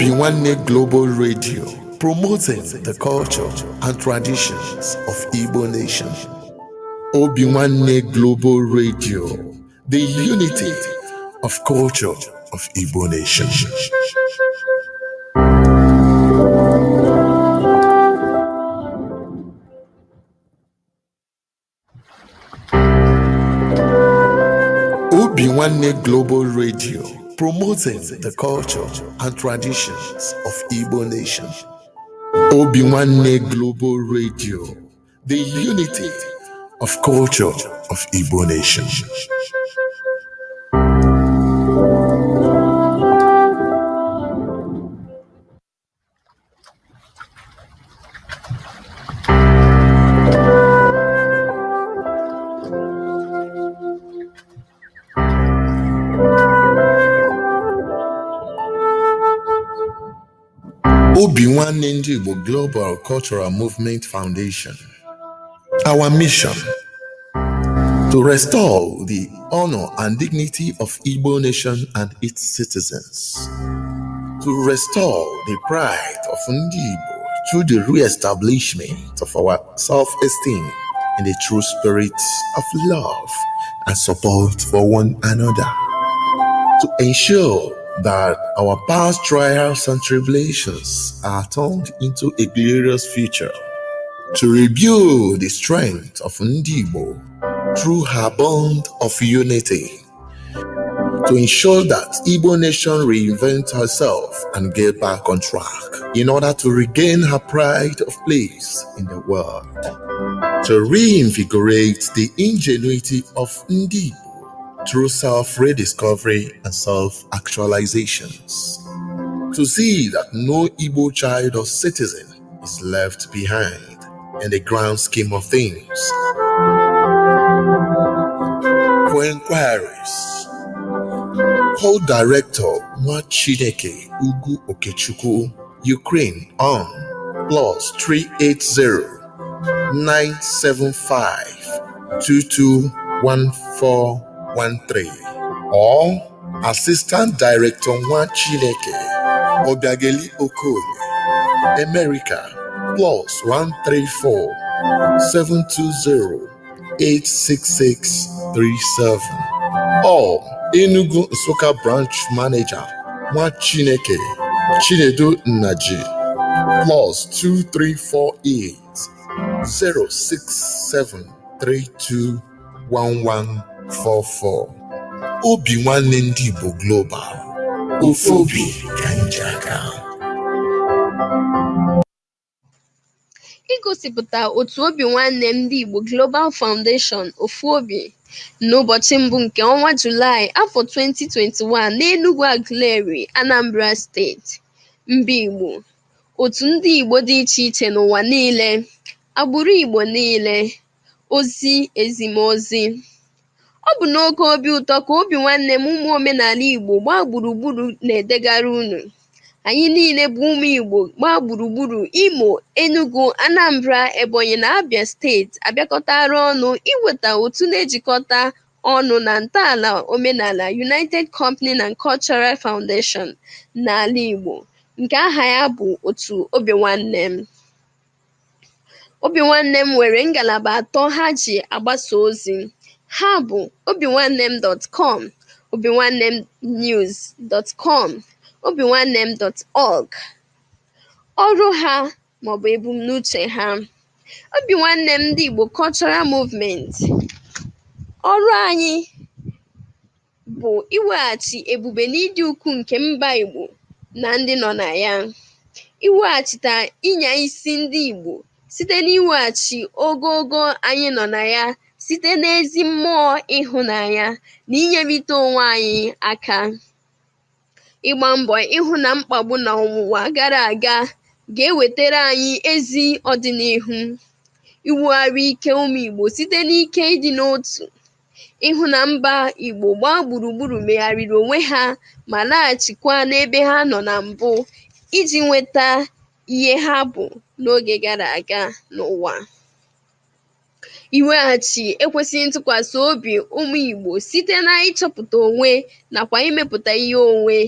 Obi Nwanne Global Radio, promoting the culture and traditions of Igbo nation. Obi Nwanne Global Radio, the unity of culture of Igbo nation. Obi Nwanne Global Radio, promoting the culture and traditions of Igbo nation. Obi Nwanne Global Radio, the unity of culture of Igbo nation. Obi Nwanne Ndị Igbo Global Cultural Movement Foundation. Our mission: to restore the honor and dignity of Igbo nation and its citizens, to restore the pride of Ndị Igbo through the re-establishment of our self-esteem in the true spirit of love and support for one another, to ensure that our past trials and tribulations are turned into a glorious future, to rebuild the strength of Ndị Igbo through her bond of unity, to ensure that Igbo nation reinvent herself and get back on track in order to regain her pride of place in the world, to reinvigorate the ingenuity of Ndị Igbo through self-rediscovery and self-actualizations, to see that no Igbo child or citizen is left behind in the grand scheme of things. For inquiries, call Director Nwachineke Ugu Okechukwu, Ukraine on +380 975 221413 or Assistant Director Nwachineke Obiageli Okoye, America +134 720 86637 or Enugu Nsukka Branch Manager Nwachineke Chinedu Nnaji +2348 067 321144. Obi Nwanne Ndị Igbo Global, ofu obi ka anyị ji aga. Igosipụta otu Obi Nwanne Ndị Igbo Global Foundation Ofuobi n'ụbọchị mbụ nke ọnwa Julaị afọ 2021 n'Enugwu Aguleri, Anambra Steeti, mba Igbo, otu ndị Igbo dị iche iche n'ụwa niile, agbụrụ Igbo niile, ozi ezimozi. Ọ bụ n'oke obi ụtọ ka Obi Nwanne m ụmụ omenala Igbo gbaa gburugburu na-edegara unu. Anyị niile bụ ụmụ Igbo gbaa gburugburu Imo, Enugu, Anambra, Ebonyi na Abia steeti abịakọtara ọnụ iweta otu na-ejikọta ọnụ na ntọala omenala United Company and Cultural Foundation n'ala Igbo nke aha ya bụ otu Obi Nwanne m. Obi Nwanne m nwere ngalaba atọ ha ji agbasa ozi. Ha bụ obinwannem.com, obinwannemnews.com, obinwannem.org. Ọrụ ha maọbụ ebumnuche ha. Obi Nwanne m Ndị Igbo Cultural Movement. Ọrụ anyị bụ iweghachi ebube na ịdị ukwuu nke mba Igbo na ndị nọ na ya. Iweghachite ịnya isi ndị Igbo site n'iweghachi ogogo anyị nọ na ya site n'ezi mmụọ ịhụnanya na inyerịta onwe anyị aka. Ịgba mbọ ịhụ na mkpagbu na ọnwụnwa gara aga ga-ewetara anyị ezi ọdịnihu. Iwugharị ike ụmụ Igbo site n'ike ịdị n'otu. Ịhụ na mba Igbo gbaa gburugburu megharịrị onwe ha ma laghachikwa n'ebe ha nọ na mbụ iji nweta ihe ha bụ n'oge gara aga n'ụwa. Iweghachi ekwesịghị ntụkwasị obi ụmụ Igbo site na ịchọpụta onwe nakwa imepụta ihe onwe.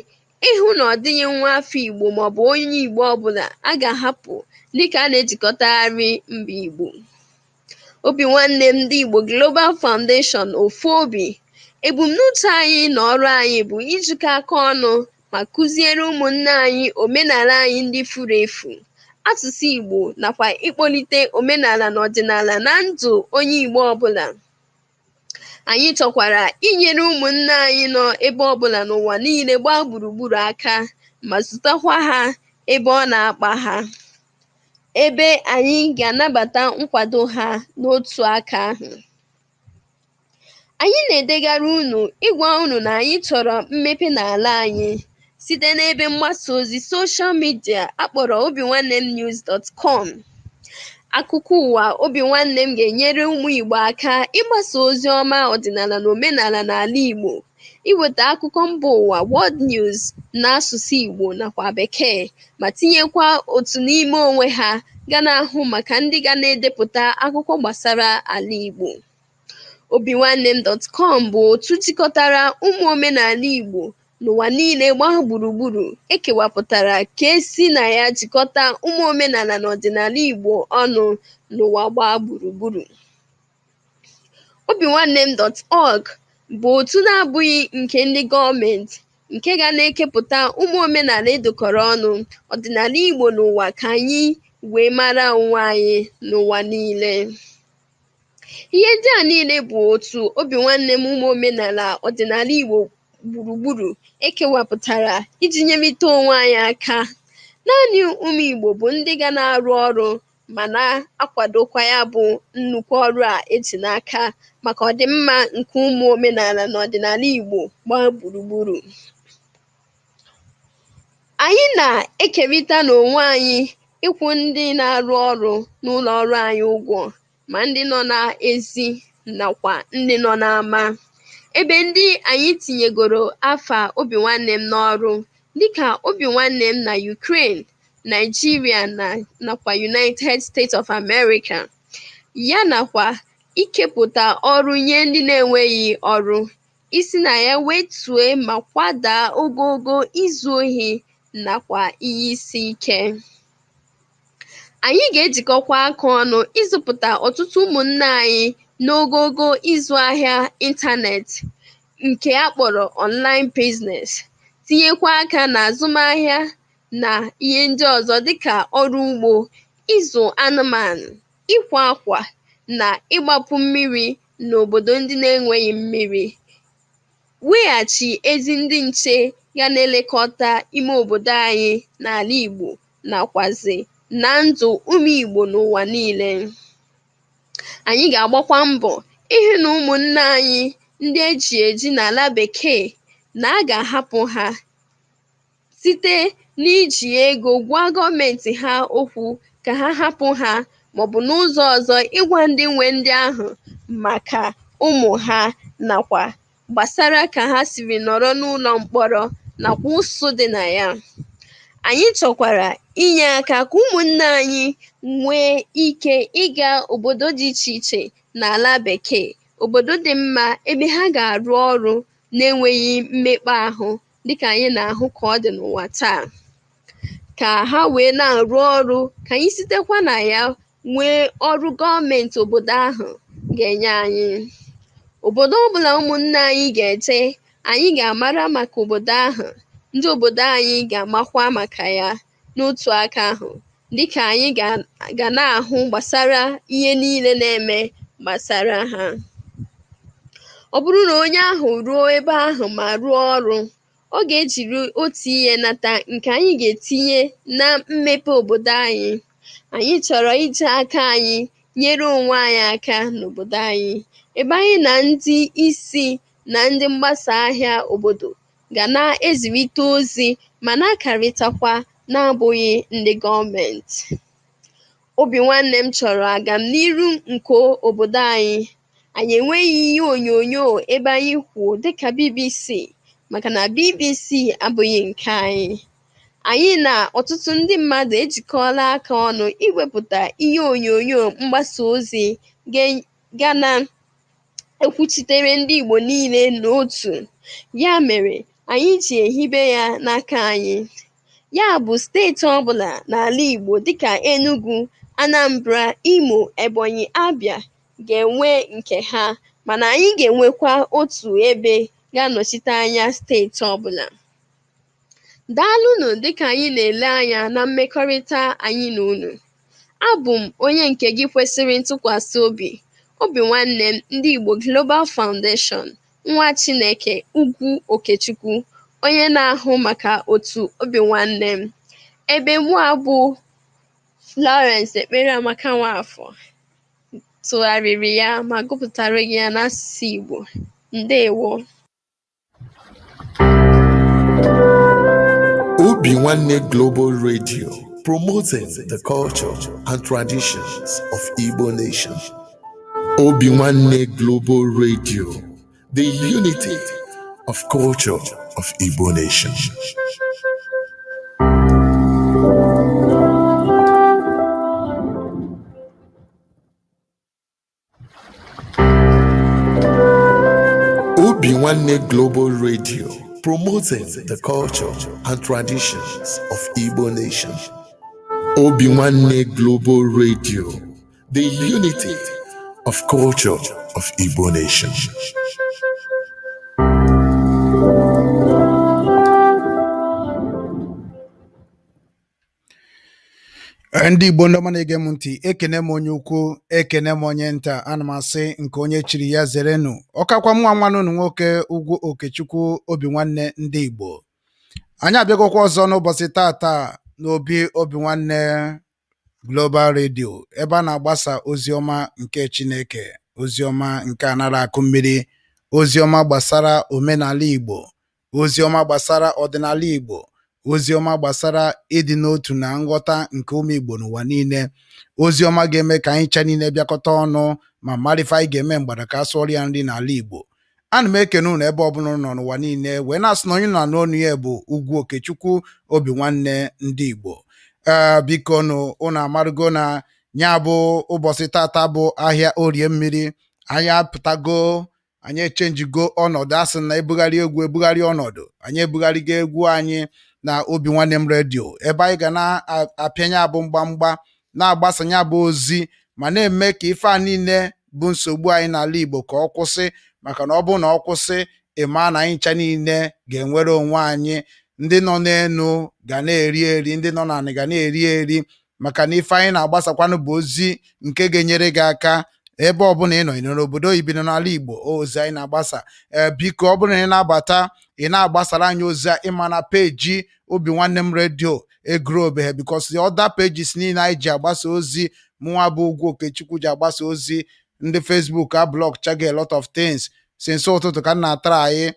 Ịhụ na ọ dịghị nwa afọ Igbo maọbụ onye Igbo ọbụla a ga-ahapụ dịka a na-ejikọtagharị mba Igbo. Obi Nwanne M Ndị Igbo Global Foundation ofu obi, ebumnuche anyị na ọrụ anyị bụ ijikọ aka ọnụ ma kụziere ụmụnne anyị omenala anyị ndị furu efu, asụsụ Igbo nakwa ịkpọlite omenala na ọdịnala na ndụ onye Igbo ọbụla. Anyị chọkwara inyere ụmụnne anyị nọ ebe ọbụla n'ụwa niile gbaa gburugburu aka ma zụtakwa ha ebe ọ na-akpa ha, ebe anyị ga-anabata nkwado ha n'otu aka ahụ. Anyị na-edegara unu ịgwa unu na anyị chọrọ mmepe n'ala anyị site n'ebe mgbasa ozi soshal midia akpọrọ obinwannemnews.com. Akụkọ ụwa Obi Nwanne M ga-enyere ụmụ Igbo aka ịgbasa ozi ọma ọdịnala na omenala n'ala Igbo, iweta akụkọ mba ụwa (World News) n'asụsụ Igbo nakwa Bekee, ma tinyekwa otu n'ime onwe ha ga na-ahụ maka ndị ga na-edepụta akụkọ gbasara ala Igbo. Obinwannem.com bụ otu jikọtara ụmụ omenala Igbo n'ụwa niile gbaa gburugburu e kewapụtara ka e si na ya jikọta ụmụ omenala na ọdịnala Igbo ọnụ n'ụwa gbaa gburugburu. Obinwannem.org bụ otu na-abụghị nke ndị gọọmenti nke ga na-ekepụta ụmụ omenala edokọrọ ọnụ, ọdịnala Igbo n'ụwa ka anyị wee mara onwe anyị n'ụwa niile. Ihe ndị a niile bụ otu Obi Nwanne M ụmụ omenala ọdịnala Igbo gburugburu ekewapụtara iji nyerịta onwe anyị aka. Naanị ụmụ Igbo bụ ndị ga na-arụ ọrụ ma na-akwadokwa ya bụ nnukwu ọrụ a eji n'aka maka ọdịmma nke ụmụ omenala na ọdịnala Igbo gbaa gburugburu. Anyị na-ekerịta n'onwe anyị ịkwụ ndị na-arụ ọrụ n'ụlọ ọrụ anyị ụgwọ, ma ndị nọ n'ezi nakwa ndị nọ n'ama, ebe ndị anyị tinyegoro afa Obi Nwanne M n'ọrụ dịka Obi Nwanne M na Ukraine, Nigeria nakwa United States of America, ya nakwa ikepụta ọrụ nye ndị na-enweghị ọrụ, isi na ya wetue ma kwadaa ogogo izu ohi nakwa ihe isi ike. Anyị ga-ejikọkwa aka ọnụ ịzụpụta ọtụtụ ụmụnne anyị n'ogogo ịzụ ahịa ịntanetị nke a kpọrọ online business, tinyekwa aka n'azụmahịa na ihe ndị ọzọ dịka ọrụ ugbo, ịzụ anụmanụ, ịkwa akwa na ịgbapu mmiri n'obodo ndị na-enweghị mmiri, weghachi ezi ndị nche ga na-elekọta ime obodo anyị n'ala Igbo nakwazị na ndụ ụmụ Igbo n'ụwa niile. Anyị ga-agbakwa mbọ ịhụ na ụmụnne anyị ndị eji eji n'ala bekee na a ga-ahapụ ha site n'iji ego gwa gọọmenti ha okwu ka ha hapụ ha, maọbụ n'ụzọ ọzọ ịgwa ndị nwe ndị ahụ maka ụmụ ha nakwa gbasara ka ha siri nọrọ n'ụlọ mkpọrọ nakwa ụsụ dị na ya. Anyị chọkwara inye aka ka ụmụnne anyị nwee ike ịga obodo dị iche iche n'ala bekee, obodo dị mma ebe ha ga-arụ ọrụ na-enweghị mmekpa ahụ dịka anyị na-ahụ ka ọ dị n'ụwa taa, ka ha wee na-arụ ọrụ ka anyị sitekwa na ya nwee ọrụ gọọmenti obodo ahụ ga-enye anyị. Obodo ọbụla ụmụnne anyị ga-eje, anyị ga-amara maka obodo ahụ, ndị obodo anyị ga-amakwa maka ya n'otu aka ahụ, dịka anyị ga na-ahụ gbasara ihe niile na-eme gbasara ha. Ọ bụrụ na onye ahụ ruo ebe ahụ ma rụọ ọrụ, ọ ga-ejiri otu ihe nata nke anyị ga-etinye na mmepe obodo anyị. Anyị chọrọ iji aka anyị nyere onwe anyị aka n'obodo anyị, ebe anyị na ndị isi na ndị mgbasa ahịa obodo ga na-ezirịta ozi ma na-akarịtakwa na-abụghị ndị gọọmenti. Obi Nwanne M chọrọ agamniru nke obodo anyị. Anyị enweghị ihe onyonyo ebe anyị kwụ dịka BBC, maka na BBC abụghị nke anyị. Anyị na ọtụtụ ndị mmadụ ejikọọla aka ọnụ iwepụta ihe onyonyo mgbasa ozi ga na-ekwuchitere ndị Igbo niile n'otu. Ya mere, Anyị ji ehibe ya n'aka anyị. Ya bụ, steeti ọbụla n'ala Igbo dịka Enugu, Anambra, Imo, Ebonyi, Abia ga-enwe nke ha, mana anyị ga-enwekwa otu ebe ga-anọchite anya steeti ọbụla. Daalụnụ dịka anyị na-ele anya na mmekọrịta anyị na unu. Abụ m onye nke gị kwesịrị ntụkwasị obi, Obi Nwanne m Ndị Igbo Global Foundation, nwa Chineke Ugwu Okechukwu, onye na-ahụ maka otu Obi Nwanne m. Ebe mụa bụ Florence Ekpereamaka Nwafọ tụgharịrị ya ma gụpụtara gị ya n'asụsụ Igbo. Ndewo. Obi Nwanne Global Radio, promoting the culture and traditions of Igbo nation. Obi Nwanne Global Radio, the unity of culture of Igbo nation. Obi Nwanne Global Radio, promoting the culture and traditions of Igbo nation. Obi Nwanne Global Radio, the unity of culture of Igbo nation. Ndị Igbo, ndị ọma na-ege m ntị, ekene m onye ukwu, ekene m onye nta. Ana m asị nke onye chiri ya zerenụ. Ọkakwa nwa nwanne unu nwoke, Ugwu Okechukwu, Obi Nwanne ndị Igbo. Anyị abịagokwa ọzọ n'ụbọchị tata n'obi Obi Nwanne Global Radio, ebe a na-agbasa ozi ọma nke Chineke, ozi ọma nke anara akụ mmiri, ozi ọma gbasara omenala Igbo, ozi ọma gbasara ọdịnala Igbo, ozi ọma gbasara ịdị n'otu na nghọta nke ụmụ Igbo n'ụwa niile, ozi ọma ga-eme ka anyị ncha niile bịakọta ọnụ ma mara ife anyị ga-eme mgbada ka a sụọrọ ya nri n'ala Igbo. Ana m ekene unu ebe ọbụla unu nọ n'ụwa niile, wee na-asị na onye na-anụ ọnụ ya bụ Ugwu Okechukwu, Obi Nwanne ndị Igbo. Ee, biko nụ, unu amarụgo na ya bụ ụbọchị tata bụ ahịa Orie Mmiri. Anyị apụtago, anyị echenjigo ọnọdụ. Asị na ebugharị egwu, ebugharị ọnọdụ. Anyị ebugharịgo egwu anyị na Obi Nwanne m Redio, ebe anyị ga na-apịanye abụ mgbamgba, na-agbasanye abụ ozi, ma na-eme ka ife a niile bụ nsogbu anyị n'ala Igbo ka ọ kwụsị, maka na ọ bụrụ na ọ kwụsị, ịma na anyị ncha niile ga-enwere onwe anyị. Ndị nọ n'elu ga na-eri eri, ndị nọ n'anị ga na-eri eri, maka na ife anyị na-agbasakwanụ bụ ozi nke ga-enyere gị aka ebe ọbụla ị nọ, ị nọ n'obodo oyibo, nọ n'ala Igbo, ozi anyị na-agbasa. Ee, biko, ọ bụrụ na ị na-abata, ị na-agbasara anyị ozi a, ịma na peji Obi Nwanne m Redio egrobeghị, because the other pages niile anyị ji agbasa ozi, mụnwa bụ Ugwu Okechukwu ji agbasa ozi, ndị Facebook a block chaga a lot of things. Since ụtụtụ ka m na-atara anyị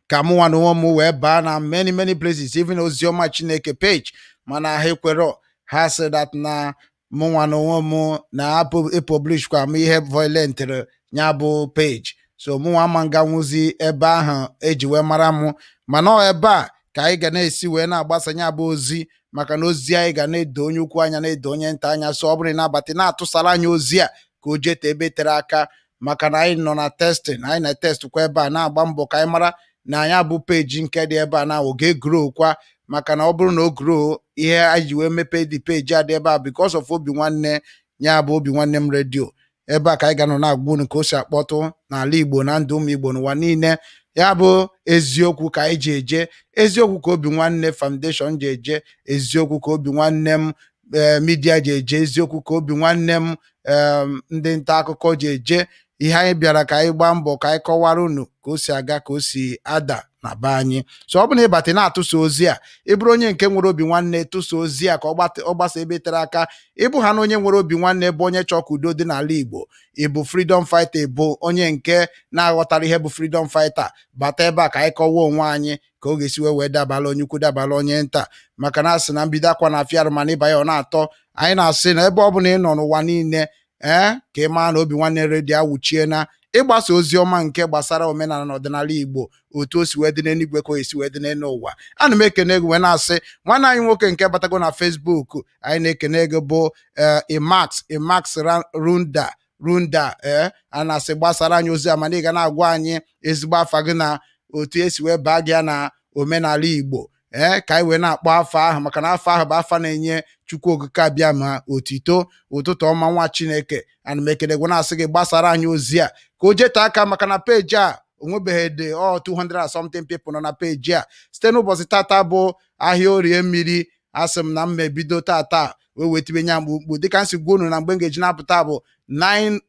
ka mụnwa na onwe m wee baa na many many places, even Oziọma Chineke page, mana ha ekwero. Ha sị that na mụnwa na onwe m na-apụ epublish kwa m ihe violent ya bụ page, so mụnwa ama nganwuzi ebe ahụ eji wee mara m. Mana ọ ebe a ka anyị ga na-esi wee na-agbasa ya bụ ozi, maka na ozi anyị ga na-edo onye ukwu anya, na-edo onye nta anya. So ọ bụrụ na ị na-abata, na-atụsara anyị ozi a ka o jete ebe tere aka, maka na anyị nọ na testing. Anyị na test kwa ebe a, na-agba mbọ ka anyị mara na anyị abụ peji nke dị ebe a na oge grow kwa, maka na ọ bụrụ na o grow, ihe anyị ji wee mepee dị peji a dị ebe a because of Obi Nwanne ya bụ Obi Nwanne m Redio. Ebe a ka anyị ga-anọ na-agwa unu ka o si akpọtụ n'ala Igbo na ndụ ụmụ Igbo n'ụwa niile. Ya bụ eziokwu ka anyị ji eje, eziokwu ka Obi Nwanne Foundation ji eje, eziokwu ka Obi Nwanne m media ji eje, eziokwu ka Obi Nwanne m ndị nta akụkọ ji eje. Ihe anyị bịara ka anyị gbaa mbọ ka anyị kọwara unu ka o si aga, ka o si ada na be anyị. So ọ bụrụ na ịbata, na-atụsa ozi a, ị bụrụ onye nke nwere obi nwanne, tụsa ozi a ka ọ gbasa ebe tere aka. Ịbụ ha na onye nwere obi nwanne, bụ onye chọọ ka udo dị n'ala Igbo, ịbụ freedom fighter, bụ onye nke na-aghọtara ihe bụ freedom fighter, bata ebe a ka anyị kọwaa onwe anyị ka ọ ga-esi wee dabala onye ukwu, dabala onye nta, maka na asị na mbido akwa na afịa arụ, mana ịba ya ọ na-atọ. Anyị na-asị na ebe ọ bụla ị nọ n'ụwa niile, ee, ka ị maa na Obi Nwanne Redio awụchie na ịgbasa ozi ọma nke gbasara omenala na ọdịnala Igbo, otu o si wee dị n'eluigwe ka o esi wee dị n'elu ụwa. Ana m ekene gị, wee na-asị nwanne anyị nwoke nke batago na Facebook, anyị na-ekene gị, bụ Imax Imax Runda Runda. Ee, a na-asị gbasara anyị ozi a, mana ị ga na-agwa anyị ezigbo afa gị na Otu esi wee baa gị ya na omenala Igbo, ee, ka anyị wee na-akpọ afa ahụ, maka na afa ahụ bụ afa na-enye Chukwu Okike abịa ma otito. Ụtụtụ ọma, nwa Chineke. Ana m ekele gwe, na-asị gị gbasara anyị ozi a ka o jete aka, maka na peji a onwebeghị dị ọ 200 and something people nọ na peji a. Site n'ụbọchị tata bụ ahịa Orie mmiri, asị m na m ebido tata wee wetibe nya mkpukpu, dịka m si gwa unu na mgbe m ga-eji na-apụta bụ 9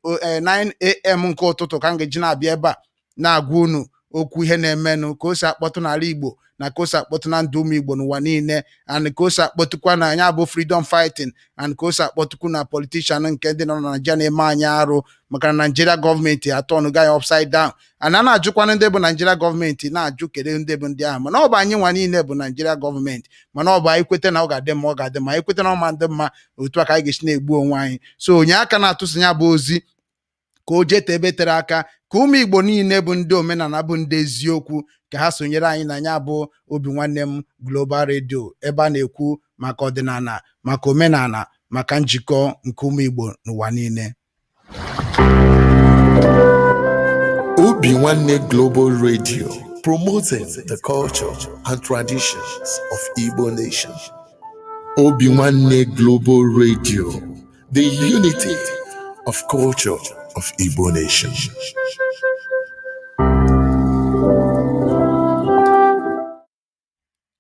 am nke ụtụtụ, ka m ga-eji na-abịa ebe a na-agwa unu okwu ihe na-emenụ, ka o si akpọtụ n'ala Igbo na ka o si akpọtụ na ndụ ụmụ Igbo n'ụwa niile, and ka o si akpọtụkwa na anya bụ freedom fighting, and ka o si akpọtụkwu na politician nke ndị nọ na Naịjirịa na-eme anyị arụ, maka na Naijiria gọọmenti atọnụgo anyị upside down. And a na-ajụkwana ndị bụ Naijiria gọọmenti, na-ajụ kedu ndị bụ ndị ahụ, mana ọ bụ anyị nwa niile bụ Naijiria gọọmenti. Mana ọ bụ anyị kweta na ọ ga-adị mma, ọ ga-adị mma. Anyị kweta na ọ ma ndị mma, otu a ka anyị ga-esi na-egbu onwe anyị. So onye aka na-atụsi ya bụ ozi ka o jete ebe tere aka, ka ụmụ Igbo niile bụ ndị omenala, bụ ndị eziokwu, ka ha sonyere anyị na ya bụ Obi Nwanne m Global Radio, ebe a na-ekwu maka ọdịnala, maka omenala, maka njikọ nke ụmụ Igbo n'ụwa niile. Obi Nwanne Global Radio, promoting the culture and traditions of Igbo nation. Obi Nwanne Global Radio, the unity of culture of Igbo nation.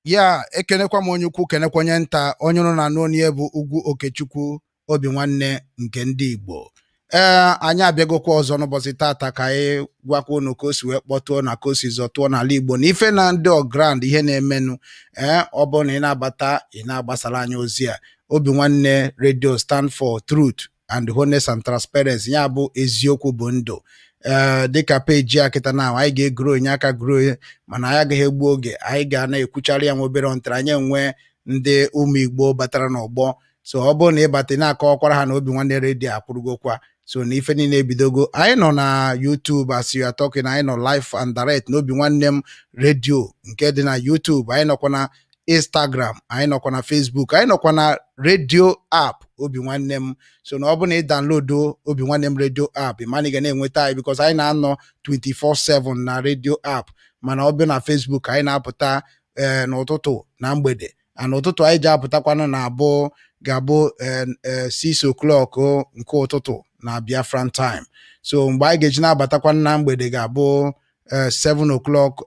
Ya ekenekwa m onye ukwu, kenekwa onye nta. Onye ụrụ na anụ onye bụ Ugwu Okechukwu, Obi Nwanne nke ndị Igbo. Ee, anyị abịagokwa ọzọ n'ụbọchị tata ka anyị gwakwa unu ka o si wee kpọtụọ na ka o si zọtụọ n'ala Igbo na ife na ndị ground, ihe na-emenụ. Ee, ọ bụrụ na ị na-abata, ị na-agbasara anyị ozi a. Obi Nwanne Radio stand for truth and honest and transparency, ya bụ eziokwu bụ ndụ. Ee, dịka peji a kịta na anyị ga-egoro onye aka goro, mana anyị agaghị egbu oge. Anyị ga na-ekwuchara ya nwa obere ntara anyị enwe ndị ụmụ Igbo batara n'ọgbọ. So ọ bụrụ na ị bata, ị na-akọwakwara ha na Obi Nwanne Radio akwụrụgokwa. So na ife niile ebidogo. Anyị nọ na YouTube as you are talking. Anyị nọ live and direct na Obi Nwanne m Radio nke dị na YouTube. Anyị nọkwa na Instagram, anyị nọkwa na Facebook, anyị nọkwa na radio app Obi Nwanne m. So na ọ bụ na ị download Obi Nwanne m Radio app, ị ma na ị ga na-enweta anyị, because anyị na-anọ 24/7 na radio app. Mana ọ bụ na Facebook anyị na-apụta, ee, n'ụtụtụ na mgbede. And ụtụtụ anyị ji apụtakwanụ na abụ ga-abụ 6 o'clock nke ụtụtụ na Biafran time. So mgbe anyị ga-eji na-abatakwanụ na mgbede ga-abụ 7 o'clock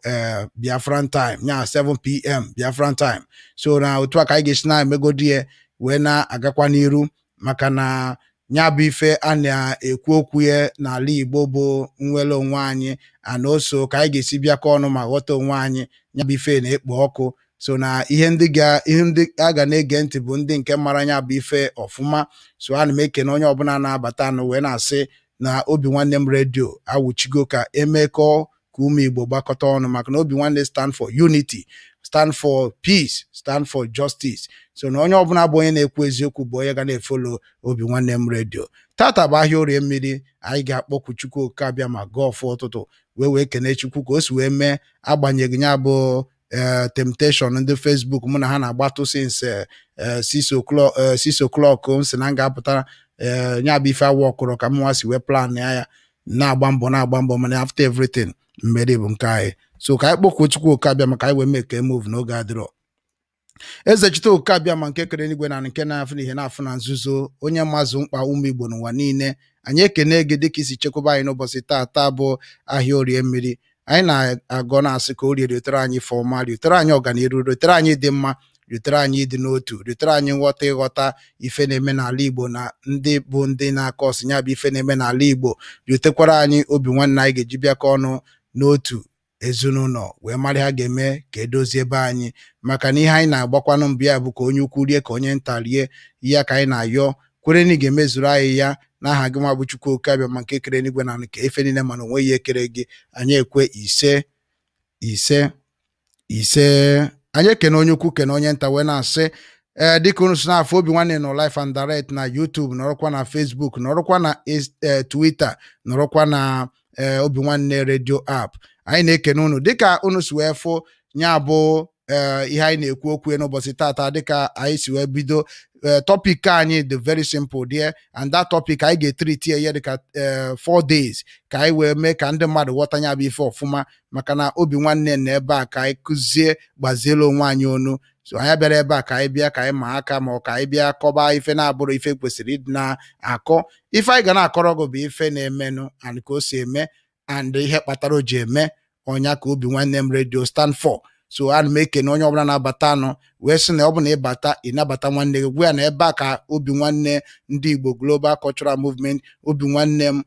Biafran time, ya 7 p.m. Biafran time. So na otu a ka anyị ga-esi na-emegodi ya wee na-agakwa n'iru, maka na ya bụ ife a na-ekwu okwu ya n'ala Igbo bụ nnwere onwe anyị, and also ka anyị ga-esi bịakọ ọnụ ma ghọta onwe anyị. Ya bụ ife na-ekpo ọkụ. So na ihe ndị a ga na-ege ntị bụ ndị nke mara ya bụ ife ọfụma. So ana m ekene onye ọbụla na-abata anụ wee na-asị na Obi Nwanne m Radio awụchigo, ka emekọọ ka ụmụ Igbo gbakọta ọnụ, maka na Obi Nwanne stand for unity, stand for peace, stand for justice. So na onye ọbụla bụ onye na-ekwu eziokwu bụ onye ga na-efollow Obi Nwanne m Radio. Tata bụ ahịa Orie mmiri. Anyị ga-akpọkwu Chukwu Okike abịa ma gọọ ọfụ ụtụtụ wee kene Chukwu ka o si wee mee, agbanyeghị ya bụ ee temptation ndị Facebook mụ na ha na-agbatụ since 6 o'clock m si na m ga-apụta. Ee, ya bụ ife awa ọkụrụ ka m nwa si wee plan ya, ya na-agba mbọ, na-agba mbọ, mana after everything, mmeri bụ nke anyị. So ka anyị kpọkuo Chukwu Okike abịa maka anyị wee mee ka move n'oge adịrọ. Eze Chite Okike abịa ma nke kere eluigwe na nke na-afụ na ihe na-afụ na nzuzo, onye mazụ mkpa ụmụ Igbo n'ụwa niile, anyị ekene gị dịka isi chekwaba anyị n'ụbọchị taa. Taa bụ ahịa Orie mmiri. Anyị na-agọ na-asị ka Orie riotere anyị ife ọma, riotere anyị ọganiru, riotere anyị dị mma, riotere anyị ịdị n'otu, riotere anyị nghọta, ịghọta ife na-eme n'ala Igbo na ndị bụ ndị na-akọ ọsị ya bụ ife na-eme n'ala Igbo. Riotekwara anyị obi nwanne anyị ga-eji bịakọ ọnụ n'otu ezinụlọ wee mara ha ga-eme ka edozie ebe anyị, maka na ihe anyị na-agbakwanụ mbụ ya bụ ka onye ukwu rie, ka onye nta rie. Ya ka anyị na-ayọ, kwere na ị ga-emezuru anyị ya n'aha gị nwa bụ Chukwu Okike abịa ma nke kere eluigwe na nke efe niile, mana onwe ya ekere gị. Anyị ekwe, ise, ise, ise. Anyị ekene onye ukwu, kene onye nta, wee na-asị, ee, dịka unu si na-afụ, Obi Nwanne nọ live and direct na YouTube, nọrọkwa na Facebook, nọrọkwa na Twitter, nọrọkwa na Obi Nwanne Radio app. Anyị na-ekene unu dịka unu si wee fụ ya bụ Ee, ihe anyị na-ekwu okwu ya n'ụbọchị tata, dịka anyị si wee bido, ee, topic anyị dị very simple there, and that topic anyị ga-etreat ya dịka 4 days ka anyị wee mee ka ndị mmadụ ghọta ya bụ ife ọfụma, maka na Obi Nwanne na ebe a ka anyị kụzie gbazielu onwe anyị onu. So anyị bịara ebe a ka anyị bịa ka anyị ma aka ma ọ ka anyị bịa kọba ife na-abụrụ ife kwesịrị ịdị na-akọ. Ife anyị ga na-akọrọ gị bụ ife na-emenụ and ka o si eme and ihe kpatara o ji eme ọnya ka Obi Nwanne m Radio stand for. So ana m ekene onye ọbụla na-abata anụ wee sị na ọ bụ na ịbata, ịnabata nwanne gị, gwa ya na ebe a ka Obi Nwanne Ndị Igbo Global Cultural Movement, Obi Nwanne m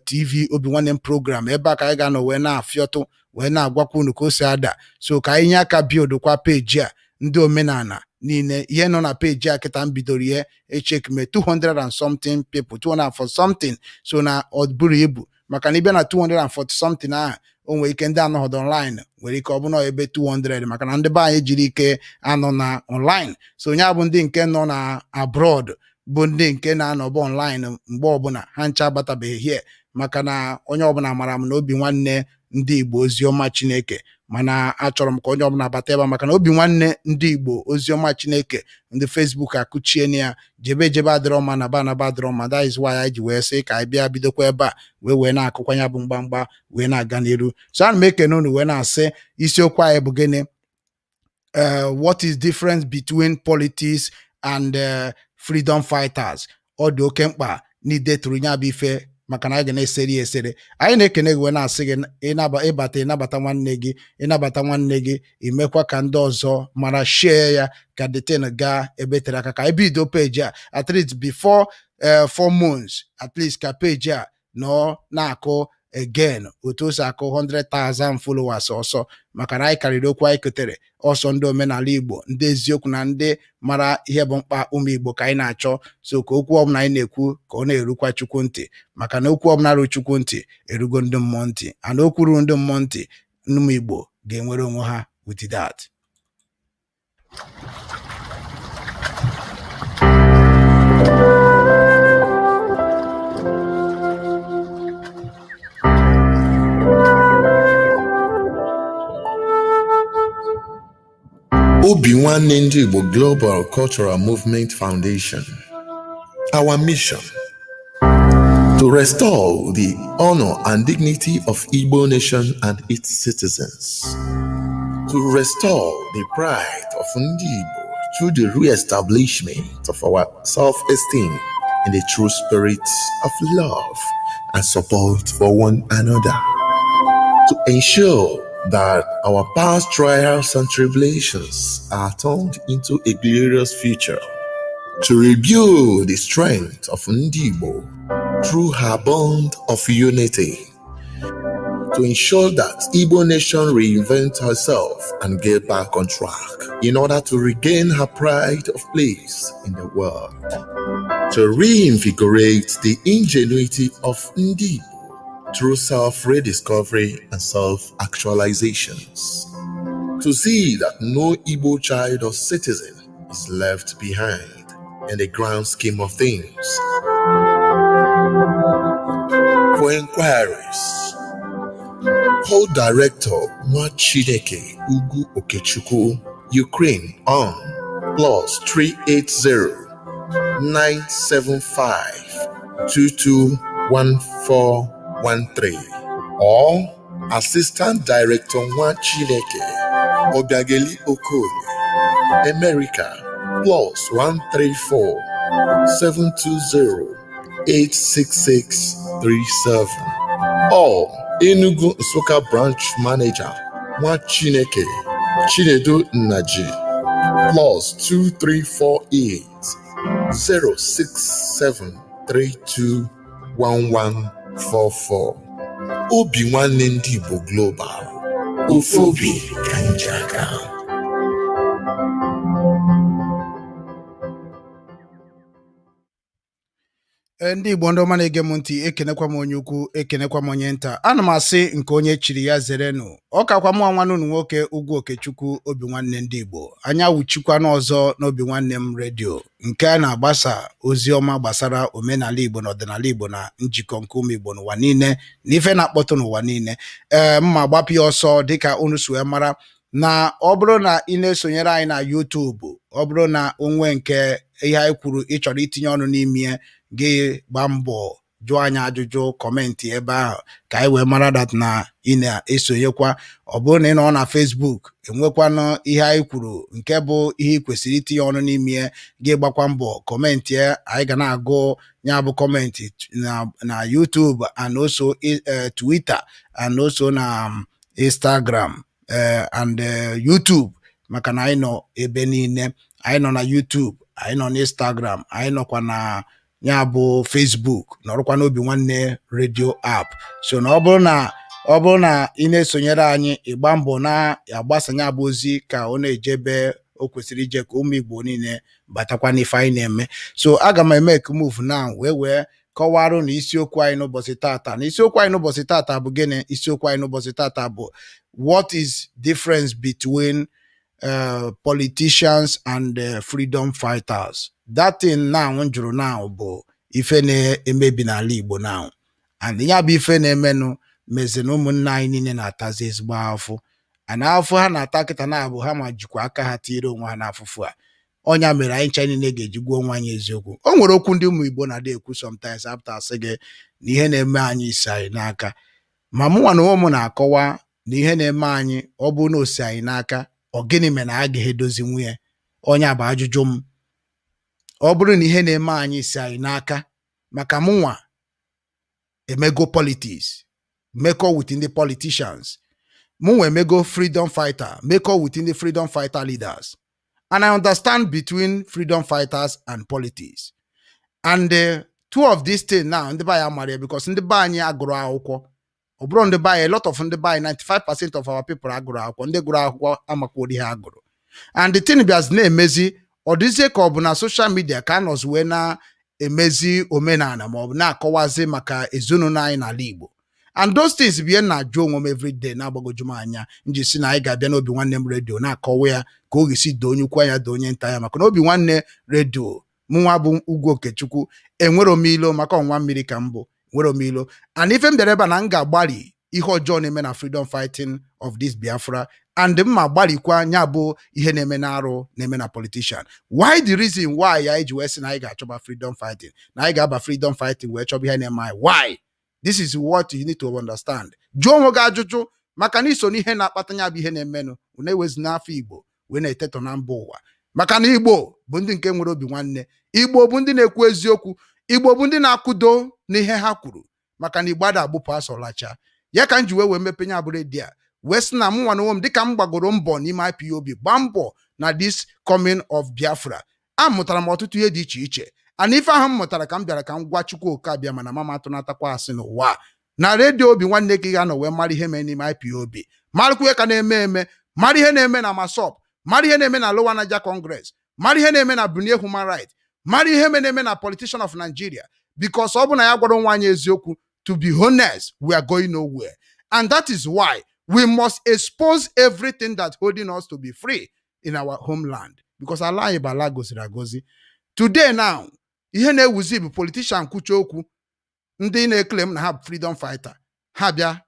TV, Obi Nwanne m program, ebe a ka anyị ga-anọ wee na-afịọtụ wee na-agwakwa unu ka o si ada. So ka anyị nye aka build kwa page a. Ndị omenala niile, ihe nọ na page a kịta m bidoro ihe echekme 200 and something people, 240 something. So na ọ buru ibu, maka na ịbịa na 240 something ahụ, o nwere ike ndị anọghọdụ online, nwere ike ọ bụna ebe 200, maka na ndị be anyị jiri ike anọ na online. So onye bụ ndị nke nọ na abroad bụ ndị nke na-anọbụ online mgbe ọbụla, ha ncha abatabeghị here, maka na onye ọbụla mara m na Obi Nwanne Ndị Igbo oziọma Chineke. Mana achọrọ m ka onye ọbụla bata ebe a, maka na Obi Nwanne Ndị Igbo oziọma Chineke, ndị Facebook akụchie ya, jebe jebe adịrọ mma, na ba na ba adịrọ mma. That is why anyị ji wee sị ka anyị bịa bidokwa ebe a wee na-akụkwa ya bụ mgbamgba wee na-aga n'iru. So ana m ekene unu wee na-asị, isiokwu anyị bụ gịnị? What is difference between politics and freedom fighters? Ọ dị oke mkpa na ideturu ya bụ ife, maka na anyị ga na-eseri ya esere. Anyị na-ekene gị wee na-asị gị ịbata, ịnabata nwanne gị, ịnabata nwanne gị, imekwa ka ndị ọzọ mara, share ya ka the thing gaa ebe tere aka, ka anyị bido page a at least before 4 months, at least ka page a nọ na-akụ again otu o si akụ 100,000 followers ọsọ, maka na anyị karịrị okwu anyị ketere ọsọ. Ndị omenala Igbo, ndị eziokwu na ndị mara ihe bụ mkpa ụmụ Igbo ka anyị na-achọ. So ka okwu ọbụla anyị na-ekwu ka ọ na-erukwa Chukwu ntị, maka na okwu ọbụla ru Chukwu ntị erugo ndị mmụọ ntị, and okwu ruru ndị mmụọ ntị, ụmụ Igbo ga-enwere onwe ha. With that, Obi Nwanne Ndị Igbo Global Cultural Movement Foundation. Our mission: to restore the honor and dignity of Igbo nation and its citizens, to restore the pride of Ndị Igbo through the re-establishment of our self-esteem in the true spirit of love and support for one another, to ensure that our past trials and tribulations are turned into a glorious future, to rebuild the strength of Ndị Igbo through her bond of unity, to ensure that Igbo nation reinvent herself and get back on track in order to regain her pride of place in the world, to reinvigorate the ingenuity of Ndị Igbo through self-rediscovery and self-actualizations, to see that no Igbo child or citizen is left behind in the grand scheme of things. For inquiries, call Director Nwachineke Ugu Okechukwu, Ukraine, on +380 975 221413 or Assistant Director Nwachineke Obiageli Okoye, America, +134 720 86637 or Enugu Nsukka Branch Manager Nwachineke Chinedu Nnaji, +2348 067 321144. Obi Nwanne Ndị Igbo Global, ofu obi ka anyị ji aga. Ee, ndị Igbo ndị ọma na-ege m ntị, ekenekwa m onye ukwu, ekenekwa m onye nta. Ana m asị nke onye chiri ya zerenụ. Ọ kakwa mụnwa, nwanne unu nwoke, Ugwu Okechukwu, Obi Nwanne Ndị Igbo. Anya wuchikwana ọzọ n'Obi Nwanne m Radio nke a na-agbasa ozi ọma gbasara omenala Igbo na ọdịnala Igbo na njikọ nke ụmụ Igbo n'ụwa niile na ife na-akpọtụ n'ụwa niile. Ee, mma gbapụ ya ọsọ dịka unu si wee mara. Na ọ bụrụ na ị na-esonyere anyị na YouTube, ọ bụrụ na onwe nke ihe anyị kwuru ị chọrọ itinye ọnụ n'ime ya, gị gbaa mbọ jụọ anyị ajụjụ, comment ebe ahụ ka anyị wee mara that na ị na-esonyekwa. Ọ bụrụ na ị nọ na Facebook, enwekwanụ ihe anyị kwuru nke bụ ihe ị kwesịrị itinye ọnụ n'ime ya, gị gbakwa mbọ comment ya. Anyị ga na-agụ ya bụ comment na YouTube and also Twitter and also na Instagram and YouTube, maka na anyị nọ ebe niile. Anyị nọ na YouTube, anyị nọ na Instagram, anyị nọkwa na ya bụ Facebook, nọrọkwa n'Obi Nwanne Radio app. So na ọ bụrụ na ị na-esonyere anyị, ịgba mbọ na-agbasa ya bụ ozi ka ọ na-ejebe o kwesịrị ije, ka ụmụ Igbo niile batakwa n'ife anyị na-eme. So aga m eme move now wee kọwarụ na isiokwu anyị n'ụbọchị tata, na isiokwu anyị n'ụbọchị tata bụ gịnị? Isiokwu anyị n'ụbọchị tata bụ: what is difference between politicians and freedom fighters? That thing now m jụrụ now bụ ife na-emebi n'ala Igbo now, and ya bụ ife na-emenụ mezi na ụmụnne anyị niile na-atazi ezigbo afụ, and afụ ha na-ata kịta na-abụ ha ma jikwa aka ha tinyere onwe ha n'afụfụ a. Ọnya mere anyị ncha niile ga-eji gwa onwe anyị eziokwu. O nwere okwu ndị ụmụ Igbo na-adị ekwu sometimes, apụta asị gị na ihe na-eme anyị isi anyị n'aka. Ma mụnwa na onwe m na-akọwa na ihe na-eme anyị, ọ bụ na o si anyị n'aka, ọ gịnị mere na agaghị edozi nwunye? Ọnya bụ ajụjụ m. Ọ bụrụ na ihe na-eme anyị si anyị n'aka, maka mụnwa emego politics, mekọ with ndị politicians, mụnwa emego freedom fighter, mekọ with ndị freedom fighter leaders, and I understand between freedom fighters and politics and two of these things now, ndị be anyị amara ya because ndị be anyị agụrụ akwụkwọ. Ọ bụrụ ndị be anyị, a lot of ndị be anyị, 95% of our people agụrụ akwụkwọ. Ndị gụrụ akwụkwọ amakwori ha agụrụ, and the thing bịazi na-emezi, ọ dịzie ka ọ bụ na social media ka a nọzi wee na-emezi omenala ma ọ bụ na-akọwazi maka ezinụlọ anyị n'ala Igbo. And those things bụ ihe m na-ajụ onwe m everyday, na-agbagoju m anya nji si na anyị ga-abịa n'Obi Nwanne m Radio na-akọwa ya ka ọ ga-esi doo onye ukwu anya, doo onye nta ya, maka na Obi Nwanne Radio, mụnwa bụ Ugwu Okechukwu, enwero m ilo maka ọnwa mmiri ka m bụ nwere m ilo. And ife m bịara ebe a na m ga-agbalị ihe ọjọọ na-eme na freedom fighting of this Biafra, and mma gbalịkwa nya bụ ihe na-eme na arụ na-eme na politician. Why? The reason why anyị ji wee sị na anyị ga-achọba freedom fighting, na anyị ga-aba freedom fighting wee chọba ihe na-eme anyị, why? This is what you need to understand. Jụọ onwe gị ajụjụ, maka na iso n'ihe na-akpata ya bụ ihe na-emenụ. Unu ewezi n'afọ Igbo wee na-etetọ na mba ụwa, maka na Igbo bụ ndị nke nwere obi nwanne, Igbo bụ ndị na-ekwu eziokwu, Igbo bụ ndị na-akwụdo n'ihe ha kwuru, maka na Igbo ada agbụpụ asọlacha ya. Ka m ji wee mepe nya bụ redio a, wee sị na mụ nwa na onwe m, dịka m gbagoro mbọ n'ime IPOB, gbaa mbọ na this coming of Biafra, amụtara m ọtụtụ ihe dị iche iche. And ife ahụ m mụtara ka m bịara ka m gwa Chukwu Oke abịa, mana mama atụnatakwa asị n'ụwa a. Na redio Obi Nwanne gị ga-anọ wee mara ihe mere n'ime IPOB, marakwa ihe ka na-eme eme, mara ihe na-eme na MASSOB, mara ihe na-eme na Lower Niger Congress, mara ihe na-eme na Bunie Human Rights, mara ihe na-eme na politician of Nigeria, because ọ bụ na ya gwara onwe anyị eziokwu, to be honest, we are going nowhere. And that is why we must expose everything that holding us to be free in our homeland, because ala anyị bụ ala goziri agozi. Today now, ihe na-ewuzi bụ politician kwuche okwu, ndị na-eclaim na ha bụ freedom fighter, ha bịa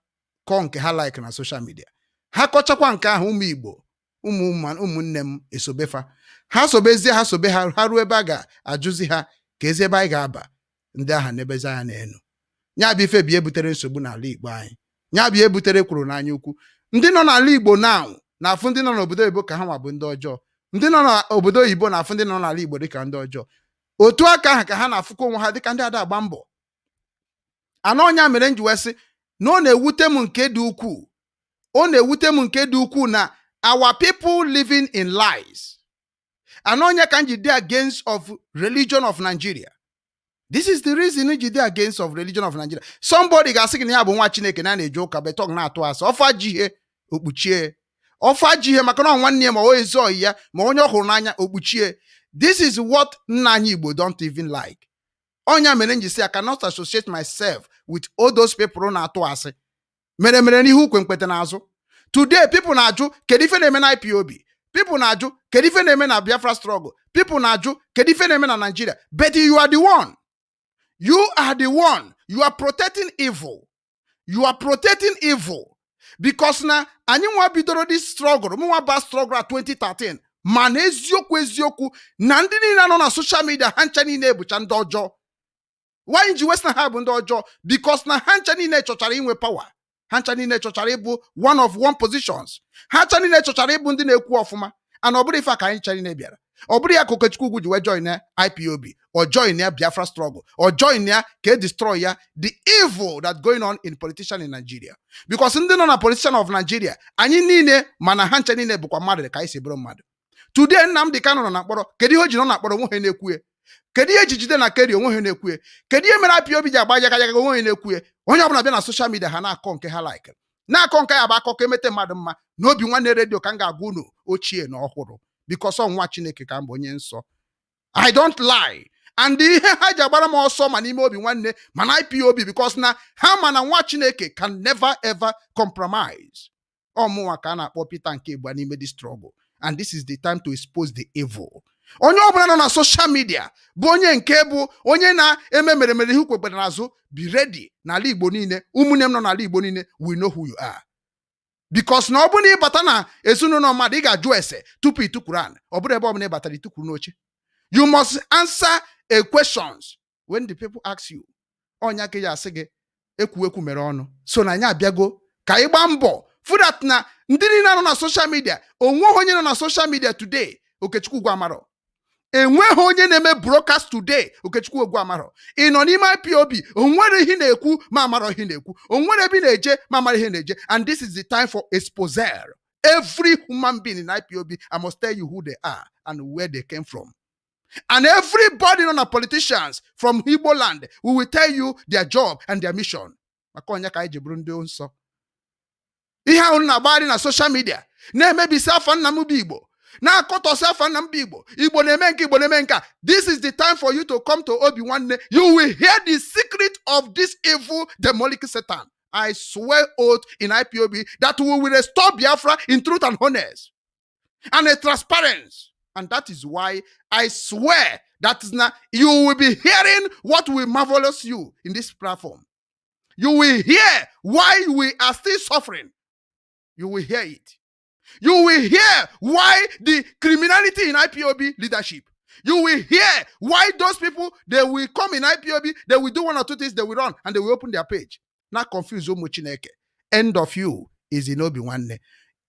kọọ nke ha like na social media. Ha kọchakwa nke ahụ, ụmụ Igbo, ụmụnne m esobefa ha, sobezie ha, sobe ha, ha ruo ebe a ga-ajụzi ha ka ezi ebe anyị ga-aba ndị agha n'ebezi anya n'elu. Ya bụ ife bụ ihe butere nsogbu n'ala Igbo anyị. Ya bụ ihe butere kwuru n'anya ukwu. Ndị nọ n'ala Igbo now na-afụ ndị nọ n'obodo oyibo ka ha nwa bụ ndị ọjọọ. Ndị nọ n'obodo oyibo na-afụ ndị nọ n'ala Igbo dịka ndị ọjọọ. Otu aka ahụ ka ha na-afụkwa onwe ha dịka ndị ada agba mbọ anọ. Ọnya mere m ji wee sị na ọ na-ewute m nke dị ukwuu, ọ na-ewute m nke dị ukwuu na our people living in lies. Anọ onye ka m ji dị against of religion of Nigeria. This is the reason m ji dị against of religion of Nigeria. Somebody ga-asị gị na ya bụ nwa Chineke, na na-eje ụka, betọg na-atụ asị ọfa ji ihe okpuchie, ọfa ji ihe, maka na ọ nwanne ya, ma ọ ezi ọyị ya, ma onye ọ hụrụ n'anya, okpuchie. This is what nna anyị Igbo don't even like. Ọnya mere m ji sị I cannot associate myself with all those people na-atụ asị mere mere n'ihu, ukwe mkpete n'azụ. Today people na-ajụ kedu ife na-eme na IPOB, people na-ajụ kedu ife na-eme na Biafra struggle, people na-ajụ kedu ife na-eme na Nigeria, but you are the one, you are the one, you are protecting evil. You are protecting evil because na Anyị nwa bidoro this struggle, mụnwa ba struggle at 2013, mana eziokwu eziokwu na ndị niile nọ na social media, ha ncha niile bụcha ndị ọjọọ. Why ji wesị na ha bụ ndị ọjọọ? Because na ha ncha niile chọchara inwe power, ha ncha niile chọchara ịbụ one of one positions, ha ncha niile chọchara ịbụ ndị na-ekwu ọfụma. And ọ bụrụ ife a ka anyị ncha niile bịara, ọ bụrụ ya ka Okechukwu Ugwu ji wee join ya IPOB, or join ya Biafra struggle, or join ya ka e destroy ya the evil that going on in politician in Nigeria, because ndị nọ na politician of Nigeria, anyị niile mana ha ncha niile bụkwa mmadụ ka anyị si bụrụ mmadụ. Today Nnamdi Kanu nọ na mkpọrọ. Kedu ihe o ji nọ na mkpọrọ? Onwe ha na-ekwu ya. Kedu ihe eji jide na keri? Onwe ha na-ekwu ya. Kedu ihe mere IPOB ji agba yaga yaga? Onwe ha na-ekwu ya. Onye ọbụla bịa na social media, ha na-akọ nke ha like, na-akọ nke ya bụ akọ ka emete mmadụ mma. N'obi nwanne redio ka m ga-agwa unu ochie na ọhụrụ, because ọ nwa Chineke ka m bụ, onye nsọ. I don't lie. And ihe ha ji agbara m ọsọ ma n'ime obi nwanne ma na IPOB, because na ha ma na nwa Chineke can never ever compromise. Ọmụnwa ka a na-akpọ Peter nke Igba n'ime this struggle, and this is the time to expose the evil. Onye ọbụla nọ na social media bụ onye nke bụ onye na-eme mere mere ihe kwekwere n'azụ, be ready. N'ala Igbo niile, ụmụnne m nọ n'ala Igbo niile, we know who you are, because na ọ bụrụ na ịbata na ezinụlọ mmadụ, ị ga-ajụ ese tupu ịtụkwuru anị. Ọ bụrụ ebe ọ bụla ị batara ịtụkwuru n'oche, you must answer a questions when the people ask you. Ọnya ka ya asị gị ekwu ekwu mere ọnụ. So na anyị abịago ka anyị gbaa mbọ fụ that na ndị niile nọ na social media, onweghị onye nọ na social media today Okechukwu Ugwu amarọ. Enweghị onye na-eme broadcast today Okechukwu Ugwu amarọ. Ị nọ n'ime IPOB, onwere ihe ị na-ekwu ma amarọ ihe ị na-ekwu, onwere ebe ị na-eje ma amara ihe ị na-eje. And this is the time for expose every human being in IPOB. I must tell you who they are and where they came from. And everybody nọ na politicians from Igbo land, we will tell you their job and their mission. Maka onye ka anyị ji bụrụ ndị nsọ. Ihe ahụ na-agbagharị na social media na-emebisi afa nna m bụ Igbo, na-akọtọsị afa nna m bụ Igbo, Igbo na-eme nke, Igbo na-eme nke a. This is the time for you to come to Obi Nwanne. You will hear the secret of this evil demonic Satan. I swear oath in IPOB that we will restore Biafra in truth and honest and a transparency. And that is why I swear that is now you will be hearing what will marvelous you in this platform. You will hear why we are still suffering. You will hear it. You will hear why the criminality in IPOB leadership. You will hear why those people, they will come in IPOB, they will do one or two things, they will run and they will open their page. Not confuse ụmụ Chineke. End of you is in Obi Nwanne.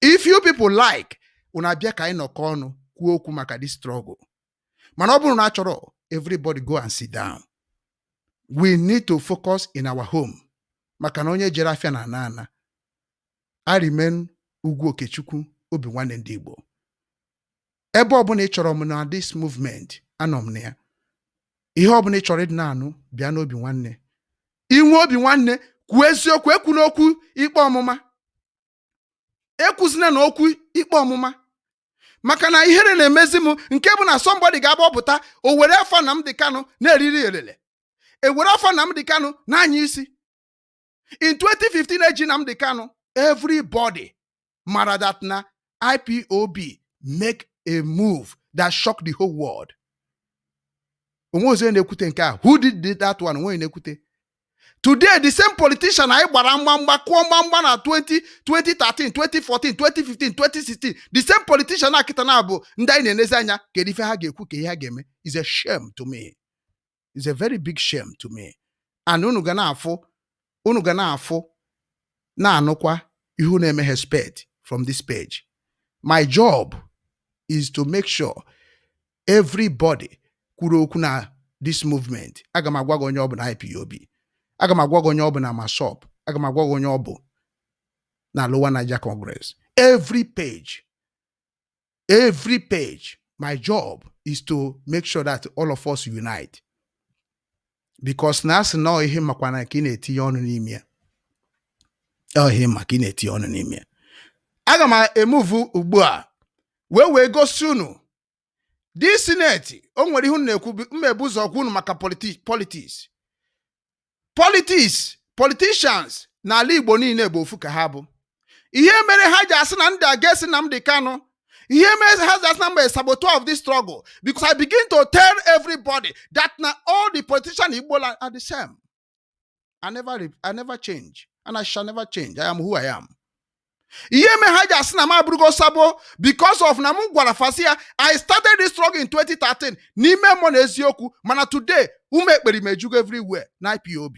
If you people like, unu abịa ka anyị nọkọ ọnụ kwuo okwu maka this struggle. Mana ọ bụrụ na achọrọ, everybody go and sit down. We need to focus in our home. Maka na onye jere afịa na ana ana. I remain Ugwu Okechukwu, Obi Nwanne ndị Igbo. Ebe ọbụla ị chọrọ m na this movement, anọ m na ya. Ihe ọbụla ị chọrọ ịdị na-anụ, bịa n'Obi Nwanne. Inwe obi nwanne, kwuo eziokwu, ekwu n'okwu ikpe ọmụma. Ekwuzina na okwu ikpe ọmụma, maka na ihere na-emezi m nke bụ na somebody ga-agbapụta o were afa Nnamdi Kanu na-eriri elele, ewere afa Nnamdi Kanu na-anya isi. In 2015 eji Nnamdi Kanu, everybody mara that na IPOB make a move that shocked the whole world. Onwe ozi na-ekwute nke a, who did that one? Onwe na-ekwute. Today the same politician anyị gbara mgbamgba, kụọ mgbamgba na 20 2013, 2014, 2015, 2016, the same politician akịta na bụ ndị anyị na-enezi anya kedu ife ha ga-ekwu, ka ihe ha ga-eme. Is a shame to me, is a very big shame to me. And unu ga na-afụ, unu ga na-afụ, na-anụkwa ihe unu eme expect from this page. My job is to make sure everybody kwuru okwu na this movement. Aga m agwa gị onye ọ bụ na IPOB, aga m agwa gị onye ọ bụ na MASSOB, aga m agwa gị onye ọ bụ na Lower Niger Congress. Every page, every page, my job is to make sure that all of us unite, because na asị na ihe makwa na ka ị na-etinye ọnụ n'ime ya, ọ ihe maka ị na-etinye ọnụ n'ime ya. Aga m emuvu ugbu a wee gosi unu this senate. O nwere ihe unu na-ekwu mmebu ụzọ gwa unu maka politics, politics, politicians n'ala Igbo niile bụ ofu ka ha bụ. Ihe mere ha ji asị na ndị against Nnamdi Kanu, ihe mere ha ji asị na mgbe saboteur of this struggle, because I begin to tell everybody that na all the politicians in Igbo land are the same. I never change and I shall never change. I am who I am. Ihe me ha ji asị na m abụrụgo sabo because of na m gwara fasi ya, I started this struggle in 2013 n'ime mmụọ na eziokwu, mana today ume ekperima ejugo everywhere na IPOB.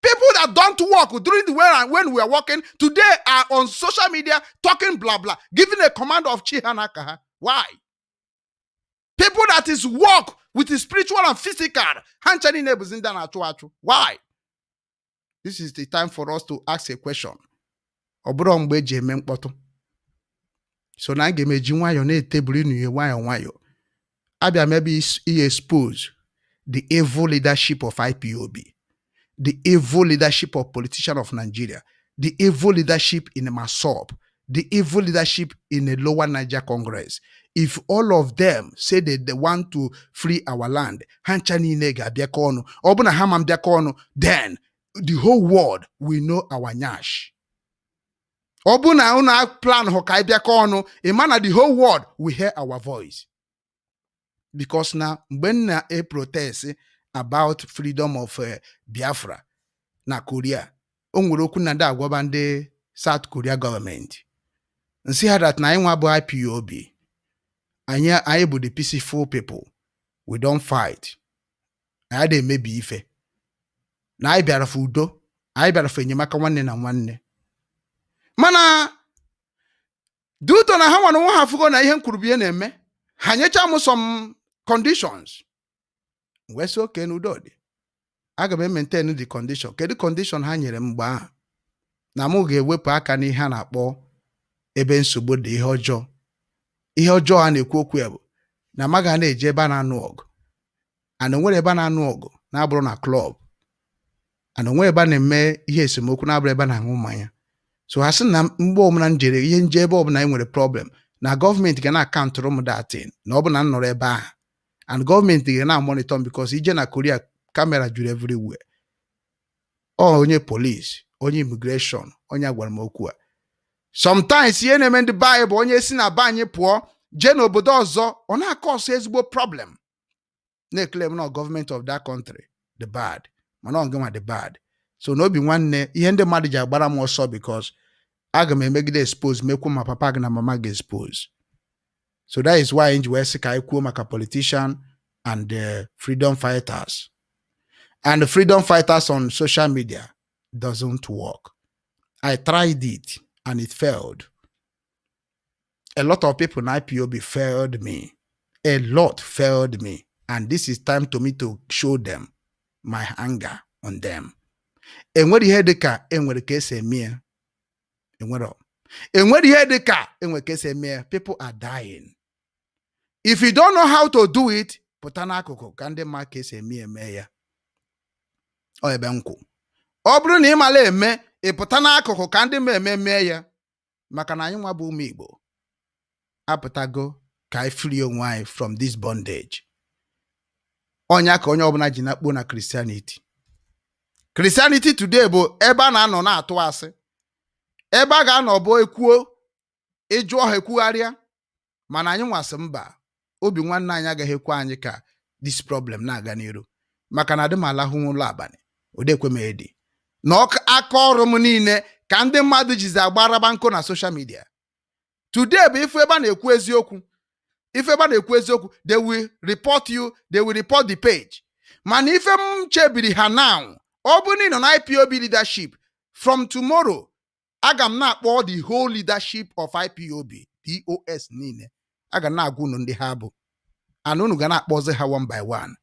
People that don't work during the way and when we are working today are on social media talking blah blah, giving a command of chi ha n'aka ha. Why? People that is work with the spiritual and physical, ha ncha niile bụzi ndị a na-achụ achụ. Why? This is the time for us to ask a question. Ọ bụrụ mgbe eji eme mkpọtụ, so na anyị ga-emeji nwayọọ na-etebụl inu ihe nwayọọ nwayọọ. Abịa m ebe i expose the evil leadership of IPOB, the evil leadership of politicians of Nigeria, the evil leadership in MASSOB, the evil leadership in the Lower Niger Congress. If all of them say they want to free our land, ha ncha niile ga-abịakọ ọnụ. Ọ bụ na ha ma mbịakọ ọnụ, then the whole world will know our nyash. Ọ bụ na unu plan hụ ka anyị bịakọ ọnụ, ị ma na the whole world will hear our voice. Because na mgbe m na-protest about freedom of Biafra na Korea, o nwere okwu na ndị agwaba ndị South Korea gọọmenti nsị ha that na anyị nwa bụ IPOB, anyị bụ the peaceful people. We don't fight. Anyị adịghị emebi ife, na anyị bịara for udo, anyị bịara for enyemaka nwanne na nwanne. Mana duto na ha nwere onwe ha afụgo na ihe m kwuru bụ ihe na-eme, ha nyecha m some conditions, wee sị oke na udo dị, aga m maintain the condition. Kedu condition ha nyere m mgbe ahụ? Na mụ ga-ewepụ aka n'ihe a na-akpọ ebe nsogbu dị, ihe ọjọọ. Ihe ọjọọ a na-ekwu okwu ya bụ na amaghị a na-eje ebe a na-anụ ọgụ, and onwere ebe a na-anụ ọgụ na-abụrụ na club, and onwere ebe a na-eme ihe esemokwu na-abụrụ ebe a na-aṅụ mmanya. So ha sị na mgbe ọbụla m jere ihe nje, ebe ọbụla e nwere problem, na gọọmenti ga na-akantụrụ m datin na ọ bụ na m nọrọ ebe ahụ, and gọọmenti ga na-amonitor m, because ije na Korea, camera juru everywhere. Ọ onye police, onye immigration, onye a gwara m okwu a. Sometimes ihe na-eme ndị be anyị bụ onye si na be anyị pụọ jee n'obodo ọzọ, ọ na-akọsụ ezigbo problem, na-eclaim na gọọmenti of that country the bad, mana ọ gịnwa the bad. So n'obi nwanne, ihe ndị mmadụ ji agbara m ọsọ because aga m emegide expose, mekwu ma papa gị na mama gị expose. So that is why ji wee sị ka anyị kwuo maka politician and the freedom fighters, and the freedom fighters on social media doesn't work. I tried it and it failed. A lot of people in IPOB failed me. A lot failed me, and this is time to me to show them my anger on them. Enwere ihe dị ka enwere ka esi eme ya. Enwere ihe dị ka enwere ka esi eme ya. People are dying. If you don't know how to do it, pụta n'akụkụ ka ndị mma ka esi eme ya eme ya. Ọ ebe nkwụ, ọ bụrụ na ị mara eme, ị pụta n'akụkụ ka ndị ma eme mee ya, maka na anyị nwa bụ ụmụ Igbo apụtago ka anyị free onwe anyị from this bondage. Ọnya ka onye ọbụla ji nakpuo na Christianity. Christianity today bụ ebe a na-anọ na-atụ asị, ebe a ga-anọ bụ ekwuo, ịjụọ ha ekwugharịa. Mana anyị nwasị mba, obi nwanne anyị agaghị ekwe anyị ka this problem na-aga n'iru, maka na adị m alahụ ụlọ abalị odekwe m edi na aka ọrụ m niile ka ndị mmadụ jizi agbaraba nkụ na social media today. Bụ ifu ebe a na-ekwu eziokwu, ife ebe a na-ekwu eziokwu, they will report you, they will report the page. Mana ife m chebiri ha now, ọ bụrụ na ị nọ na IPOB leadership, from tomorrow aga m na-akpọ the whole leadership of IPOB DOS niile. Aga m na-agwa unu ndị ha bụ, and unu ga na-akpọzi ha one by one,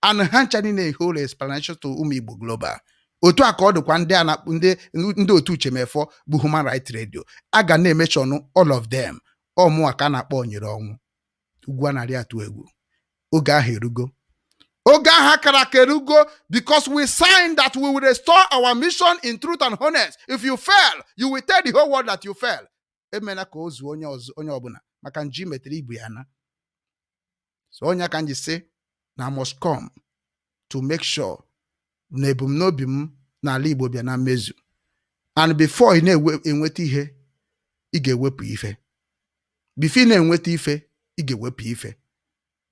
and ha ncha niile whole explanation to ụmụ Igbo global. Otu a ka ọ dịkwa ndị a na ndị otu Uchemefo bụ Human Rights Radio, a ga na-emechọnụ all of them. Ọmụa ka a na-akpọ onyere ọnwụ ugwu a narị atụ egwu. Oge ahụ erugo, oge ahụ akara aka erugo, because we signed that we will restore our mission in truth and honest. If you fail, you will tell the whole world that you fail. Emela ka o zuo onye ọzọ, onye ọbụla, maka nji metere ibu ya na so onye ka m ji sị na I must come to make sure na ebumnobi m n'ala Igbo bịa na mmezu. And before ị na-enweta ihe, ị ga-ewepụ ife. Before ị na-enweta ife, ị ga-ewepụ ife.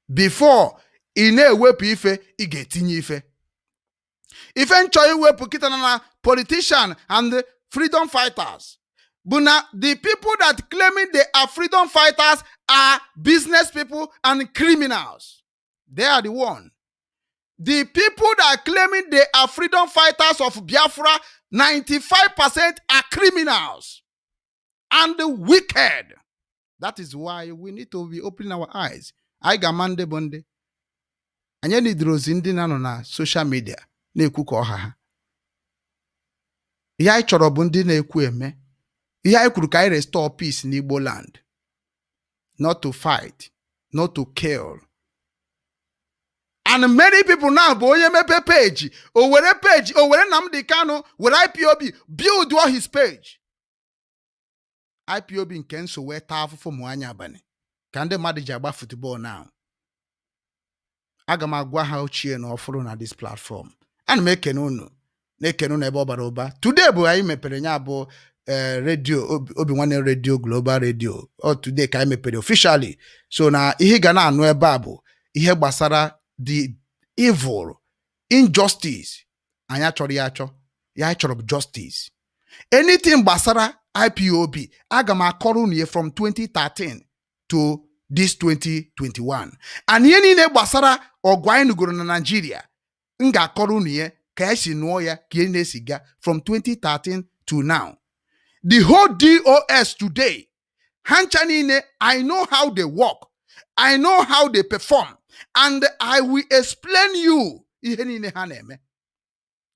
Before ị na-ewepụ ife, ị ga-etinye ife. Ife nchọ iwepụ kịta na politician and freedom fighters Bụ na the people that claiming they are freedom fighters are business people and criminals. They are the one. The people that are claiming they are freedom fighters of Biafra, 95% are criminals and the wicked. That is why we need to be opening our eyes. Anyị ga-ama ndị bụ ndị. Anyị nidiri ozi ndị na-anọ na social media na-ekwu ka ọha ha. Ihe anyị chọrọ bụ ndị na-ekwu eme. Ihe anyị kwuru ka anyị restore peace n'Igbo land. Not to fight, not to kill. And many people now bụ onye mepe page, o were page, o were Nnamdi Kanu, were IPOB, build all his page. IPOB nke nso wee taa afụfụ mụ anya abalị ka ndị mmadụ ji agba football now. Aga m agwa ha ochie na ọfụrụ na this platform. Ana m ekene unu, na-ekene unu ebe ọ bara ụba. Today bụ anyị mepere ya bụ redio Obi Nwanne Radio, Global Radio. Ọ today ka anyị mepere officially. So na ihe ị ga na-anụ ebe a bụ ihe gbasara the evil, injustice. Anyị achọrọ ya achọ. Ya anyị chọrọ bụ justice. Anything gbasara IPOB, aga m akọrọ unu ya from 2013 to this 2021. And ihe niile gbasara ọgụ anyị nụgoro na Nigeria, m ga-akọrọ unu ya ka esi nụọ ya, ka ihe na-esi ga from 2013 to now. The whole DOS today, ha ncha niile, I know how they work. I know how they perform. And I will explain you ihe niile ha na-eme.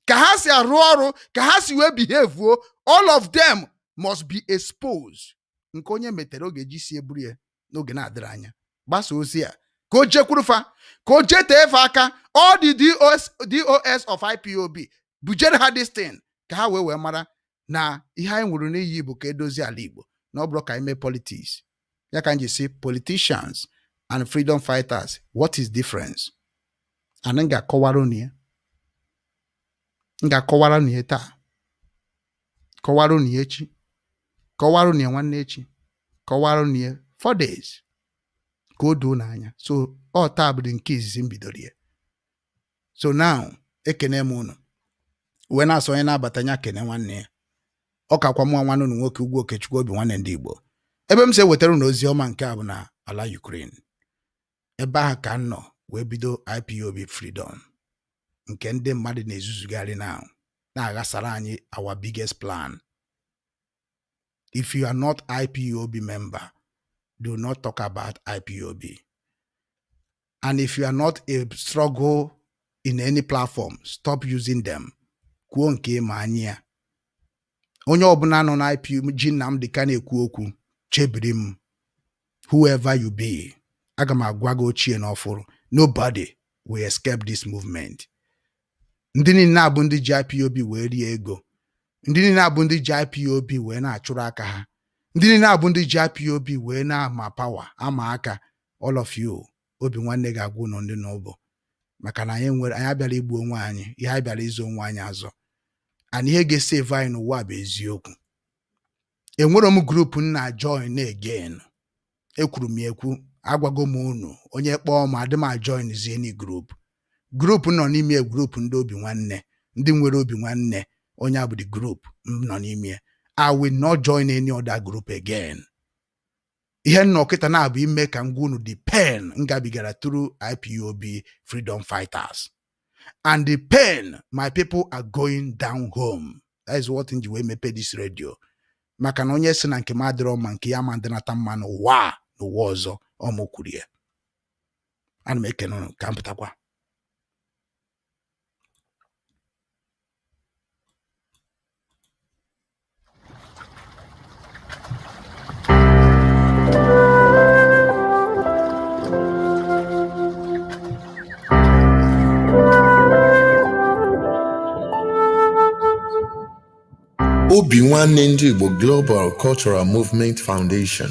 Ka ha si arụ ọrụ, ka ha si wee behave, all of them must be exposed. Nke onye metere oge ji si eburu ya n'oge na-adịrị anya. Gbasa ozi a ka o jekwuru fa, ka o jee tee fa aka. All the DOS, DOS of IPOB, bujere ha this thing ka ha wee mara na ihe anyị nwụrụ n'iyi bụ ka edozi ala Igbo, na ọ bụrụ ka anyị mee politics. Ya ka m ji si politicians and freedom fighters, what is difference? And m ga-akọwara unu ya, m ga-akọwara unu ya taa, kọwara unu ya echi, kọwara unu ya nwanne echi, kọwara unu ya 4 days ka o doo n'anya. So ọ taa bụ nke izizi m bidoro ya. So now ekene m unu wee na-asọ onye na-abata ya kene nwanne ya. Ọ kakwa mụọ nwanne unu nwoke, Ugwu Okechukwu, Obi Nwanne ndị Igbo. Ebe m si ewetara unu ozi ọma nke a bụ na ala Ukraine. Ebe ahụ ka m nọ wee bido IPOB freedom nke ndị mmadụ na-ezuzugharị now na-aghasara anyị our biggest plan. If you are not IPOB member, do not talk about IPOB. And if you are not a struggle in any platform, stop using them. Kwuo nke ịma anyị ya. Onye ọbụla nọ na IPOB ji Nnamdi Kanu ekwu okwu, chebiri m. Whoever you be, aga m agwa gị ochie na ọfụrụ, nobody will escape this movement. Ndị niile abụ ndị ji IPOB wee rie ego, ndị niile abụ ndị ji IPOB wee na-achụrụ aka ha, ndị niile abụ ndị ji IPOB wee na-ama power ama aka, all of you, Obi Nwanne ga-agwa unu ndị n'ụbụ maka na anyị nwere anyị abịara igbu onwe anyị. Ihe anyị bịara ịzụ onwe anyị azụ and ihe ga-esave anyị n'ụwa bụ eziokwu. Enwero m group m na join again. Ekwuru m ya ekwu, agwago m unu, onye kpọọ m adị m ajoin any group. Group nọ n'ime group ndị Obi Nwanne, ndị nwere obi nwanne, onye a bụ the group m nọ n'ime. I will not join any other group again. Ihe nnọ kịta na-abụ ime ka m gwa unu the pain m gabigara through IPOB freedom fighters and the pain my people are going down home. That is what m ji wee mepe this radio, maka na onye si na nke m adịrọ mma, nke ya ma ndịnata mma n'ụwa a, n'ụwa ọzọ. Ọ mụ kwuru ya. Ana m ekene unu ka m pụtakwa. Obi Nwanne Ndị Igbo Global Cultural Movement Foundation.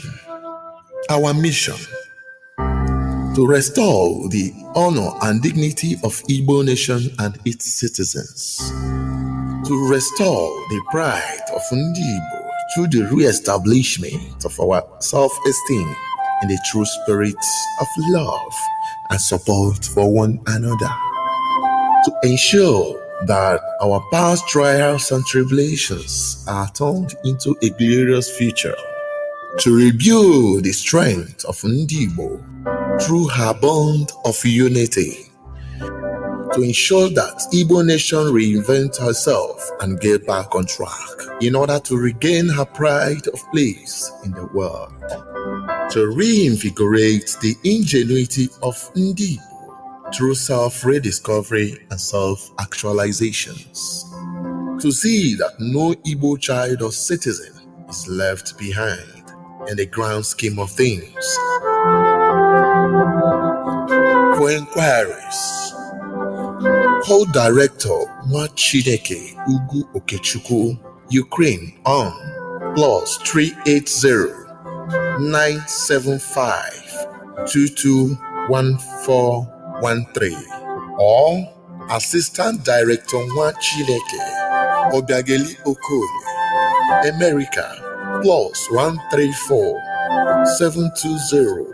Our mission: to restore the honor and dignity of Igbo nation and its citizens, to restore the pride of Ndị Igbo through the re-establishment of our self-esteem in the true spirit of love and support for one another, to ensure That our past trials and tribulations are turned into a glorious future. To rebuild the strength of Ndigbo through her bond of unity. To ensure that Igbo nation reinvent herself and get back on track in order to regain her pride of place in the world. To reinvigorate the ingenuity of Ndigbo through self-rediscovery and self-actualizations. To see that no Igbo child or citizen is left behind in the grand scheme of things. For inquiries, call Director Nwachineke Ugu Okechukwu, Ukraine on +380 975 221413 or Assistant Director Nwachineke Obiageli Okoye, America +134 720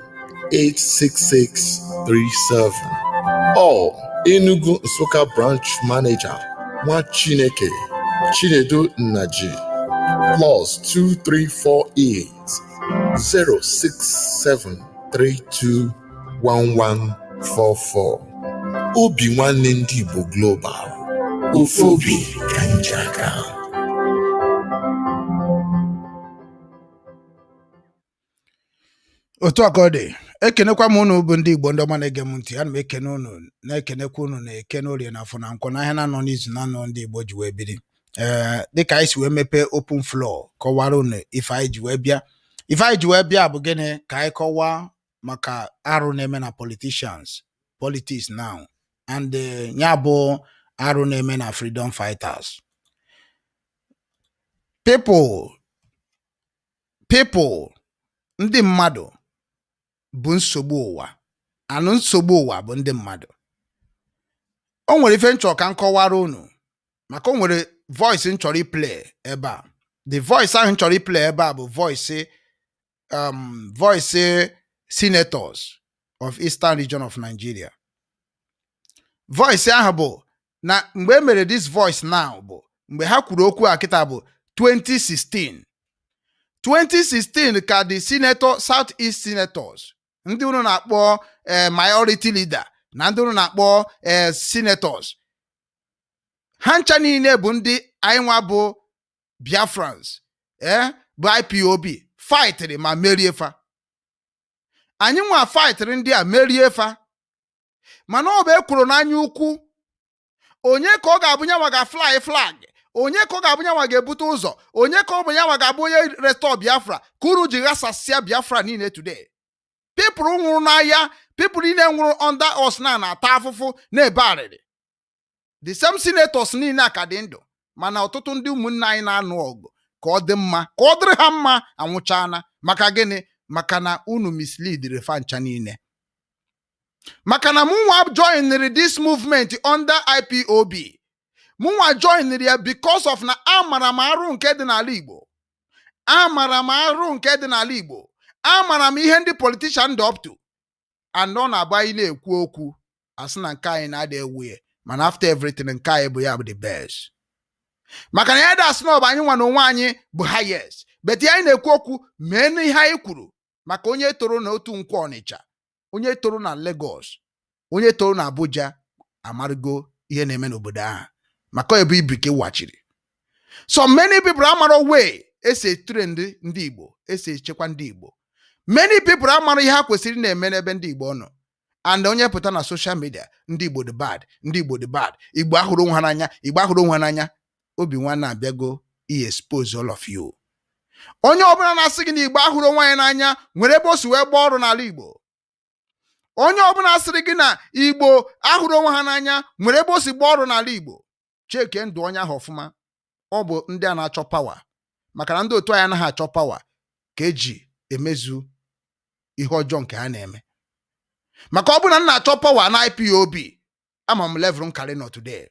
86637 or Enugu Nsukka Branch Manager Nwachineke Chinedu Nnaji +2348 067 321144. Obi Nwanne Ndị Igbo Global, ofu obi ka anyị ji aga. Otu a ka ọ dị. Ekenekwa m unu bụ ndị Igbo, ndị ọma na-ege m ntị. Ana m ekene unu, na-ekenekwa unu na eke, n'orie, na afọ, na nkwọ, n'ahịa na-anọ, n'izu na-anọ, ndị Igbo ji wee biri. Ee, dịka anyị si wee mepee open floor, kọwara unu ife anyị ji wee bịa. Ife anyị ji wee bịa bụ gịnị? Ka anyị kọwaa maka arụ na-eme na politicians, politics now, and ya bụ arụ na-eme na freedom fighters. People, ndị mmadụ bụ nsogbu ụwa, anụ nsogbu ụwa bụ ndị mmadụ. O nwere ife nchọ ka m kọwara unu, maka o nwere voice m chọrọ iplay ebe a. The voice ahụ m chọrọ iplay ebe a bụ voice senators of Eastern Region of Nigeria. Voice ahụ bụ na mgbe e mere this voice now bụ mgbe ha kwuru okwu a kịta bụ 2016. 2016 ka the senator, South East senators, ndị unu na-akpọ minority leader na ndị unu na-akpọ senators, ha ncha niile bụ ndị anyị nwa bụ Biafrans, bụ IPOB fightịrị ma merie fa. Anyị nwa fightịrị ndị a, merie fa, mana ọ bụ ekworo n'anya ukwu. Onye ka ọ ga-abụ nyanwa ga-fly flag? Onye ka ọ ga-abụ nyanwa ga-ebute ụzọ? Onye ka ọ bụ nyanwa ga-abụ onye restore Biafra? Ka unu ji ghasasịa Biafra niile today. People nwụrụ n'ahịa, people niile nwụrụ under us na na-ata afụfụ na-ebe arịrị. The same senators niile a ka dị ndụ, mana ọtụtụ ndị ụmụnne anyị na-anụ ọgụ ka ọ dị mma, ka ọ dịrị ha mma, anwụchana. Maka gịnị? Maka na unu misleadiri fa ncha niile. Maka na mụnwa joinere this movement under IPOB, mụnwa joinere ya because of na amara m arụ nke dị n'ala Igbo. Amara m arụ nke dị n'ala Igbo. Amara m ihe ndị politician dị up to, and ọ na-agba anyị na-ekwu okwu, asị na nke anyị na-ada ewu ya, mana after everything, nke anyị bụ ya bụ the best. Maka na ya dị asị na ọ bụ anyị nwa na onwe anyị bụ highest, but ya anyị na-ekwu okwu mee n'ihe anyị kwuru. Maka onye toro na otu nkwọ Ọnịcha, onye toro na Lagos, onye toro na Abuja, amarụgo ihe na-eme n'obodo ahụ, maka ebe ibi ka wachiri. So many people amara way esi trend ndị Igbo, esi echekwa ndị Igbo. Many people amara ihe ha kwesịrị na-eme n'ebe ndị Igbo nọ. And onye pụta na social media, ndị Igbo dị bad, ndị Igbo dị bad, Igbo ahụrụ onwe ha n'anya, Igbo ahụrụ onwe ha n'anya. Obi nwanne abịago i expose all of you. Onye ọbụla na-asị gị na Igbo ahụrụ onwe anyị n'anya nwere ebe o si wee gbaa ọrụ n'ala Igbo. Onye ọbụla sịrị gị na Igbo ahụrụ onwe ha n'anya nwere ebe o si gbaa ọrụ n'ala Igbo, cheke ndụ onye ahụ ọfụma. Ọ bụ ndị a na-achọ power, maka na ndị otu anyị anaghị achọ power ka eji emezu ihe ọjọọ nke ha na-eme. Maka ọ bụ na m na-achọ power na IPOB, ama m level m karị nọ today.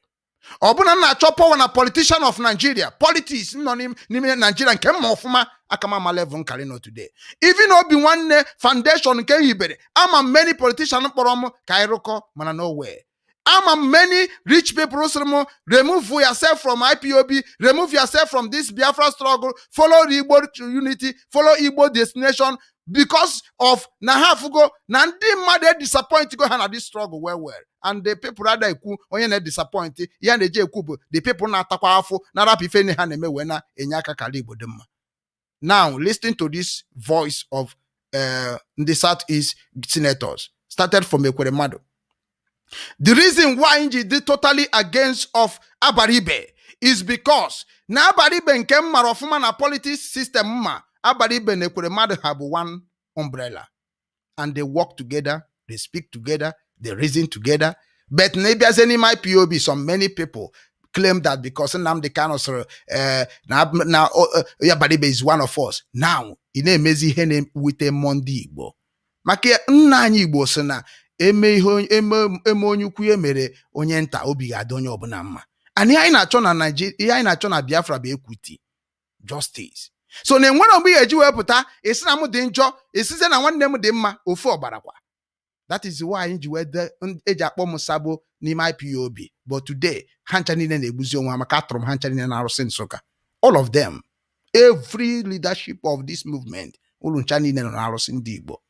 Ọ bụ na m na-achọ power na politician of Nigeria, politics nọ n'ime Nigeria nke mma ọfụma, aka m ama level m karị nọ today. Even Obi Nwanne Foundation nke m hibere, ama m many politician kpọrọ m ka anyị rụkọ, mana no way. Ama m many rich people sịrị m, "Remove yourself from IPOB, remove yourself from this Biafra struggle, follow the Igbo unity, follow Igbo destination," because of na ha afụgo na ndị mmadụ disappoint go ha na this struggle well well. And the people ada ekwu onye na-disappoint ya na-eji ekwu bụ the people na-atakwa afụ na-arapụ ife ha na-eme wee na-enye aka ka ala Igbo dị mma. Now listen to this voice of the Southeast senators, started from Ekweremadu. The reason why nji dị totally against of Abaribe is because na Abaribe nke m mara ọfụma na politics system mma, Abaribe na Ekweremadu ha bụ one umbrella and they work together, they speak together, they reason together. But na ịbịazie n'ime IPOB, some many people claim that because Nnamdi Kanu sịrị na Abaribe is one of us. Now ị na-emezi ihe na-ewute mmụọ ndị Igbo, maka nna anyị Igbo sị na eme ihe eme eme onye ukwu ya mere onye nta, obi ga-adị onye ọbụla mma. And ihe anyị na-achọ na Naịjirịa, ihe anyị na-achọ na Biafra bụ equity, justice. So na enwere mgbe ị ga-eji wee pụta esi na m dị njọ, esizie na nwanne m dị mma, ofu ọgbara kwa. That is why anyị ji wee eji akpọ m sabo n'ime IPOB. But today ha ncha niile na-egbuzi onwe ha, maka atụrụ m ha ncha niile na-arụsị Nsụka. All of them, every leadership of this movement, unu ncha niile nọ na-arụsị ndị Igbo,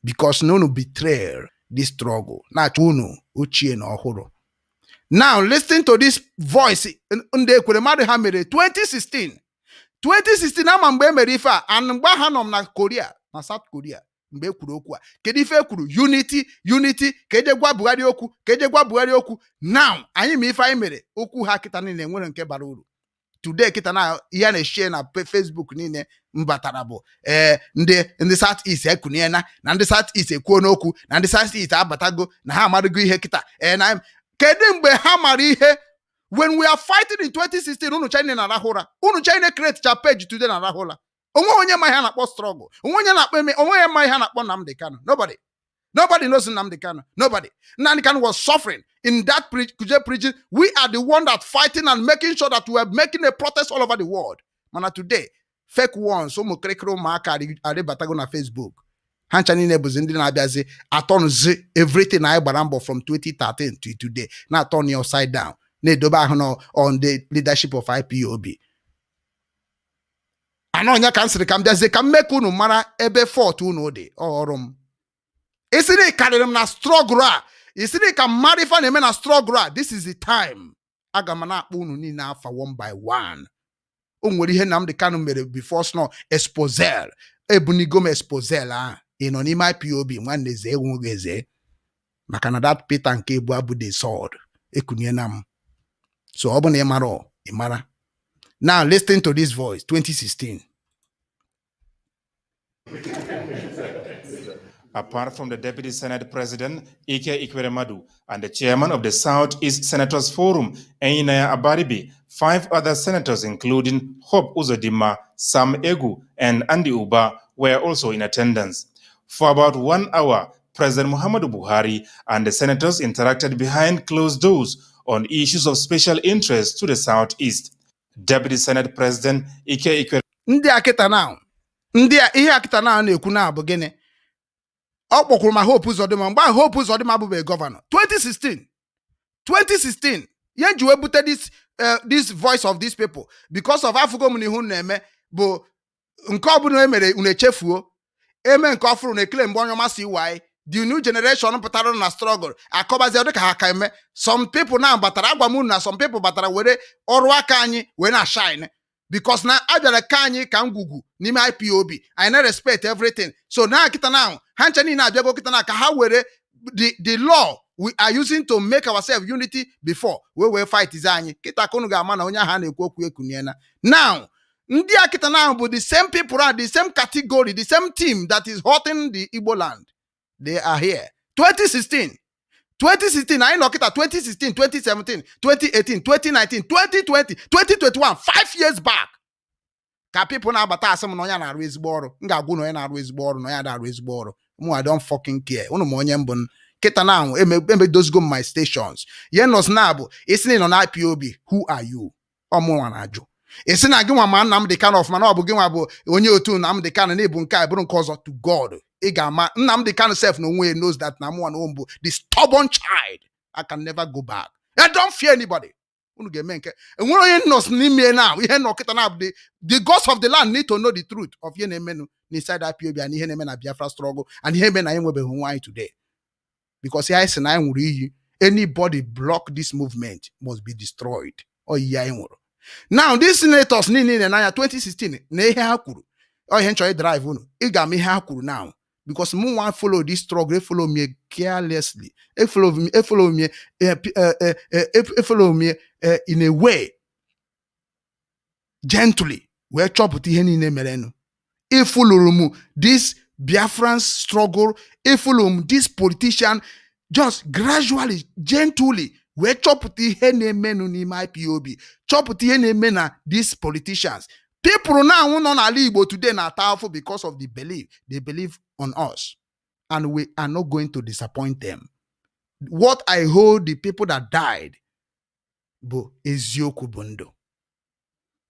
because na unu betrayal this struggle na-achọ unu ochie na ọhụrụ. Now listen to this voice ndị Ekweremadu ha mere 2016. 2016, ama mgbe e mere ife a, and mgbe ha nọ m na Korea, na South Korea, mgbe e kwuru okwu a. Kedu ife e kwuru? Unity, unity, ka eje gwa Buhari okwu, ka eje gwa Buhari okwu. Now anyị ma ife anyị mere okwu ha kịta niile nwere nke bara uru. Today kịta na ihe a na-eshie na Facebook niile m batara bụ ee ndị South East ekuniena, na ndị South East ekwuo n'okwu, na ndị South East abatago, na ha amarago ihe kịta. Ee, na kedu mgbe ha mara ihe? When we are fighting in 2016, unu China na-arahụ ụra. Unu China create cha page today na-arahụ ụra. Onwe onye ma ihe a na-akpọ struggle, onwe onye na-akpọ eme, onwe onye ma ihe a na-akpọ Nnamdi Kanu. Nobody, nobody knows Nnamdi Kanu. Nobody. Nnamdi Kanu was suffering in that Kuje prison. We are the one that fighting and making sure that we are making a protest all over the world. Mana today, fake ones, ụmụ kịrịkịrị ụmụaka arịbatago na Facebook. Ha ncha niile bụzi ndị na-abịazi atọnụzi everything anyị gbara mbọ from 2013 to today, na-atọn ya upside down, na-edobe ahụ on the leadership of IPOB. Anọ ọnya ka m sịrị ka m bịazie ka m mee ka unu mara ebe fault unu dị. Ọ ọrụ m isiri karịrị m na struggle a, isiri ka m mara ife a na-eme na struggle a. This is the time aga m na-akpọ unu niile afa one by one. O nwere ihe Nnamdi Kanu mere before snow exposel ebunigo m exposel ahụ. Ị nọ n'ime IPOB, nwanne, zee enweghị eze, maka na that Peter nke ebu abụ the sword ekuniena m. So ọ bụ na ị mara, ị mara. Now listen to this voice, 2016. Apart from the Deputy Senate President, Ike Ekweremadu, and the chairman of the Southeast Senators Forum, Enyinnaya Abaribe, five other senators, including Hope Uzodinma, Sam Egwu, and Andy Uba, were also in attendance. For about one hour, President Muhammadu Buhari and the senators interacted behind closed doors on issues of special interest to the Southeast. Deputy Senate President Ike Ekweremadu Ndị a kịta na ndị a, ihe a kịta na na-ekwu na bụ gịnị? Ọ kpọkwuru ma Hope Uzodimma mgbe ahụ Hope Uzodimma abụbeghị gọvanọ. 2016, 2016, ihe nji wee bute this voice of these people, because of afụgo m na ihu na-eme bụ nke ọbụla e mere unu echefuo, eme nke ọfụrụ na ekele mgbe onye ọma si waị. The new generation pụtara na struggle akọbazie dịka ha ka eme. Some people na batara agwa m unu na some people batara were ọrụ aka anyị wee na shine, because na abịara ka anyị ka ngwugwu n'ime IPOB, anyị na respect everything. So na kịta na ha ncha niile abịago kịta na ka ha were the law we are using to make ourselves unity before wee fight ize anyị kịta, ka unu ga-ama na onye ahụ a na-ekwu okwu ekuniena. Now ndị a kịta na bụ the same people are the same category, the same team that is hurting the Igbo land. They are here. 2016, 2016, anyị nọ kịta 2016, 2017, 2018, 2019, 2020, 2021, 5 years back, ka people na-abata asị m na onye na-arụ ezigbo ọrụ. M ga-agwụ na onye na-arụ ezigbo ọrụ na onye na-arụ ezigbo ọrụ. Mụ, I don't fucking care. Unu ma onye mbụ kịta na ahụ emedozigo m my stations. Ihe nọs na bụ isi na ị nọ na IPOB, who are you? Ọmụnwa na-ajụ. Isi na gị nwa ma Nnamdi Kanu ọfụma, na ọ bụ gị nwa bụ onye otu Nnamdi Kanu, na-ebu nke a bụrụ nke ọzọ. To God, ị ga-ama Nnamdi Kanu sef na onwe ya knows that na mụnwa na onwe m bụ the stubborn child. I can never go back. I don't fear anybody. Unu ga-eme nke enwere onye nọs n'ime na ihe nọ kịta na the gods of the land need to know the truth of ihe na-emenụ n'inside IPOB and ihe na-eme na Biafra struggle and ihe eme na anyị nwebeghị onwe anyị today, because ihe anyị sị na anyị nwụrụ iyi, anybody block this movement must be destroyed. Ọ iyi anyị nwụrụ. Now, these senators niile n'anya 2016 na ihe ha kwuru, ọ ihe nchọrọ drive unu, ị ga-ama ihe ha kwuru now, because mụ nwa follow this struggle, follow me carelessly, e follow me, e follow me, e follow me in a way gently, wee chọpụta ihe niile merenụ. Ifuluru m this Biafran struggle, ifulu m this politician just gradually, gently, wee chọpụta ihe na-emenụ n'ime IPOB, chọpụta ihe na-eme na these politicians. People now nọ n'ala Igbo today na-ata afụ because of the belief they believe on us, and we are not going to disappoint them. What I hold the people that died bụ eziokwu bụ ndụ.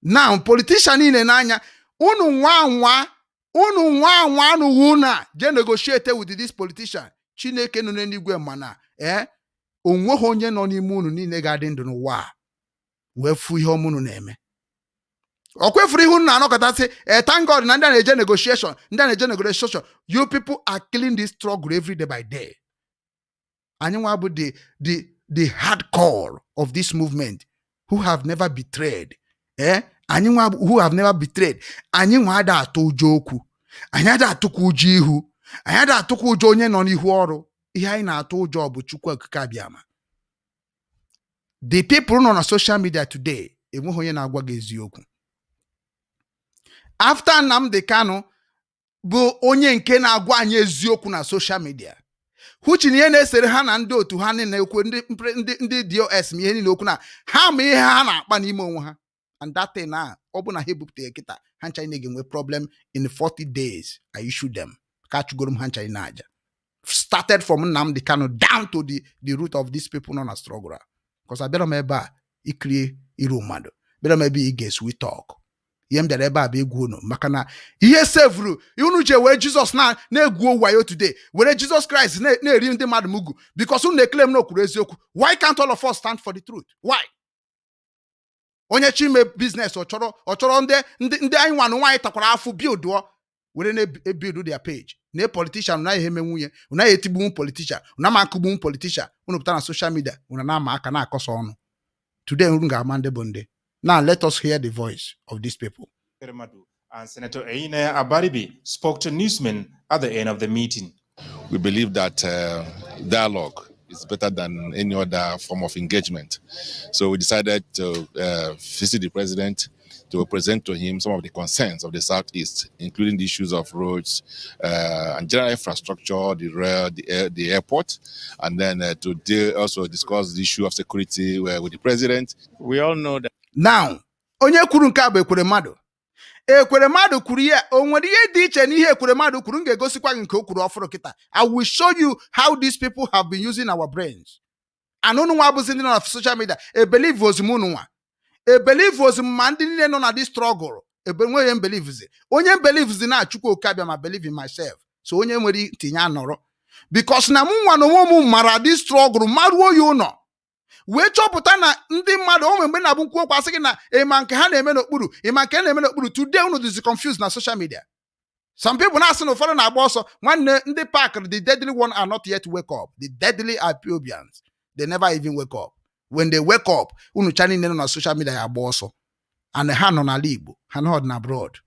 Now, politician niile n'anya unu, nwa nwa unu, nwa nwa anụghị na je negotiate with this politician. Chineke nọ n'eluigwe, mana ee, onweghị onye nọ n'ime unu niile ga-adị ndụ n'ụwa a wee fụ ihe ọma unu na-eme. Ọ kwefuru ihe unu na-anọkọtasị. Thank God na ndị a na-eje negotiation, ndị a na-eje negotiation. You people are killing this struggle every day by day. Anyị nwa bụ the hardcore of this movement who have never betrayed. Anyị nwa who have never betrayed, anyị nwa ada atụ ụjọ okwu, anyị ada atụkwa ụjọ ihu, anyị ada atụkwa ụjọ onye nọ n'ihu ọrụ. Ihe anyị na-atụ ụjọ bụ Chukwu Okike Abịama. The people nọ na social media today, enweghị onye na-agwa gị eziokwu. After Nnamdi Kanu bụ onye nke na-agwa anyị eziokwu na social media, huchi na ihe na-esere ha na ndị otu ha niile ekwu, ndị DOS, ma ihe niile okwu na ha, ma ihe ha na-akpa n'ime onwe ha, and that thing na ọ bụ na ha ebupụta kịta, ha ncha niile ga-enwe problem in 40 days. I issue them ka achụgoro m ha ncha niile aja, started from Nnamdi Kanu down to the root of these people nọ na struggle a, because abịara m ebe a ikiri iru mmadụ, bịara m ebe ị ga-esi talk. Ihe m bịara ebe a bụ egwu unu, maka na ihe sevuru unu ji were Jizọs na na-egwu wayo today, were Jizọs Kraịst na-eri ndị mmadụ mugu, because unu na-ekele m na o kwuru eziokwu. Why can't all of us stand for the truth? Why? Onye chi ime business, ọ chọrọ ndị anyị nwanụ nwaanyị takwara afụ build were na-ebuild their page na politician na ihe eme nwunye unu, etigbunwu politician unu, ama akụgbunwu politician unu, pụta na social media unu na-ama aka na-akọsa ọnụ. Today unu ga-ama ndị bụ ndị. Now let us hear the voice of these people. Madu and Senator Enyinnaya Abaribe spoke to newsmen at the end of the meeting. We believe that dialogue is better than any other form of engagement. So we decided to visit the president to present to him some of the concerns of the Southeast, including the issues of roads and general infrastructure, the rail, the airport, and then to deal, also discuss the issue of security with the president. We all know that Now, onye kwuru nke a bụ Ekwere Mmadụ. Ekwere Mmadụ kwuru ihe o nwere ihe dị iche n'ihe Ekwere Mmadụ kwuru. M ga-egosikwa gị nke o kwuru ọfụrụ kịta. I will show you how these people have been using our brains, and unu nwa bụzi ndị nọ na social media ebelieve ozim, unu nwa ebelieve ozim, ma ndị niile nọ na this struggle ebe nweghị m believezi, onye m believezi na Chukwu Okabịa ma believe in myself. So onye nwere ntinye anọrọ, because na mụ nwa na onwe m mara this struggle, maruo ya ụnọ, wee chọpụta na ndị mmadụ o nwere mgbe na-abụ nkwu okwu, asị gị na ịma nke ha na-eme n'okpuru, ịma nke ha na-eme n'okpuru. Today unu dịzi confused na social media. Some people na-asị na ụfọdụ na-agba ọsọ. Nwanne, ndị park, the deadly one are not yet wake up. The deadly IPOBians, they never even wake up. When they wake up, unu cha niile nọ na social media ya agba ọsọ, and ha nọ n'ala Igbo, ha nọ na abroad,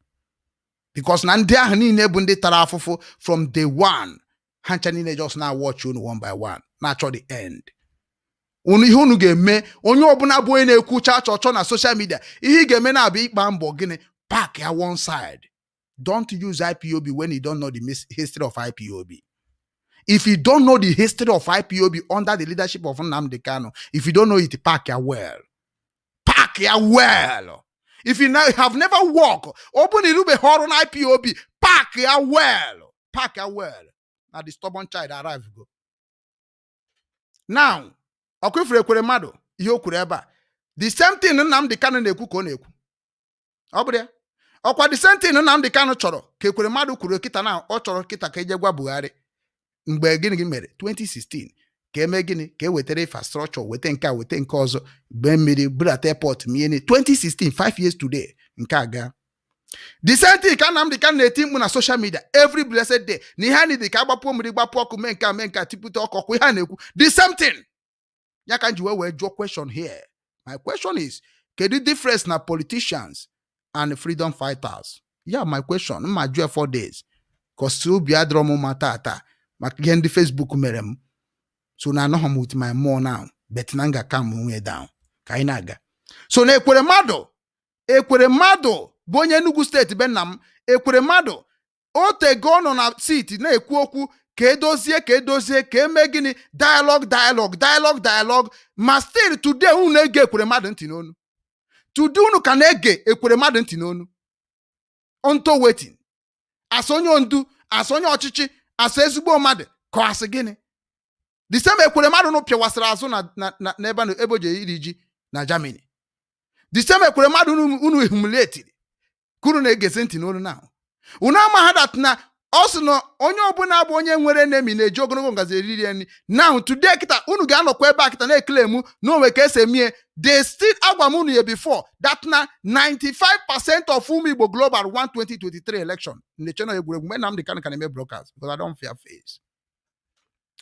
because na ndị ahụ niile bụ ndị tara afụfụ from day one. Ha ncha niile just na watch unu one by one, na-achọ the end unu. Ihe unu ga-eme, onye ọbụla bụ onye na-ekwucha chọchọ na social media, ihe ị ga-eme na-abụ ịkpa mbọ gịnị? Park ya one side. Don't use IPOB when you don't know the history of IPOB. If you don't know the history of IPOB under the leadership of Nnamdi Kanu, if you don't know it, park ya well, park ya well. If you have never work, ọ bụ na irubeghị ọrụ na IPOB, park ya well, park ya well. Na the stubborn child arrive go now. Ọkwa ifuru Ekwere Mmadụ, ihe o kwuru ebe a, the same thing Nnamdi Kanu na-ekwu ka ọ na-ekwu. Ọ bụrụ ya, ọkwa the same thing Nnamdi Kanu chọrọ ka Ekwere Mmadụ kwuru kịta na ọ chọrọ kịta ka eje gwa Buhari. Mgbe gịnị gị mere 2016 Ka eme gịnị? Ka e wetara infrastructure, weta nke a, weta nke ọzọ, gbee mmiri, bulata airport mie. 2016, 5 years today, nke a gaa. The same thing ka Nnamdi Kanu na-eti mkpu na social media every blessed day, na ihe a dị ka agbapụo mmiri, gbapụ ọkụ, mee nke a, mee nke a, tipụta ọkụ ọkụ. Ihe a na-ekwu, the same thing ya ka m ji wee jụọ question here. My question is, kedu difference na politicians and freedom fighters? Ya my question mma jụọ 4 days, cause obi adịrọ m mma tata maka ihe ndị Facebook mere m. So na anọghị m with my mmụọ now, but na m ga-calm onwe down ka anyị na-aga. So na Ekweremadu, Ekweremadu bụ onye Enugu Steeti, be nna m. Ekweremadu otego ọ nọ na seat na-ekwu okwu ka edozie, ka edozie, ka eme gịnị? Dialogue, dialogue, dialogue, dialogue. Ma still today unu na-ege Ekweremadu ntị n'onu. Today unu ka na-ege Ekweremadu ntị n'onu onto wetin? As onye ndu, as onye ọchịchị, as ezigbo mmadụ, ka asị gịnị? The same Ekweremadu unu pịawasịrị azụ na n'ebe ebe o ji iri ji na Germany, the same Ekweremadu unu humiliatiri, ka unu na-egezi ntị n'olu now. Unu amaghị that na ọ sị na onye ọbụla bụ onye nwere enemy na-eji ogologo ngazi eriri ya nri. Now today kịta unu ga-anọkwa ebe a kịta na-ekelemu na onwe ka esi emie. They still agwa m unu ya before that na 95% of ụmụ Igbo global 1 2023 election na-eche na egwuregwu mgbe Nnamdi Kanu ka na-eme broadcast, because I don't fear face.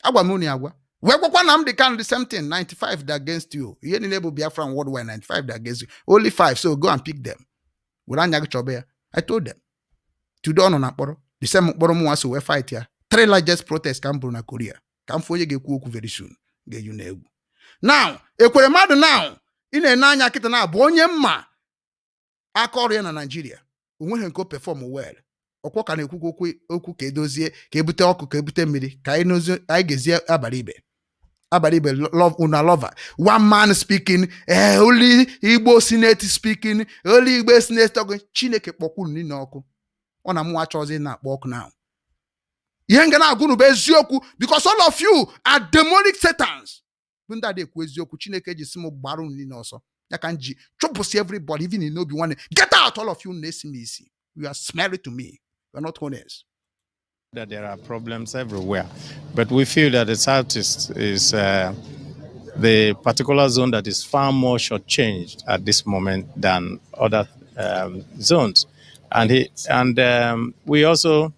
Agwa m unu ya agwa, wee gwakwa Nnamdi Kanu the same thing: 95 they against you. Ihe niile bụ Biafran worldwide, 95 they against you, only 5, so go and pick them, were anya gị chọba ya. I told them. Today ọ nọ na mkpọrọ, the same mkpọrọ mụnwa so wee fight ya. Three largest protest ka m bụrụ na Korea, ka m fụ onye ga-ekwu okwu very soon ga-eyu na egwu. Now Ekweremadu now ị na-ene anya kịta na bụ onye mma aka ọrụ ya na Nigeria, o nweghị nke o perform well. Ọkwọ ka na-ekwukwa okwu okwu ka edozie, ka ebute ọkụ, ka ebute mmiri, ka anyị nozie, anyị gezie abalị ibe abalị ibe love una lover. One man speaking, only Igbo Senate speaking, only Igbo Senate talking. Chineke kpọkwuru niile ọkụ. Ọ na mụ achọzi na-akpọ ọkụ now. Ihe nga na-agụ unu bụ eziokwu, because all of you are demonic satans, bụ ndị ada ekwu eziokwu. Chineke ji si m gbara unu niile ọsọ, ya ka m ji chụpụsị everybody, even in obi nwanne. Get out, all of you na-esi m isi. You are smelly to me. You are not honest. That there are problems everywhere, but we feel that the Southeast is the particular zone that is far more shortchanged at this moment than other zones. And we also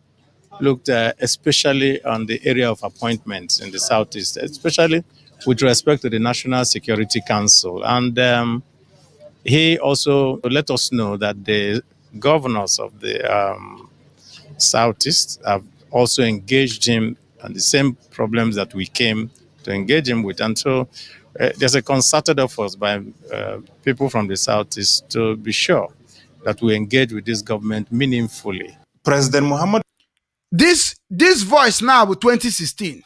looked especially on the area of appointments in the Southeast, especially with respect to the National Security Council. And he also let us know that the governors of the Southeast have also engaged him on the same problems that we came to engage him with. And so there's a concerted effort by people from the Southeast to be sure that we engage with this government meaningfully. President Muhammad This voice now bụ 2016.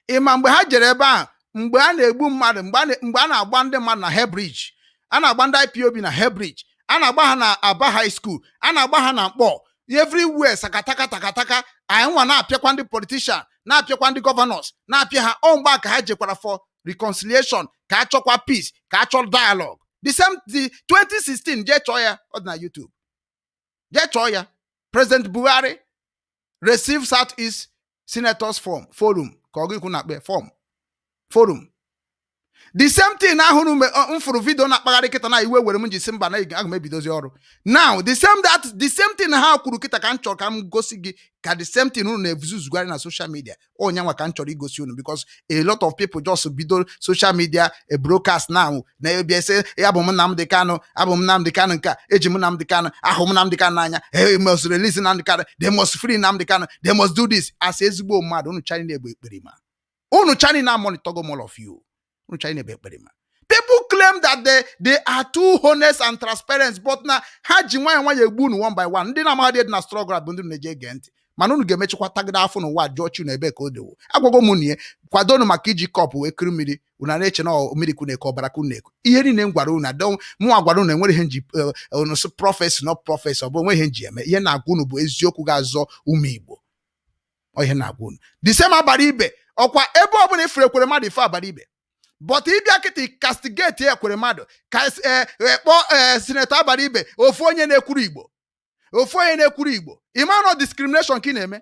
Ị ma mgbe ha jere ebe a, mgbe a na-egbu mmadụ, mgbe a na-agba ndị mmadụ na Hebridge, a na-agba ndị IPOB na Hebridge, a na-agba ha na Aba High School, a na-agba ha na Mkpọ, everywhere sakataka takataka. Anyị nwa na-apịakwa ndị politician, na-apịakwa ndị governors, na-apịa ha. Ọ mgbe a ka ha jekwara for reconciliation, ka a chọkwa peace, ka a chọọ dialogue. The same, the 2016, jee chọọ ya, ọ dị na YouTube, jee chọọ ya. President Buhari receive Southeast Senators Form Forum, ka ọ gịkwu na-akpa form forum. The same thing ahụrụ m fụrụ video na-akpagharị kịta na iwe were m ji si mba na aga m ebidozi ọrụ now. The same, that the same thing ha kwuru kịta ka m chọrọ ka m gosi gị, ka the same thing unu na-evuzuzugharị na social media onye nwa ka m chọrọ igosi unu, because a lot of people just bido social media, a broadcast now, na-ebia sị ya bụ m Nnamdi Kanu, abụ m Nnamdi Kanu, nke a eji m Nnamdi Kanu, ahụ m Nnamdi Kanu n'anya. They must release Nnamdi Kanu, they must free Nnamdi Kanu, they must do this. As ezigbo mmadụ, unu chani na-egbe ekperima, unu chani na monitor go, all of you, unu chani na-egbe ekperima. People claim that they are too honest and transparent, but na ha ji nwayọ nwayọ egbu unu one by one. Ndị na-amaghị dị na struggle bụ ndị na-eje ege ntị, mana unu ga-emechikwa tagide afọ n'ụwa jụọ chi na ebe ka o dewo. Agwago m unu ihe, kwadonu maka iji cup wee kuru mmiri. Unu na-eche na mmiri kwunu eko, ọbara kwunu eko. Ihe niile m gwara unu adọ mụnwa gwara unu, enwere ihe nji unu sị prophecy, not prophecy. Ọ bụ onwe ihe nji eme. Ihe na-agwa unu bụ eziokwu ga-azọ ụmụ Igbo. Ọ ihe na-agwa unu, the same abalị ibe ọkwa ebe ọbụla ifuru Ekweremadu, ife abalị ibe. But ịbịa kịta castigate Ekweremadu, ka kpọọ Senator abalị ibe ofu onye na-ekwuru Igbo, ofu onye na-ekwuru Igbo. Ịma nọ discrimination ka ị na-eme?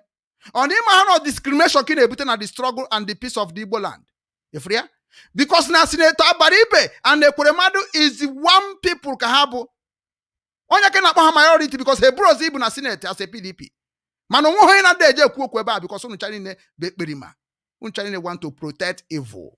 Ọ na ịma ha nọ discrimination ka ị na-ebute na the struggle and the peace of the Igbo land? Ifuru ya, because na Senator Abaribe and Ekweremadu is one people ka ha bụ onye ka na-akpọ ha minority, because ha eburu ozi ibu na Senate as a PDP. Mana onwe onye na-ada eje ekwu okwu ebe a, because unu niile bụ ekperima, unu niile want to protect evil.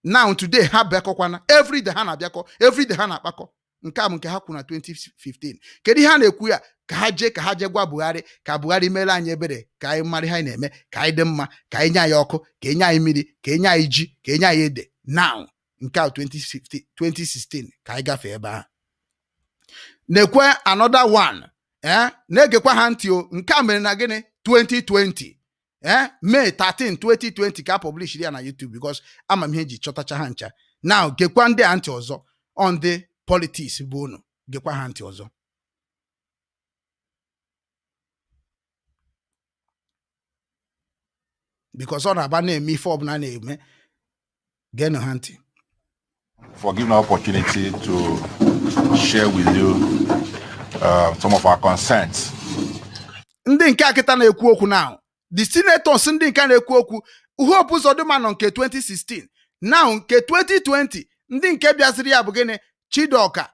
Now today ha bịakọkwana, everyday ha na-abịakọ, everyday ha na-akpakọ. Nke a bụ nke ha kwuru na 2015. Kedu ihe a na-ekwu ya? Ka ha jee gwa Buhari ka Buhari mere anyị ebere, ka anyị mara ihe anyị na-eme, ka anyị dị mma, ka anyị nye anyị ọkụ, ka enye anyị mmiri, ka enye anyị ji, ka enye anyị ede. Now nke a 2015, 2016, ka anyị gafee ebe ahụ. Na-ekwe another one, na-egekwa ha ntị o. Nke a mere na gịnị? 2020, May 13 2020, ka a publish ya na YouTube, because ama m ihe ji chọtacha ha ncha. Now gekwa ndị a ntị ọzọ on the politics bụ unu gekwa ha ntị ọzọ. Because ọ na-aba na-eme ife ọbụla na-eme, geenụ ha ntị. For giving an opportunity to share with you some of our concerns. Ndị nke a kịta na-ekwu okwu now, the senators, ndị nke a na-ekwu okwu, Hope Uzodimma nọ nke 2016. Now nke 2020, ndị nke bịaziri ya bụ gịnị? Chidoka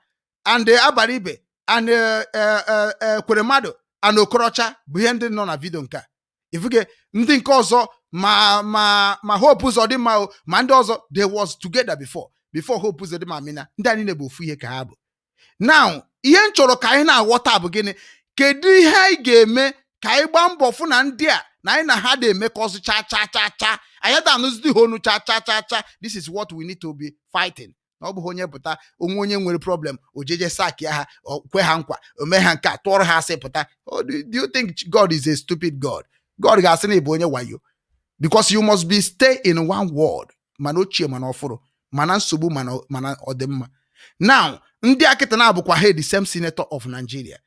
and Abaribe and Ekweremadu and Okorocha bụ ihe ndị nọ na video nke a. Ifuge ndị nke ọzọ, ma Hope Uzodimma o, ma ndị ọzọ, they was together before Hope Uzodimma amina. Ndị a niile bụ ofu ihe ka ha bụ. Now ihe m chọrọ ka anyị na-aghọta bụ gịnị? Kedu ihe anyị ga-eme ka anyị gbaa mbọ fụ na ndị a na anyị na ha na-emekọzi cha cha cha cha, anyị da anụzidi ha onu cha cha cha cha? This is what we need to be fighting. Na ọ bụghị onye pụta onwe onye nwere problem, ojeje sack ya, ha o kwe ha nkwa, o mee ha nke a, tụọrọ ha asị pụta. Oh, do you think God is a stupid God? God ga-asị na ị bụ onye wayo, because you must be stay in one world, mana ochie, mana ọfụrụ, mana nsogbu, mana ọdịmma. Now ndị akịta na-abụkwa ha the same senator of Nigeria.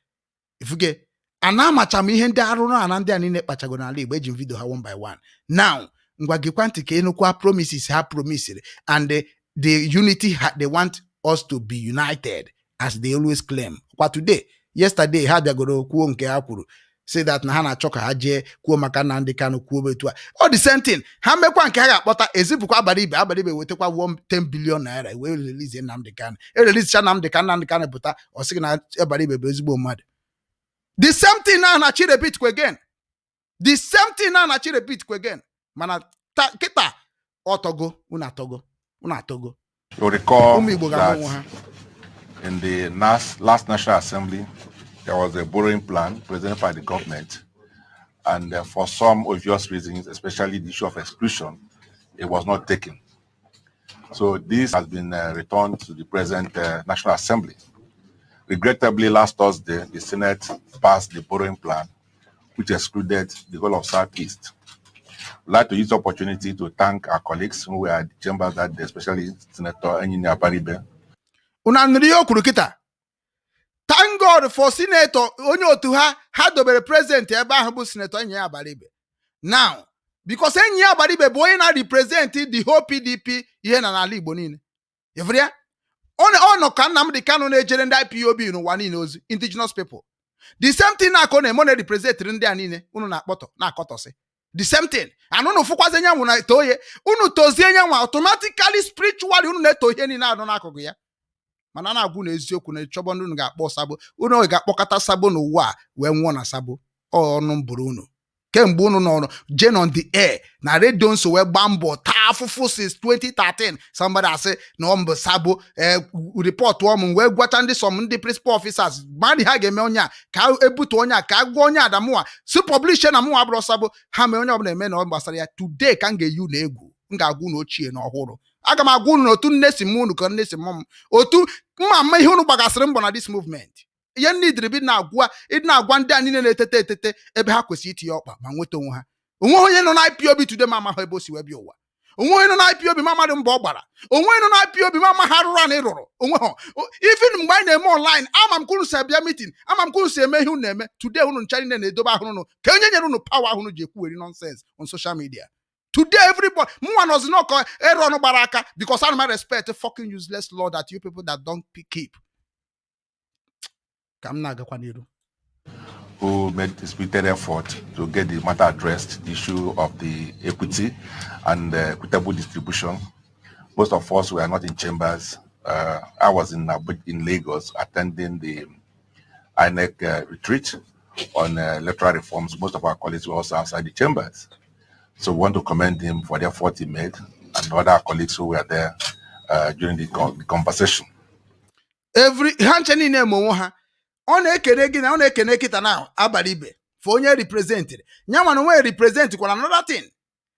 Ifuge ana amacha m ihe ndị arụrụ ana ndị a niile kpachago n'ala Igbo. Eji m video ha one by one. Now ngwa, gekwa ntị ka ịnụkwa promises ha promisiri and the unity they want us to be united as they always claim. Kwa today, yesterday ha bịagoro kwuo nke ha kwuru, say that na ha na-achọ ka ha jee kwuo maka Nnamdi Kanu, kwuo etu a. Ọ the same thing ha mekwa nke ha ga-akpọta ezipụkwa Abaribe. Abaribe wetakwa 10 billion naira wee release Nnamdi Kanu. E-release Nnamdi Kanu, Nnamdi Kanu pụta, ọ sị gị na Abaribe bụ ezigbo mmadụ. The same thing now na chi repeat kwa again, the same thing now na chi repeat kwa again. Mana kịta ọtọgo, unu atọgo, unu atọgo. You recall Ụmụ Igbo ga-amụ onwe ha. that in the last National Assembly, there was a borrowing plan presented by the government, and for some obvious reasons, especially the issue of exclusion, it was not taken. So this has been returned to the present National Assembly. Regrettably, last Thursday, the Senate passed the borrowing plan, which excluded the whole of Southeast. I'd like to use the opportunity to thank our colleagues who were at the chamber that day, especially Senator Enyinnaya Abaribe. Unu anụrụ ihe o kwuru kịta? Thank God for senator onye otu ha ha dobere president ebe ahụ bụ Senator Enyinnaya Abaribe. Now because Enyinnaya Abaribe bụ onye na-represent the whole PDP ihe na n'ala Igbo niile. Ịfụrụ ya, ọ nọ ka Nnamdi Kanu na-ejere ndị IPOB n'ụwa niile ozi, indigenous people. The same thing na-akọ na-eme, ọ na-represent ndị a niile unu na-akpọtọ na-akọtọsị. The same thing and unu fụkwazi nyanwụ na etoye unu tozie nyanwụ, automatically spiritually unu na-eto ihe niile anọ n'akụkụ ya. Mana a na-agwụ na eziokwu na ịchọbọ ndị unu ga-akpọ sabo, unu ga-akpọkọta sabo n'ụwa a wee nwụọ na sabo ọnụ mbụrụ unu kemgbe unu nọrọ jen on the air na redio nso wee gbaa mbọ taa afụfụ since 2013. Somebody asị na ọ mbụ sabo report ọmụ wee gwacha ndị some ndị principal officers mmadụ ha ga-eme onye a ka ebutu onye a ka a gụọ onye adamụwa si publish na mụnwa abụrụ sabo. Ha mee onye ọbụla eme na ọ gbasara ya. Today ka m ga-eyi unu egwu, m ga-agwa unu ochie na ọhụrụ. Aga m agwa unu na otu nne si mụ unu ka nne si mụ m, otu mma mma ihe unu gbagasịrị mbọ na this movement. Ihe nne idiri bi na-agwa, ịdị na-agwa ndị a niile na-etete etete ebe ha kwesịrị itinye ọkpa ma nweta onwe ha. Onwe onye nọ na IPOB today ma amaghị ebe o si wee bịa ụwa. Onwe onye nọ na IPOB ma amadị mbọ ọ gbara. Onwe onye nọ na IPOB ma ama ha rụrụ ana ịrụrụ onwe ha. Even mgbe anyị na-eme online, ama m ka unu si abịa meeting, ama m ka unu si eme ihe unu na-eme. Today unu ncha niile na-edobe ahụ unu ka onye nyere unu power ahụ unu ji ekwuweri nonsense on social media. Today everybody mụnwa nọzi n'ọkọ erọn gbara aka, because ana m respect fucking useless law that you people that don't keep. Ka m na-agakwa n'iru. Who made a spirited effort to get the matter addressed, the issue of the equity and equitable distribution. Most of us were not in chambers. I was in Lagos attending the INEC retreat on electoral reforms. Most of our colleagues were also outside the chambers. So we want to commend him for the effort he made and other colleagues who were there during the conversation. Every ha nche niile ma onwe ha ọ na-ekene gị na ọ na-ekene kịta na abalị ibe for onye representịrị nya mana onwe represent kwara another thing,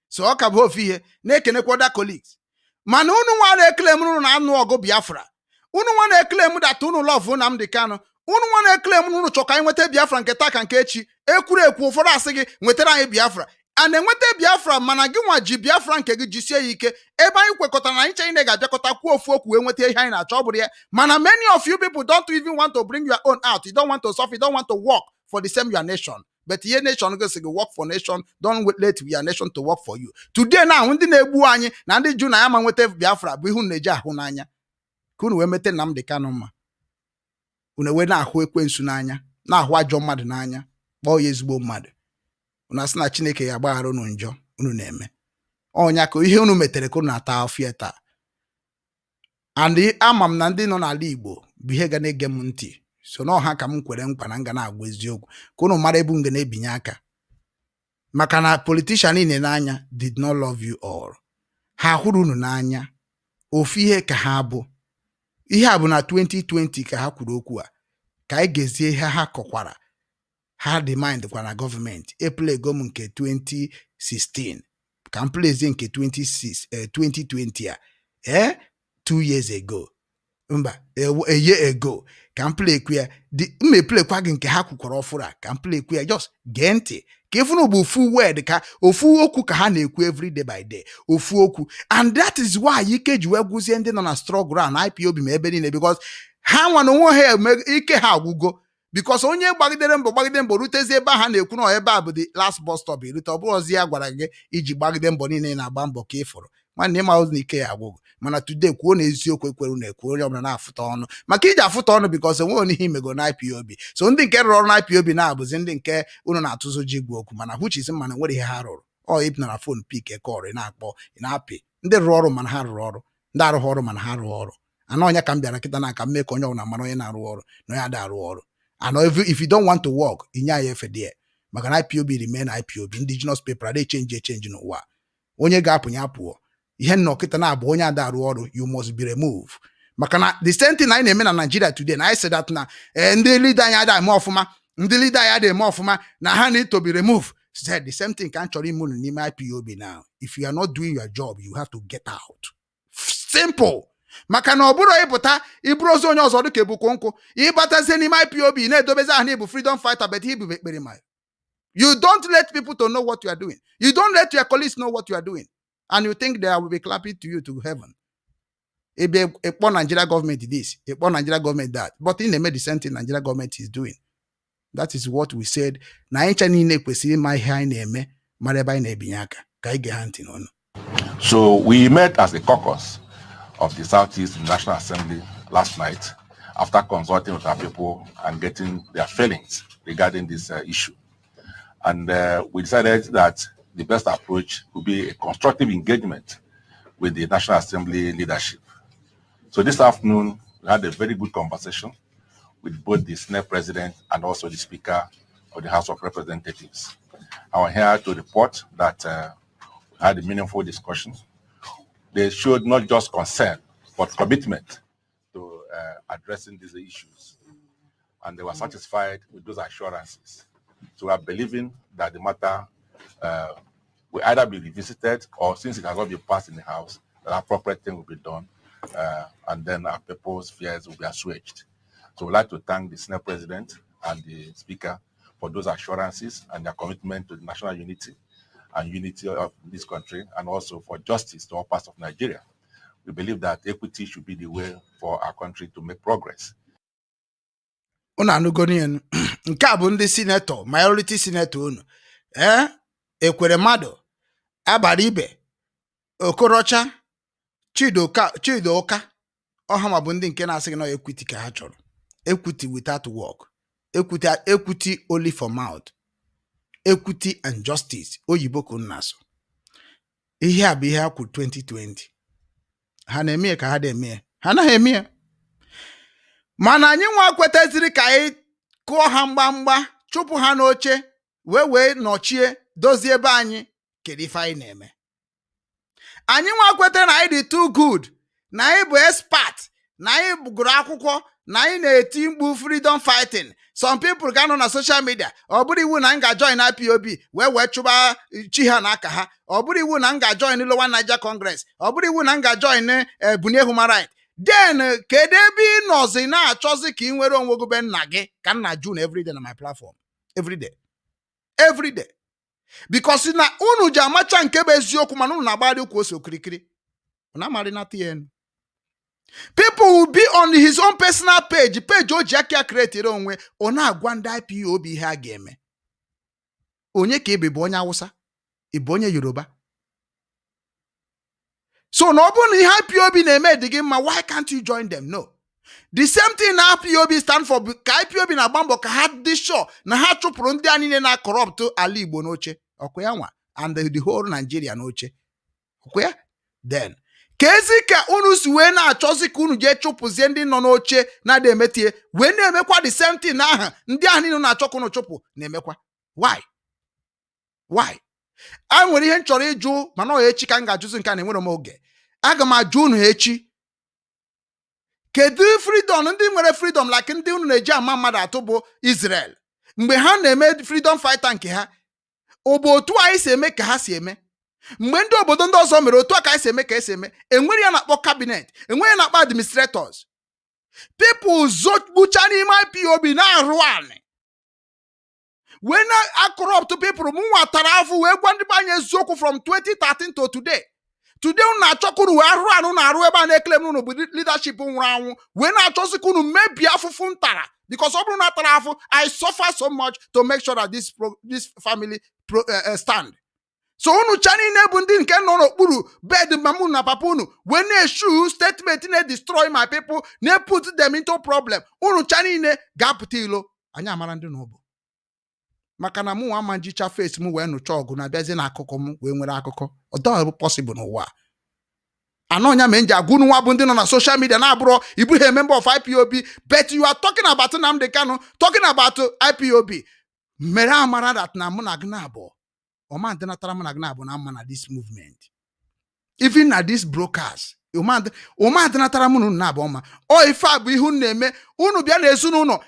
so ọ ka bụ ofu ihe na-ekenekwa other colleagues. Mana unu nwa na-eclaim unu na-anụ ọgụ Biafra, unu nwa na-eclaim that unu love Nnamdi Kanu, unu nwa na-eclaim unu chọ ka anyị nweta Biafra nke taa ka nke echi ekwuru ekwu. Ụfọdụ asị gị nwetara anyị Biafra, a na-enweta Biafra, mana gị nwa ji Biafra nke gị jisie ya ike. Ebe anyị kwekọtara na anyị che ga-abịakọta kwuo ofu okwu wee nweta ihe anyị na-achọ, ọ bụrụ ya. Mana many of you people don't even want to bring your own out. You don't want to suffer, you don't want to work for the same your nation, but ihe nation gosi gị, work for nation, don't let your nation to work for you. Today now, ndị na-egbu anyị na ndị jụ na ya ma nweta Biafra bụ ihu na-eji ahụ n'anya ka unu wee mete Nnamdi Kanu mma. Unu wee na-ahụ ekwensu n'anya, na-ahụ ajọ mmadụ n'anya, kpọọ ya ezigbo mmadụ. Unu asị na Chineke ya agbaghara unu njọ unu na-eme ọnya ka ihe unu metere ka unu na-ata afịa taa. And ama m na ndị nọ n'ala Igbo bụ ihe ga na-ege m ntị, so na ọha ka m kwere nkwa na m ga na-agwa eziokwu ka unu mara ebe m ga na-ebinye aka, maka na politician niile n'anya did not love you all. Ha hụrụ unu n'anya ofu ihe ka ha bụ ihe a bụ na 2020 ka ha kwuru okwu a. Ka anyị gezie ihe ha kọkwara, ha demand kwa na gọọmenti eplaygo m nke 2016 ka m playzie nke 26 2020 a, 2 years ago, mba, a year ago ka m playkwu ya. Dị mma, eplaykwa gị nke ha kwukwara ọfụrụ a ka m playkwu ya. Just gee ntị ka ịfụnụ bụ ofu word ka ofu okwu ka ha na-ekwu every day by day, ofu okwu. And that is why ike ji wee gwụzie ndị nọ na struggle a na IPOB ma ebe niile, because ha nwa na onwe ha ike ha agwụgo, because onye gbagidere mbọ gbagide mbọ rutezie ebe ha na-ekwu na ebe a bụ the last bus stop erute, ọ bụrụ ọzi ya gwara gị iji gbagide mbọ niile ị na-agba mbọ ka ị fụrụ nwanne ịma ụzọ na ike ya agwụgo. Mana today, kwuo na eziokwu ekwere na ekwu onye ọbụla na-afụta ọnụ maka iji afụta ọnụ, because enweghị onye ihe imego na IPOB. So ndị nke rụrụ ọrụ na IPOB na-abụzi ndị nke unu na-atụzụ ji igwe okwu, mana which is mana nwere ihe ha rụrụ. Ọ ịpụ na phone pick call, ị na-akpọ, ị na-apị ndị rụrụ ọrụ, mana ha rụrụ ọrụ, ndị arụghị ọrụ mana ha rụrụ ọrụ. Anọ ọnya ka m bịara kịta na ka m mee ka onye ọbụla mara onye na-arụ ọrụ na onye ada arụ ọrụ. And if you don't want to work, inye anyị efe there, maka na IPOB remain IPOB, indigenous people adịghị change echange n'ụwa. Onye ga-apụ ya pụọ. Ihe nnọọ kịta na-abụ onye ada arụ ọrụ, you must be removed, maka na the same thing anyị na-eme na Nigeria today na anyị sị that na ndị leader anyị ada eme ọfụma, ndị leader anyị ada eme ọfụma, na ha need to be removed. Said the same thing ka m chọrọ ime unu n'ime IPOB now. If you are not doing your job, you have to get out, simple. Maka na ọ bụrụ ịpụta ịbụrụ ozi onye ọzọ dịka ebukwu nkwụ ịbatazie n'ime IPOB na-edobezi ahụ na ịbụ freedom fighter, but ịbụ ekperima. You don't let people to know what you are doing, you don't let your colleagues know what you are doing, and you think they will be clapping to you to heaven. Ebe ịkpọ Nigeria government this, ịkpọ Nigeria government that, but ị na-eme the same thing Nigeria government is doing. That is what we said, na anyị ncha niile kwesịrị ịma ihe anyị na-eme, mara ebe anyị na-ebinye aka. Ka anyị gee ha ntị n'ọnụ. So we met as a caucus of the Southeast National Assembly last night after consulting with our people and getting their feelings regarding this issue. And we decided that the best approach would be a constructive engagement with the National Assembly leadership. So this afternoon, we had a very good conversation with both the Senate President and also the Speaker of the House of Representatives. I'm here to report that we had a meaningful discussion. They showed not just concern, but commitment to addressing these issues. And they were satisfied with those assurances. So we are believing that the matter will either be revisited or, since it has not been passed in the House, the appropriate thing will be done and then our people's fears will be assuaged. So we'd like to thank the Senate President and the Speaker for those assurances and their commitment to the national unity and unity of this country, and also for justice to all parts of Nigeria. We believe that equity should be the way for our country to make progress. Unu anụgonu ya. Nke a bụ ndị senator, minority senator unu, ee ekwere mmadụ abara ibe Okorocha Chidoka Chidoka ọha ma bụ ndị nke na-asị gị na equity ka ha chọrọ, equity without work. Equity, equity only for mouth. Equity and justice, oyibo ka unu na-asụ. Ihe a bụ ihe ha kwuru 2020. Ha na-eme ya ka ha na-eme ya? Ha anaghị eme ya. Mana anyị nwa kwetaziri ka anyị kụọ ha mgbamgba, chụpụ ha n'oche, wee nọchie, dozie ebe anyị. Kedu ife anyị na-eme? Anyị nwa kwetara na anyị dị too good, na anyị bụ expert, na anyị gụrụ akwụkwọ, na anyị na-eti mkpu freedom fighting. Some people ga-anọ na social media. Ọ bụrụ iwu na m ga-join IPOB wee chụba chi ha n'aka ha, ọ bụrụ iwu na m ga-join Lower Niger Congress, ọ bụrụ iwu na m ga-join Bunie Human Right, then kedu ebe ị nọzi na-achọzi ka ị nwere onwe gị be nna gị? Ka m na-ajụ na everyday na my platform, everyday, everyday, because na unu ji amacha nke bụ eziokwu, mana unu na-agbagharị ukwu ose okirikiri, unu amarịnata ya enu. People will be on his own personal page o ji aka ya create onwe, ọ na-agwa ndị IPOB ihe a ga-eme. Onye ka ị bụ? Ị bụ onye Awụsa? Ị bụ onye Yoruba? So na ọ bụrụ na ihe IPOB na-eme dị gị mma, why can't you join them? No, the same thing na IPOB stand for bụ ka IPOB na-agba mbọ ka ha dị sure na ha chụpụrụ ndị a niile na-corrupt ala Igbo n'oche, ọkwa ya nwa and the whole Nigeria n'oche, ọkwa ya. Then ka ezi ka unu si wee na-achọzi ka unu jee chụpụzie ndị nọ n'oche na-ada emetie, wee na-emekwa the same thing aha ndị ahụ niile na-achọ ka unu chụpụ na-emekwa? Why? Why? A nwere ihe m chọrọ ịjụ, mana ọ echi ka m ga-ajụzi nke a na enwere m oge. Aga m ajụ unu echi. Kedu freedom ndị nwere freedom, like ndị unu na-eji ama mmadụ atụ bụ Israel, mgbe ha na-eme freedom fighter nke ha, ọ bụ otu anyị si eme ka ha si eme? Mgbe ndị obodo ndị ọzọ mere, otu a ka anyị si eme ka esi eme? Enwere ya na-akpọ cabinet, enwere ya na-akpọ administrators. People zogbucha n'ime IPOB na-arụ anị wee na-acorrupt people. M nwa tara afụ wee gwa ndị be anyị eziokwu from 2013 to today. Today unu na-achọ ka unu wee arụrụ anụ na-arụ ebe a na-ekele m unu bụ leadership nwụrụ anwụ, wee na-achọzi ka unu mebie afụfụ m tara, because ọ bụrụ na atara afụ, I suffer so much to make sure that this family stand. So unu cha niile bụ ndị nke nọ n'okpuru bed mama unu na papa unu wee na-eshu statement na-destroy my people, na-put them into problem. Unu cha niile ga-apụta ilo, anyị amara ndị na bụ maka na mụ nwa ama njicha face m wee nụcha ọgụ na-abịazi n'akụkọ m wee nwere akụkọ. Ọ possible n'ụwa a. Anọ ọnya ma nji agwa unu nwa bụ ndị nọ na social media na-abụrọ ibughị a member of IPOB, but you are talking about Nnamdi Kanu, talking about IPOB, mere amara that na mụ na gị na-abụ ọma ndị natara mụ na gị na-abụ na mma na this movement, even na this brokers ụma ndị natara mụ na unu na-abụ ọma. Ọ ife a bụ ihe unu na-eme. Unu bịa na ezinụlọ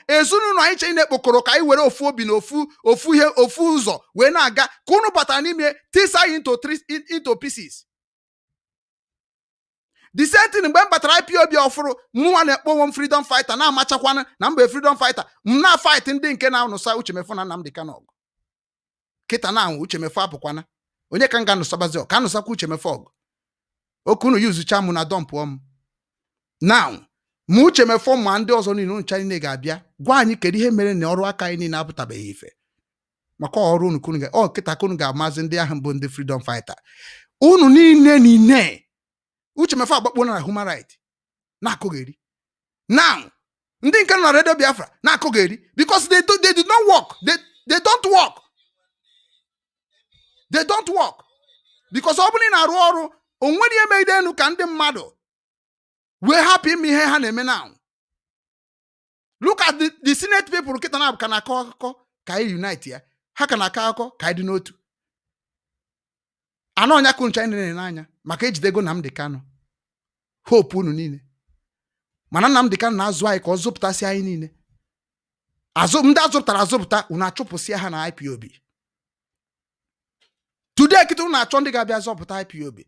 anyị che na-ekpokọrọ ka anyị were ofu obi na ofu ihe, ofu ụzọ wee na-aga, ka unu batara n'ime tisa anyị into three, into pieces. The same thing mgbe m batara IPOB ọfụrụ, mụnwa na-ekpọ onwe m freedom fighter, na-amachakwana na mgbe freedom fighter m na-fight ndị nke na-anụsa Uche Mefor na Nnamdi Kanu ọgụ. Kịta na anwụ Uche Mefor apụkwana, onye ka m ga-anụsabazi ọgụ? Ka anụsakwa Uche Mefor ọgụ oke unu yuzucha mụ na dumpụọ m now. Ma Uche Mefor ma ndị ọzọ niile, unu cha niile ga-abịa gwa anyị kedu ihe mere na ọrụ aka anyị niile apụtabeghị ife, maka ọrụ unu kunu ọ kịta ka unu ga-amazi ndị ahụ bụ ndị freedom fighter. Unu niile Uche Mefor agbakpo na human right na-akụgheri now, ndị nke nọ na Radio Biafra na-akụgheri because they did not work. They don't work, they don't work, because ọ bụrụ na ị na-arụ ọrụ, o nwere ihe megide enu ka ndị mmadụ wee hapụ ime ihe ha na-eme now. Look at the senate people kịta na ka na-akọ akụkọ ka anyị unite ya. Ha ka na-akọ akụkọ ka anyị dị n'otu. Anọ ọnya kụncha anyị na n'anya maka ejidego Nnamdi Kanu, hope unu niile. Mana Nnamdi Kanu na-azụ anyị ka ọ zụpụtasị anyị niile. Azụ ndị azụpụtara azụpụta, unu achụpụsịa ha na IPOB. Today kịta unu na-achọ ndị ga-abịa zọpụta IPOB.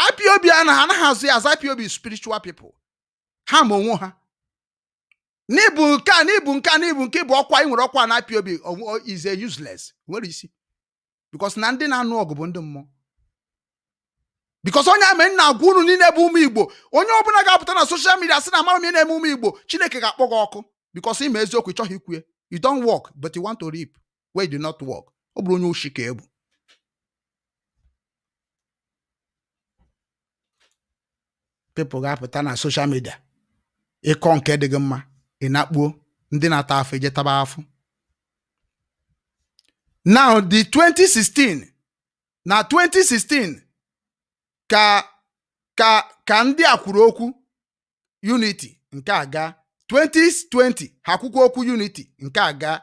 IPOB anaghị azụ ya azụ. IPOB is spiritual people. Ha ma onwe ha n'ịbụ nke a, n'ịbụ nke a, n'ịbụ nke bụ ọkwa ị nwere, ọkwa na IPOB is a useless, nwere isi, because na ndị na-anụ ọgụ bụ ndị mmụọ. Because onye ame nna agwa unu niile bụ ụmụ Igbo, onye ọbụla ga-apụta na social media sị na amara m ihe na-eme ụmụ Igbo, Chineke ga-akpọ gị ọkụ, because ime eziokwu ị chọghị ikwu. You don't work but you want to reap where you do not work. Ọ bụrụ onye oshi ka ebu. People ga-apụta na social media ịkọ nke dị gị mma, ị na-akpuo. Ndị na-ata afọ eje taba afụ. Now, the 2016, na 2016 ka ndị a kwuru okwu unity nke a gaa. 2020 ha kwukwa okwu unity nke a gaa.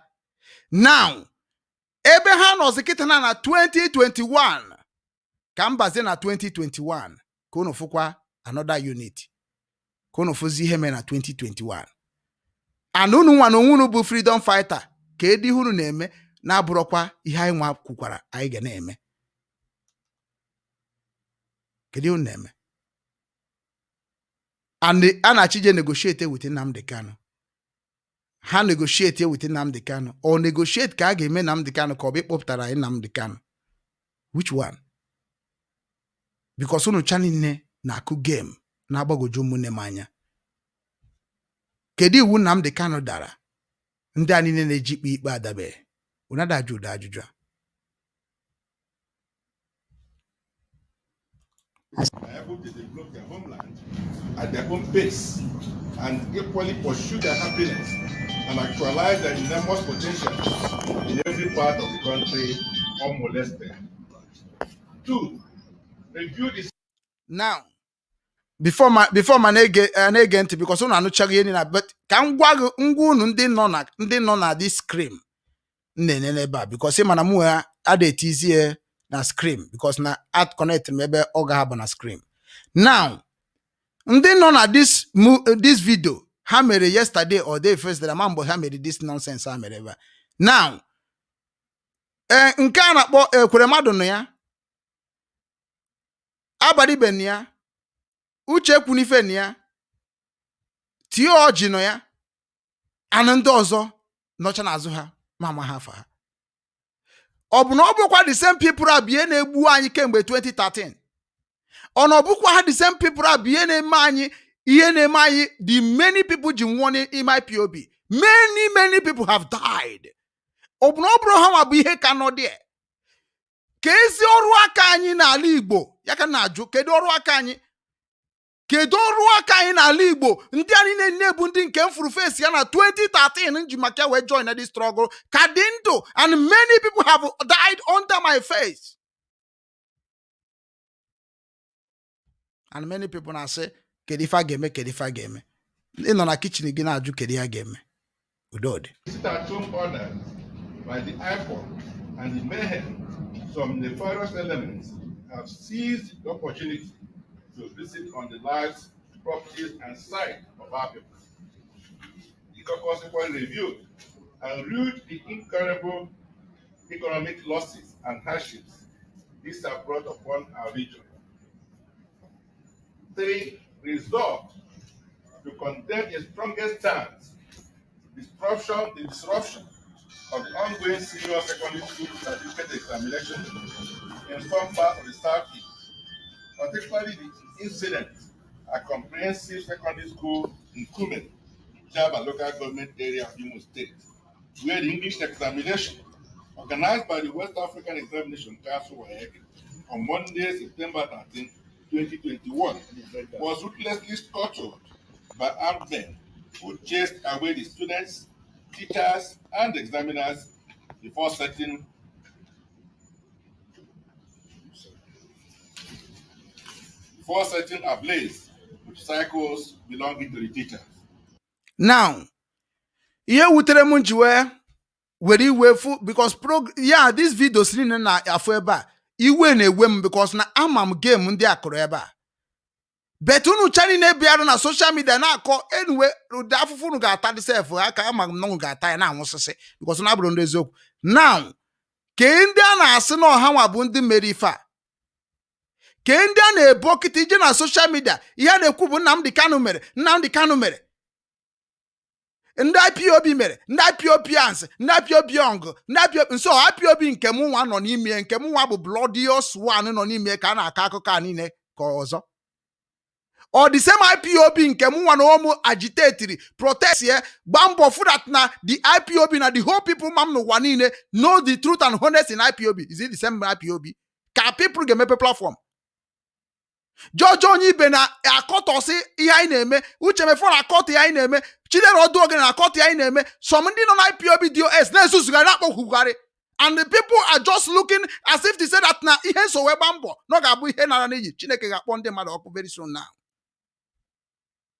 Now, ebe ha nọzi kịta na 2021, ka m bazie na 2021 ka unu fụkwa another unit, ka unu fụzi ihe mere na 2021. And unu nwa na onwe unu bụ freedom fighter, ka edi ihe unu na-eme na-abụrọkwa ihe anyị nwa kwukwara anyị ga na-eme. Kedu ihe unu na-eme? And a na-achije negotiate with Nnamdi Kanu. Ha negotiate with Nnamdi Kanu, or negotiate ka a ga-eme Nnamdi Kanu, ka ọ bụ ịkpọpụtara anyị Nnamdi Kanu? Which one? Because unu cha niile na-akụ game na-agbagwoju ụmụnne m anya. Kedu iwu Nnamdi Kanu dara ndị a niile na-eji ikpe ikpe adabeghị? Unu ada ajụ ụdị ajụjụ a. Are able to develop their homeland at their own pace and equally pursue their happiness and actualize their enormous potential in every part of the country unmolested. Two, review the Now, before ma na-ege ntị, because unu anụchaghị ihe niile, but ka m gwa gị, ngwa unu ndị nọ na this screen m na-enene ebe a, because ị ma na mụ ada etizie na screen, because na ad connect m ebe ọ ga-abụ na screen. Now, ndị nọ na this video ha mere yesterday or day first, ma mgbe ha mere this nonsense ha mere ebe a. Now, ee, nke a na-akpọ ekwere mmadụ nọ ya, Abaribe nọ ya, Uche Ekwunife nọ ya, Tio Ọjị nọ ya, anụ ndị ọzọ nọcha n'azụ ha ma ama ha afa ha. Ọ bụ na ọ bụkwa the same people a bụ ihe na-egbu anyị kemgbe 2013? Ọ na ọ bụkwa ha, the same people a, bụ ihe na-eme anyị, ihe na-eme anyị, the many people ji nwụọ n'ime IPOB? Many, many people have died. Ọ bụ na ọ bụrụ ha nwa bụ ihe ka nọ there? Ka ezi ọrụ aka anyị n'ala Igbo ya ka m na-ajụ. Kedu ọrụ aka anyị? Kedu ọrụ aka anyị n'ala Igbo? Ndị anyị na-ene bụ ndị nke m furu face ya na 2013 m ji maka ya wee join na this struggle ka dị ndụ, and many people have died under my face, and many people na-asị, "Kedu ife a ga-eme? Kedu ife a ga-eme?" Ị nọ na kitchen gị na-ajụ kedu ihe a ga-eme. Udo dị. Sit-at-home orders by the IPOB and the mayhem, some nefarious elements have seized the opportunity to visit on the lives, properties, and sight of our people. The caucus equally reviewed and rued the incurable economic losses and hardships these have brought upon our region. Three, resolved to condemn in strongest terms the disruption of the ongoing senior secondary school certificate examination in some parts of the Southeast, particularly the incident at Comprehensive Secondary School in Kume, Jaba Local Government Area of Imo State, where the English examination organized by the West African Examination Council, WAEC, on Monday, September 13, 2021, was ruthlessly scuttled by armed men who chased away the students, teachers, and examiners before setting ablaze motorcycles belonging to the teachers. Now, ihe wutere m ji wee were iwe fu, because pro ya this videos niile na-afụ ebe a, iwe na-ewe m, because na ama m game ndị a kụrụ ebe a. But unu cha niile bịarụ na social media na-akọ anyway, ụdị afụfụ unu ga-ata dị sef aka, ama m na unu ga-ata ya na-anwụsịsị, because na abụrụ ndị eziokwu. Now, kee ndị a na-asị na ọha nwa bụ ndị mere ife a? Kee ndị a na-ebo kịta ije na social media? Ihe a na-ekwu bụ Nnamdi Kanu mere, Nnamdi Kanu mere, ndị IPOB mere, ndị IPOBians, ndị IPOB young, ndị IPOB nso, IPOB nke mụ nwa nọ n'ime, nke mụ nwa bụ bloodiest one nọ n'ime, ka a na-akọ akụkọ a niile ka ọzọ. Ọ the same IPOB nke mụ nwa na ụmụ agitatiri protest ye, gba mbọ fụ that na the IPOB na the whole people ma m n'ụwa niile know the truth and honest in IPOB. Is it the same IPOB ka people ga-emepe platform? George Onyibe na-akọtọsị ihe anyị na-eme. Uche Mefor na-akọtọ ihe anyị na-eme. Chidera Oduoge na-akọtọ ihe anyị na-eme. Some ndị nọ na IPOB DOS na-ezuzugharị, na-akpọkwugharị, and the people are just looking as if they say that na ihe nso wee gba mbọ na ọ ga-abụ ihe nara n'iyi. Chineke ga-akpọ ndị mmadụ ọkụ very soon now,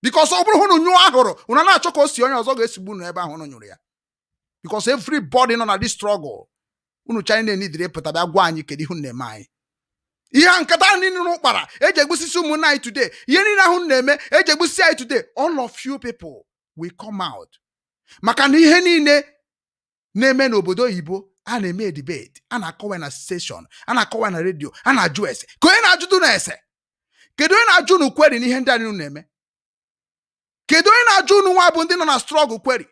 because ọ bụrụ unu nyụọ ahụrụ, unu na-achọ ka o si onye ọzọ ga-esigbu unu ebe ahụ unu nyụrụ ya, because everybody nọ na this struggle, unu China nidiri ịpụta bịa gwa anyị kedu ihe unu na-eme anyị. Ihe a nkata ahụ niile unu kpara eji egbusisi ụmụnne anyị today, ihe niile ahụ unu na-eme eji egbusisi anyị today, all of you people will come out, maka na ihe niile na-eme n'obodo oyibo, a na-eme debate, a na-akọwa na station, a na-akọwa na redio, a na-ajụ ese. Ka onye na-ajụdụ na ese, kedu onye na-ajụ unu query n'ihe ndị anyị unu na-eme? Kedu onye na-ajụ unu nwa bụ ndị nọ na struggle query?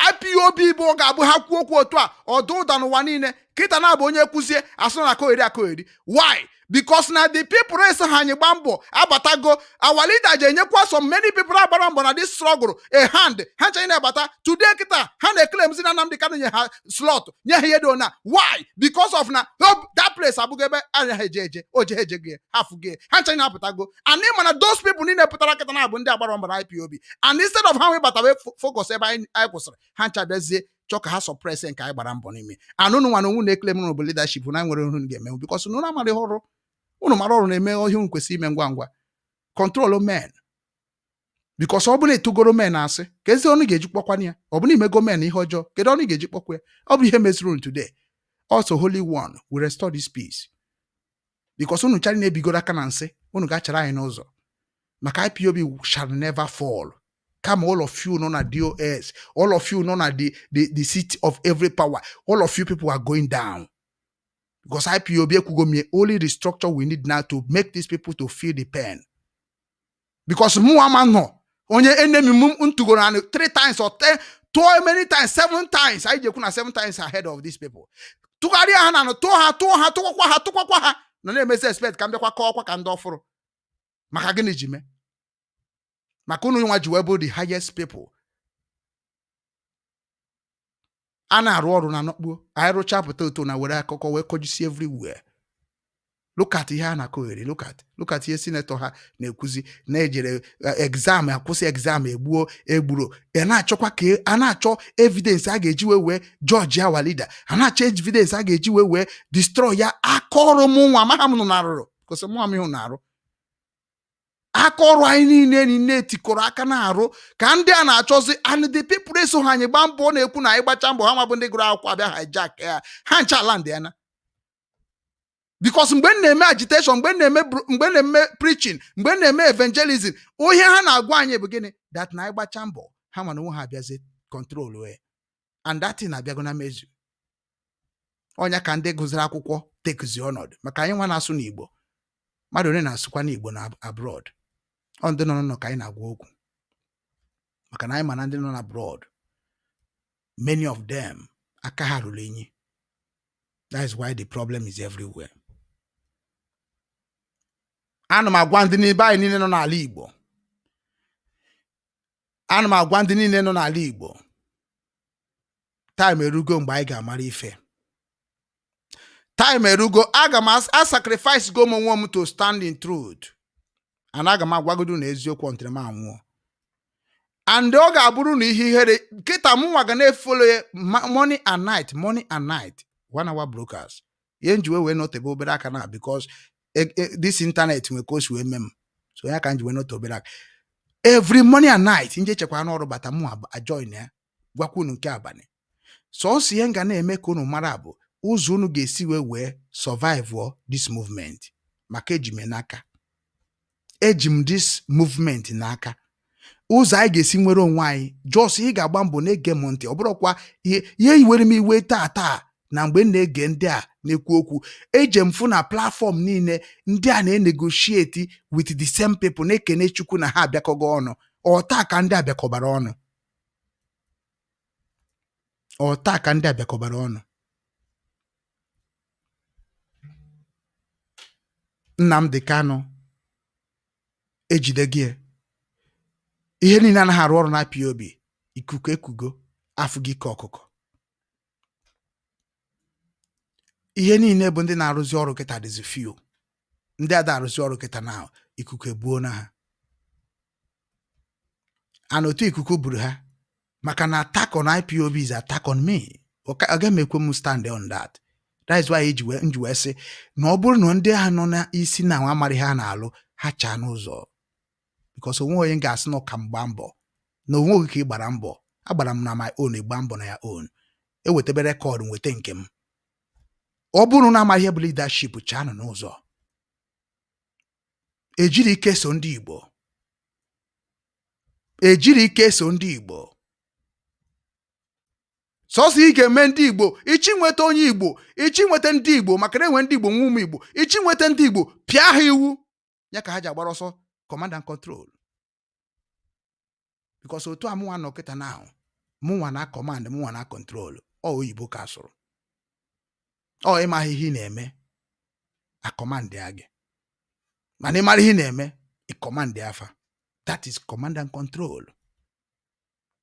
IPOB bụ ọ ga-abụ ha kwuo okwu otu a, ọdụ ụda n'ụwa niile. Kịta na-abụ onye kwuzie, asụ na akọgheri akọgheri. Why? Because na the people eso ha anyị gba mbọ abatago. Our leader ji enyekwa so many people agbara mbọ na this struggle a hand. Ha ncha na-abata today. Kịta ha na-eclaim si na Nnamdi Kanu nye ha slot, nye ha ihe dị ona. Why? Because of na oh, that place abụghị ebe anya ha eje eje o je eje gị ha fụgị. Ha ncha na-apụtago, and ị mana those people niile pụtara kịta na-abụ ndị agbara mbọ na IPOB, and instead of ha wee bata wee focus ebe anyị kwụsịrị, ha ncha bịazie chọọ ka ha suppress nke anyị gbara mbọ n'ime. And unu nwa na onwe na-eclaim unu bụ leadership na nwere unu ga-emenwu, because unu amara ihe ọrụ unu mara ọrụ na-eme ihe unu kwesịrị ime ngwa ngwa, control men, because ọ bụrụ na etugoro men asị ka ezi ọnụ ga-eji kpọkwana ya, ọ bụrụ na imego men ihe ọjọọ, kedu ọnụ ị ga-eji kpọkwa ya? Ọ bụ ihe meziri unu today. Also, Holy One will restore this peace, because unu chara na-ebigoro aka na nsị unu ga-achara anyị n'ụzọ, maka IPOB shall never fall. Kama all of you nọ na DOS, all of you nọ na the seat of every power, all of you people are going down, because IPOB ekwugo m only the structure we need now to make these people to feel the pain, because mụ ama nọ onye enemy m ntugoro anị three times or 10 tụọ many times, seven times. Anyị ji ekwu na seven times ahead of these people. Tụgharịa ha na tụọ ha, tụọ ha, tụkwakwa ha, tụkwakwa ha na na-emezi expect ka m bịakwa kọọkwa ka ndị ọfụrụ. Maka gịnị ji mee? Maka unu nwa ji wee bụ the highest people a na-arụ ọrụ na nọkpuo anyị rụchaa pụta otu na were akụkọ wee kọjisi everywhere. Look at ihe a na-akọgheri. Look at ihe senator ha na-ekwuzi na-ejere exam, akwụsị exam, egbuo egburo. A na-achọkwa ka a na-achọ evidence a ga-eji wee judge our leader, a na-achọ evidence a ga-eji wee destroy ya. Aka ọrụ m nwa amaghị m nụ na-arụrụ kwụsị mụ am ihu na-arụ aka ọrụ anyị niile niile tikọrọ aka na-arụ ka ndị a na-achọzi. And the people eso ha anyị gbaa mbọ na-ekwu na anyị gbacha mbọ, ha ma bụ ndị gụrụ akwụkwọ abịa hijack ya, ha ncha ala ndị ya na, because mgbe m na-eme agitation, mgbe m na-eme preaching, mgbe m na-eme evangelism, ihe ha na-agwa anyị bụ gịnị? That na anyị gbacha mbọ, ha ma na onwe ha abịazi control ya, and that thing abịago na mezu. Ọnya ka ndị gụziri akwụkwọ tekuzi ọnọdụ maka anyị nwa na-asụ n'Igbo. Mmadụ ole na-asụkwa n'Igbo na abroad? Ọ ndị nọ n'ụlọ ka anyị na-agwa okwu, maka na anyị ma na ndị nọ na abroad, many of them, aka ha ruru enyi. That is why the problem is everywhere. Ana m agwa ndị n'ebe anyị niile nọ n'ala Igbo, ana m agwa ndị niile nọ n'ala Igbo, time erugo mgbe anyị ga-amara ife. Time erugo. Aga m a sacrifice go m onwe m to stand in truth, and aga m agwagodo na eziokwu until m anwụọ. And ọ ga-abụrụ na ihe ihere kịta mụ nwa ga na-efollow ya morning and night, morning and night, one hour broadcast. Ihe nji wee nọtebe obere aka na because this internet nwe ka o si wee mee m, so ya ka m ji wee nọte obere aka. Every morning and night nje chekwa n'ọrụ bata, mụ ajoin ya gwakwa unu nke abalị. Sọọsọ ihe m ga na-eme ka unu mara bụ ụzọ unu ga-esi wee survive this movement, maka eji m ya n'aka, eji m this movement n'aka, ụzọ anyị ga-esi nwere onwe anyị. Just ị ga-agba mbọ na-ege m ntị. Ọ bụrụkwa ihe iwere m iwe taa taa na mgbe m na-ege ndị a na-ekwu okwu, eje m fụ na platform niile ndị a na-enegotiate with the same people, na-ekene Chukwu na ha abịakọgo ọnụ. Ọ taa ka ndị abịakọbara ọnụ? Ọ taa ka ndị abịakọbara ọnụ? Nnamdi Kanu ejide gị, ihe niile anaghị arụ ọrụ na IPOB. Ikuku ekugo afụ gị ka ọkụkọ. Ihe niile bụ ndị na-arụzi ọrụ kịta dịzi few. Ndị ada arụzi ọrụ kịta na ikuku ebuo na ha, and otu ikuku buru ha, maka na attack on IPOB is attack on me. Agaghị m ekwe m stand on that. That is why eji wee nji wee sị na ọ bụrụ na ndị ahụ nọ n'isi na amara ihe ha na-alụ, ha chaa n'ụzọ, because onwe onye ga-asị na ọka m gbaa mbọ na onwe oge ka ị gbara mbọ. Agbara m na my own, ịgba mbọ na ya own, ewetebe record, nweta nke m. Ọ bụrụ na amaghị ihe bụ leadership, chaanụ n'ụzọ. Ejiri ike so ndị Igbo, ejiri ike so ndị Igbo. Sọsọ ị ga-eme ndị Igbo ichi nweta onye Igbo, ichi nweta ndị Igbo, maka na enwe ndị Igbo nwe ụmụ Igbo. Ichi nweta ndị Igbo, pịa ha iwu ya ka ha ji agbara ọsọ, command and control. Because otu a mụnwa nọ kịta na ahụ, mụnwa na command, mụnwa na control. Ọ oyibo ka asụrụ, ọ ịmaghị ihe ị na-eme, a command ya gị. Mana ịmara ihe ị na-eme, ị command afa. That is command and control.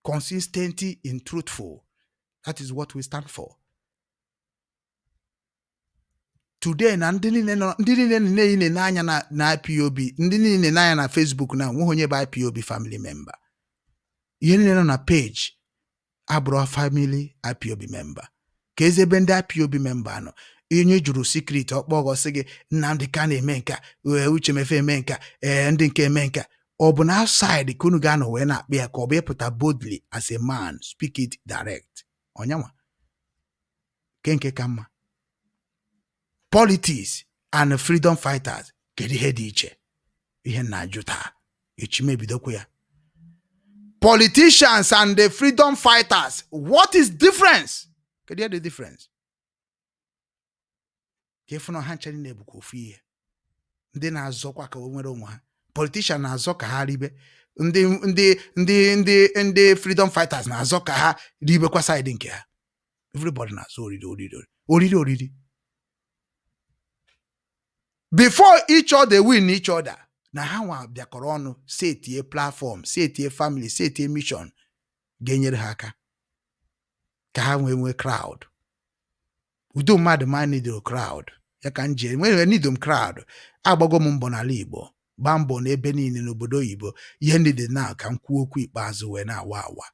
Consistency in truthful, that is what we stand for today. Na ndị niile nọ, ndị niile na-eyi na anya na IPOB, ndị niile na-anya na Facebook na nweghị onye bụ IPOB family member. Ihe niile nọ na page abụrụ family IPOB member. Ka ezi ebe ndị IPOB member nọ, onye jụrụ secret ọkpọghọ sị gị Nnamdị ka na-eme nka, ee, Uche Mefe eme nka, ee, ndị nke eme nka. Ọ bụ na outside ka unu ga-anọ wee na-akpị ya, ka ọ bụ ịpụta boldly as a man, speak it direct? Ọnyanwa ke nke ka mma. Politics and freedom fighters, kedu ihe dị iche? Ihe m na-ajụ taa, echi m ebidokwa ya. Politicians and the freedom fighters, what is difference? Kedu ihe dị difference? Ka ịfụ na ha ncha niile bụkwa ofu ihe. Ndị na-azọkwa ka o nwere onwe ha, politician na-azọ ka ha ribe. Ndị freedom fighters na-azọ ka ha ribekwa side nke ha. Everybody na-azọ oriri, oriri, oriri, oriri. Before each other win each other, na ha nwa bịakọrọ ọnụ, setie platform, setie family, setie mission ga-enyere ha aka ka ha nwee nwee crowd. Udo mmadụ ma nidoro crowd ya ka m ji nwere nido m crowd. Agbago m mbọ n'ala Igbo, gbaa mbọ n'ebe niile n'obodo oyibo. Ihe ndị dị na ka m kwuo okwu ikpeazụ wee na-awa awa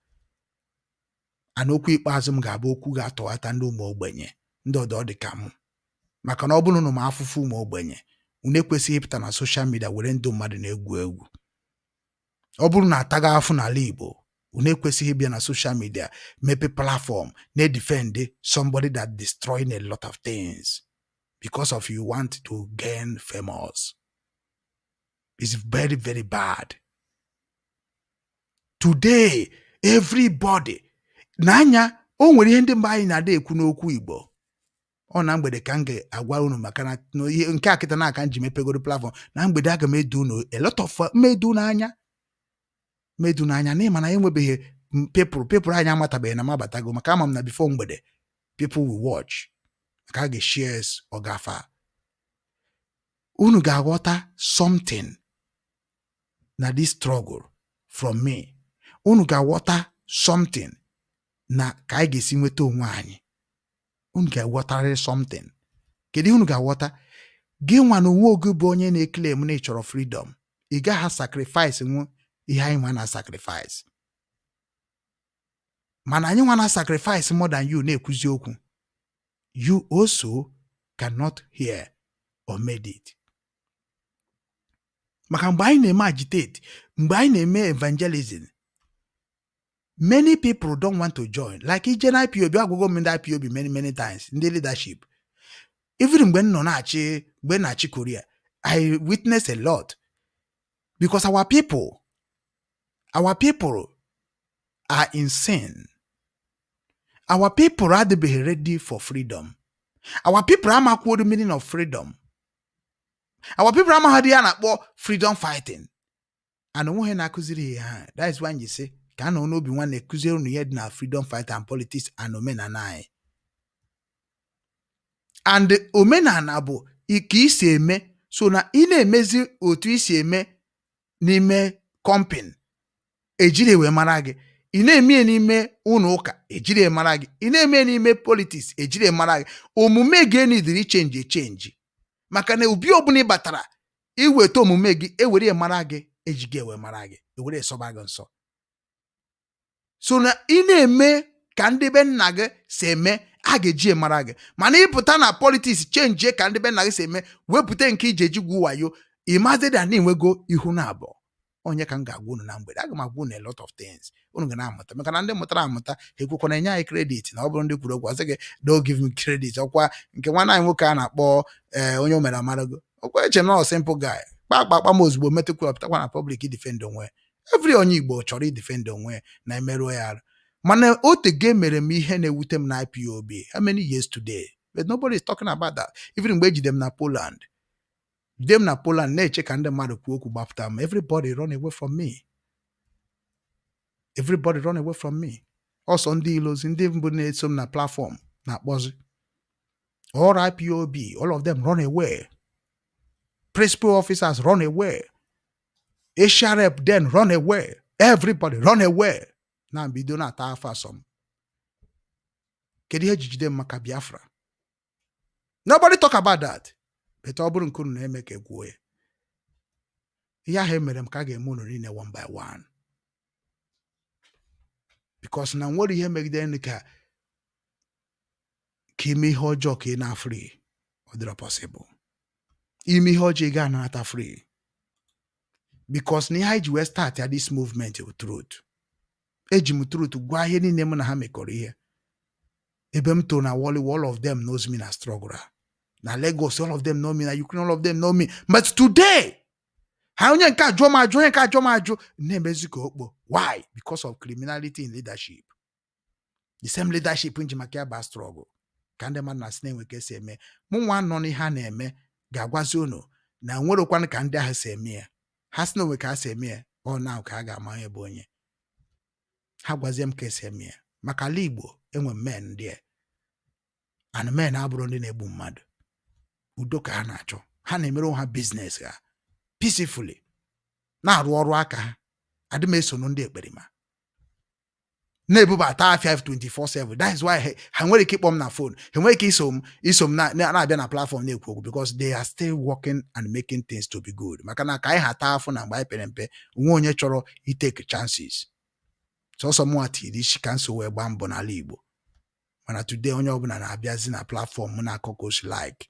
ana. Okwu ikpeazụ m ga-abụ okwu ga-atọghata ndị ụmụ ogbenye, ndị ọdọ dị ka m, maka na ọ bụrụ na ụmụ afụfụ ụmụ ogbenye, unu ekwesịghị ịpụta na social media were ndụ mmadụ na-egwu egwu. Ọ bụrụ na ataghị afụ n'ala Igbo, unu ekwesịghị ịbịa na social media mepe platform na-edefend somebody that destroying a lot of things because of you want to gain famous. It's very, very bad. Today everybody n'anya o nwere ihe ndị mgbe anyị na-ada ekwu n'okwu Igbo. Ọ na mgbede ka m ga-agwa unu, maka na ihe nke a kịta na aka m ji mepegoro platform. Na mgbede aga m edu unu a lot of mmedu n'anya, mmedu n'anya, n'ịma na enwebeghị people anyị amatabeghị na m abatago, maka ama m na before mgbede people will watch, maka a ga-shares ọgafa. Unu ga-aghọta something na this struggle from me. Unu ga-aghọta something na ka anyị ga-esi nweta onwe anyị. Unu ga-aghọtarịrị something. Kedu ihe unu ga-aghọta? Gị nwa na onwe oge bụ onye na-eclaim na ị chọrọ freedom, ị gaghị sacrifice nwu ihe anyị nwa na sacrifice, mana anyị nwa na sacrifice more than you. Na-ekwuzi okwu, you also cannot hear or made it, maka mgbe anyị na-eme agitate, mgbe anyị na-eme evangelism, many people don't want to join. Like ije na IPOB, agwụgwọ m ndị IPOB many, many times, ndị leadership, even mgbe m nọ na-achị, mgbe m na-achị Korea, I witness a lot, because our people are in sin. Our people adịbeghị ready for freedom. Our people amakwuo the meaning of freedom. Our people amaghị ya na-akpọ freedom fighting, and onweghị na-akụziri ya ha. That is why m ji sị ka a nọ n'obi nwanne kụziere unu ihe dị na freedom fighter and politics and omenala anyị. And omenala bụ ka isi eme, so na ị na-emezi otu isi eme n'ime company ejiri wee mara gị. Ị na-eme ya n'ime ụlọ ụka, ejiri ya mara gị. Ị na-eme ya n'ime politics, ejiri ya mara gị. Omume gị enidiri ichange echange, maka na obi ọbụla ị batara iweta omume gị ewere ya mara gị, eji gị ewe mara gị, ewere sọba gị nsọ. So na ị na-eme ka ndị be nna gị si eme, a ga-eji ya mara gị. Mana ịpụta na politics, change ka ndị be nna gị si eme, wepụta nke iji eji gwu wayo, ịmazị na enwego ihu na abụọ. Onye ka m ga-agwa unu na mgbede? Aga m agwa unu a lot of things unu ga na-amụta, maka na ndị mụtara amụta ekwekwana enye anyị credit. Na ọ bụrụ ndị kwuru okwu, ọsị gị, "Don't give me credit." Ọkwa nke nwanne anyị nwoke a na-akpọ ee onye o mere amarago ọkwa eche m na ọ simple guy kpakpa akpa m ozugbo metụkwa pụtakwa na public defend onwe. Every onye Igbo chọrọ idefend onwe na emerụọ ya arụ, mana otego mere m ihe na-ewute m na IPOB, how many years today, but nobody is talking about that. Even mgbe ejide m na Poland, jide m na Poland na-eche ka ndị mmadụ kwuo okwu gbapụta m, everybody run away from me, everybody run away from me. Ọsọ ndị ilozi, ndị mbụ na-eso m na platform na-akpọzi all IPOB, all of them run away. Principal officers run away. Asia rep then run away. Everybody run away. Na mbido na-ata afọ asọm, kedu ihe eji jide m maka Biafra? Nobody talk about that. But ọ bụrụ nke unu na-eme ka ekwuo ya, ihe ahụ emere m ka a ga-eme unu niile one by one, because na nwere ihe megidere ka ime ihe ọjọọ ka ị na free. Ọ dịrọ possible ime ihe ọjọọ ị ga anata free, because na ihe anyị ji wee start ya this movement bụ truth. Eji m truth gwa ihe niile mụ na ha mekọrọ ihe. Ebe m toro na Wally, all of them knows me. Na struggle a na Lagos, all of them know me. Na Ukraine, all of them know me. But today, ha onye nke ajụọ m ajụ, onye nke ajụọ m ajụ, na-emezi ka okpo. Why? Because of criminality in leadership. The same leadership nji maka ya ba struggle ka ndị mmadụ na-asị na-enwe ka esi eme. Mụ nwa nọ n'ihe a na-eme ga-agwazi unu na nwerekwanụ ka ndị ahụ si eme ya. Ha sị na onwe ka ha si eme ya, ọ na ka a ga-ama onye bụ onye. Ha gwazie m ka esi eme ya, maka ala Igbo enwe men ndị a, and men abụrụ ndị na-egbu mmadụ. Udo ka ha na-achọ. Ha na-emere onwe ha business ha peacefully, na-arụ ọrụ aka ha. Adị m esonụ ndị ekperima na-ebubata afịa 24/7. That is why ha nwere ike ịkpọ m na phone, ha nwere ike iso m na-abịa na platform na-ekwu okwu, because they are still working and making things to be good. Maka na ka anyị ha taa afụ na mgbe anyị pere mpe, onwe onye chọrọ itake chances. Sọsọ mụnwa tiri isi ka nso wee gbaa mbọ n'ala Igbo. Mana today, onye ọbụla na-abịazi na platform m na-akọ ka o si like.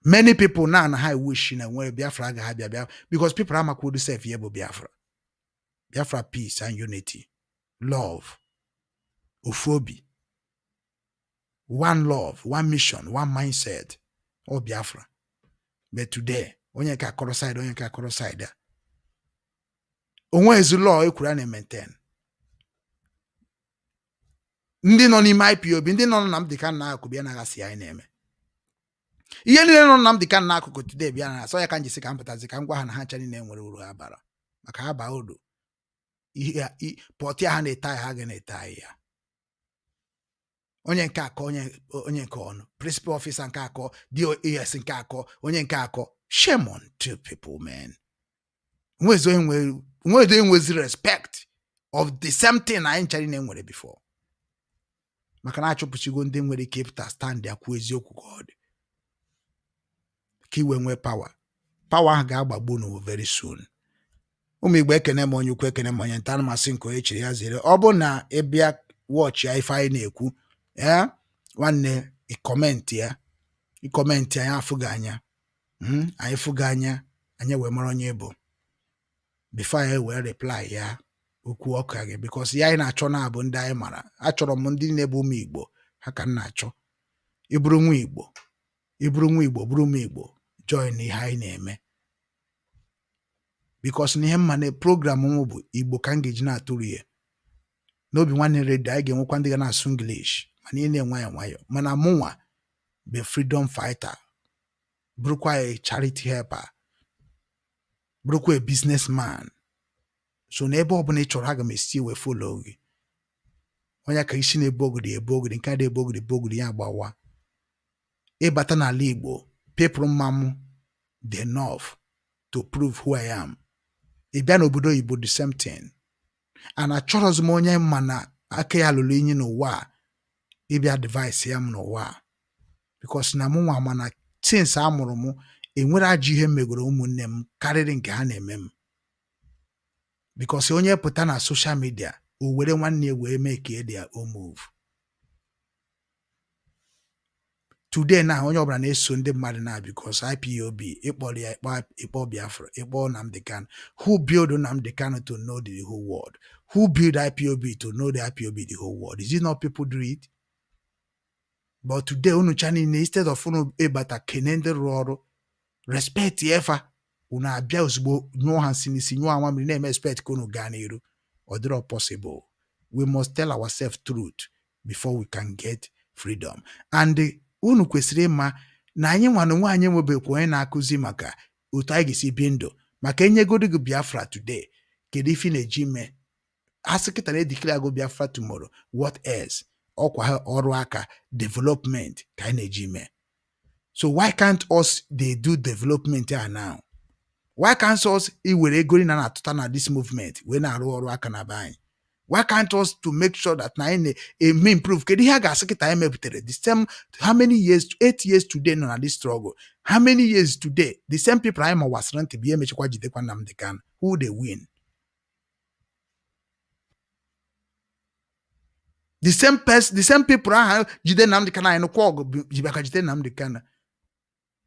Many people now na ha wish na nwere Biafra agaghị abịa bịa, because people amakwodu sef ihe bụ Biafra. Biafra, peace and unity, love, ofu obi, one love, one mission, one mindset, ọ Biafra. But today, onye nke akọrọ side, onye nke akọrọ side a, onwe ezi law ekwuru a na-maintain. Ndị nọ n'ime IPOB, ndị nọ na Nnamdi Kanu n'akụkụ bịa na-aghasị anyị na-eme ihe niile nọ Nnamdi Kanu n'akụkụ today bịa na asọ ya ka m jisi ka m pụtazi ka m gwa ha na ha ncha niile nwere uru ha bara, maka ha baa uru ihe pọtị ha na-ete anyị, ha ga na-ete anyị ya. Onye nke akọ, onye nke ọnụ principal officer nke akọ, DOS nke akọ, onye nke akọ. Shame on two people, man. Nwezi onye nwezi onye nwezi respect of the same thing anyị ncha niile nwere before, maka na achụpụchigo ndị nwere ike ịpụta stand ya kwuo eziokwu ka ọ dị, ka iwe nwee power. Power ahụ ga-agbagbu unu very soon. Ụmụ Igbo, ekene m onye ukwu, ekene m onye nta. Ana m asị nke onye chiri ya zere. Ọ bụ na ịbịa watch ya ife anyị na-ekwu ee, nwanne, ịcomment ya, ịcomment anyị afụghị anya. Anyị fụghị anya, anyị wee mara onye bụ before anyị wee reply ya okwu ọka gị, because ya anyị na-achọ na-abụ ndị anyị mara. Achọrọ m ndị na-ebu ụmụ Igbo ha ka m na-achọ. Ịbụrụ nwa Igbo, ịbụrụ nwa Igbo, bụrụ ụmụ Igbo, join ihe anyị na-eme, because na ihe mma na program m bụ Igbo ka m ga-eji na-atụrụ ya n'obi nwanne redio. Anyị ga-enwekwa ndị ga na-asụ English, mana ị na-enwe ya nwayọ. Mana mụnwa bụ freedom fighter, bụrụkwa a charity helper, bụrụkwa a businessman. So n'ebe ọbụla ị chọrọ, aga m esi wee follow gị. Onye ka isi na-ebu ogidi ebu ogidi, nke a na-ebu ogidi ebu ogidi ya agbawa. Ịbata n'ala Igbo, people mma m dị enough to prove who I am. Ị bịa n'obodo oyibo, the same thing. And achọrọzi m onye ma na aka ya lụrụ inyi n'ụwa a ịbịa advice ya m n'ụwa a, because na mụ nwa mana since a mụrụ m, enwere ajọ ihe m megoro ụmụnne m karịrị nke ha na-eme m, because onye pụta na social media, o were nwanne ya wee mee ka their own move. Today na onye ọbụla na-eso ndị mmadụ na because IPOB ịkpọrọ ya, ịkpọ Biafra, ịkpọ Nnamdi Kanu. Who build Nnamdi Kanu to know the whole world? Who build IPOB to know the IPOB, the whole world? Is it not people do it? But today unu cha niile, instead of unu ịbata kene ndị rụrụ ọrụ, respect efa, unu abịa ozugbo nyụọ ha nsị n'isi, nyụọ ha mamịrị, na-eme expect ka unu gaa n'iru. Ọ dịrọ possible. We must tell ourselves truth before we can get freedom. And unu kwesịrị ịma na anyị nwa na onwe anyị enwebekwa onye na-akụzi maka otu anyị ga-esi bi ndụ, maka enyegodo gị Biafra today, kedu ife ị na-eji mee? Asị kịta na edeclare go Biafra tomorrow, what else? Ọkwa ha ọrụ aka development ka anyị na-eji mee. So why can't us dey do development a now? Why can't us iwere ego na na-atụta na this movement wee na-arụ ọrụ aka na be anyị? Why can't us to make sure that na anyị na-eme improve? Kedu ihe a ga-asị kịta anyị mepụtara? The same, how many years, 8 years today nọ na this struggle, how many years today, the same people anyị mawasịrị ntị bụ ihe mechakwa jidekwa Nnamdi Kanu. Who dey win? The same person, the same people ahụ jide Nnamdi Kanu, anyị nụkwa ọgụ jibaka jide Nnamdi Kanu.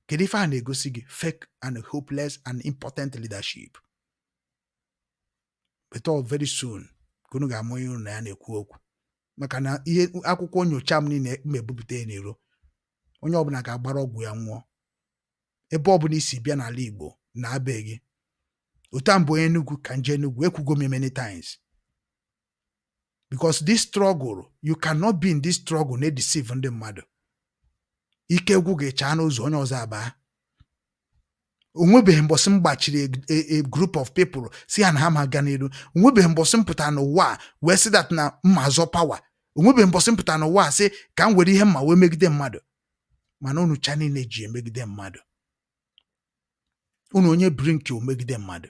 Kedu ife a na-egosi gị? Fake and hopeless and impotent leadership. But all very soon ka unu ga-ama onye unu na ya na-ekwu okwu, maka na ihe akwụkwọ nyocha m niile m ebupụta ya n'iro, onye ọbụla ga-agbara ọgwụ ya nwụọ. Ebe ọbụla isi bịa n'ala Igbo na abe gị otu a mbụ onye Enugu ka nje Enugu, ekwugo m many times, because this struggle, you cannot be in this struggle na-edeceive ndị mmadụ. Ike gwụ gị, chaa n'ụzọ onye ọzọ abaa. Onwebeghị mbọsị m gbachiri a group of people si ha na ha ma aga n'iru. Onwebeghị mbọsị m pụtara n'ụwa a wee sị that na mma azọ power. Onwebeghị mbọsị m pụtara n'ụwa a sị ka m were ihe mma wee megide mmadụ. Mana unu cha niile ji emegide mmadụ. Unu onye biri nke omegide mmadụ,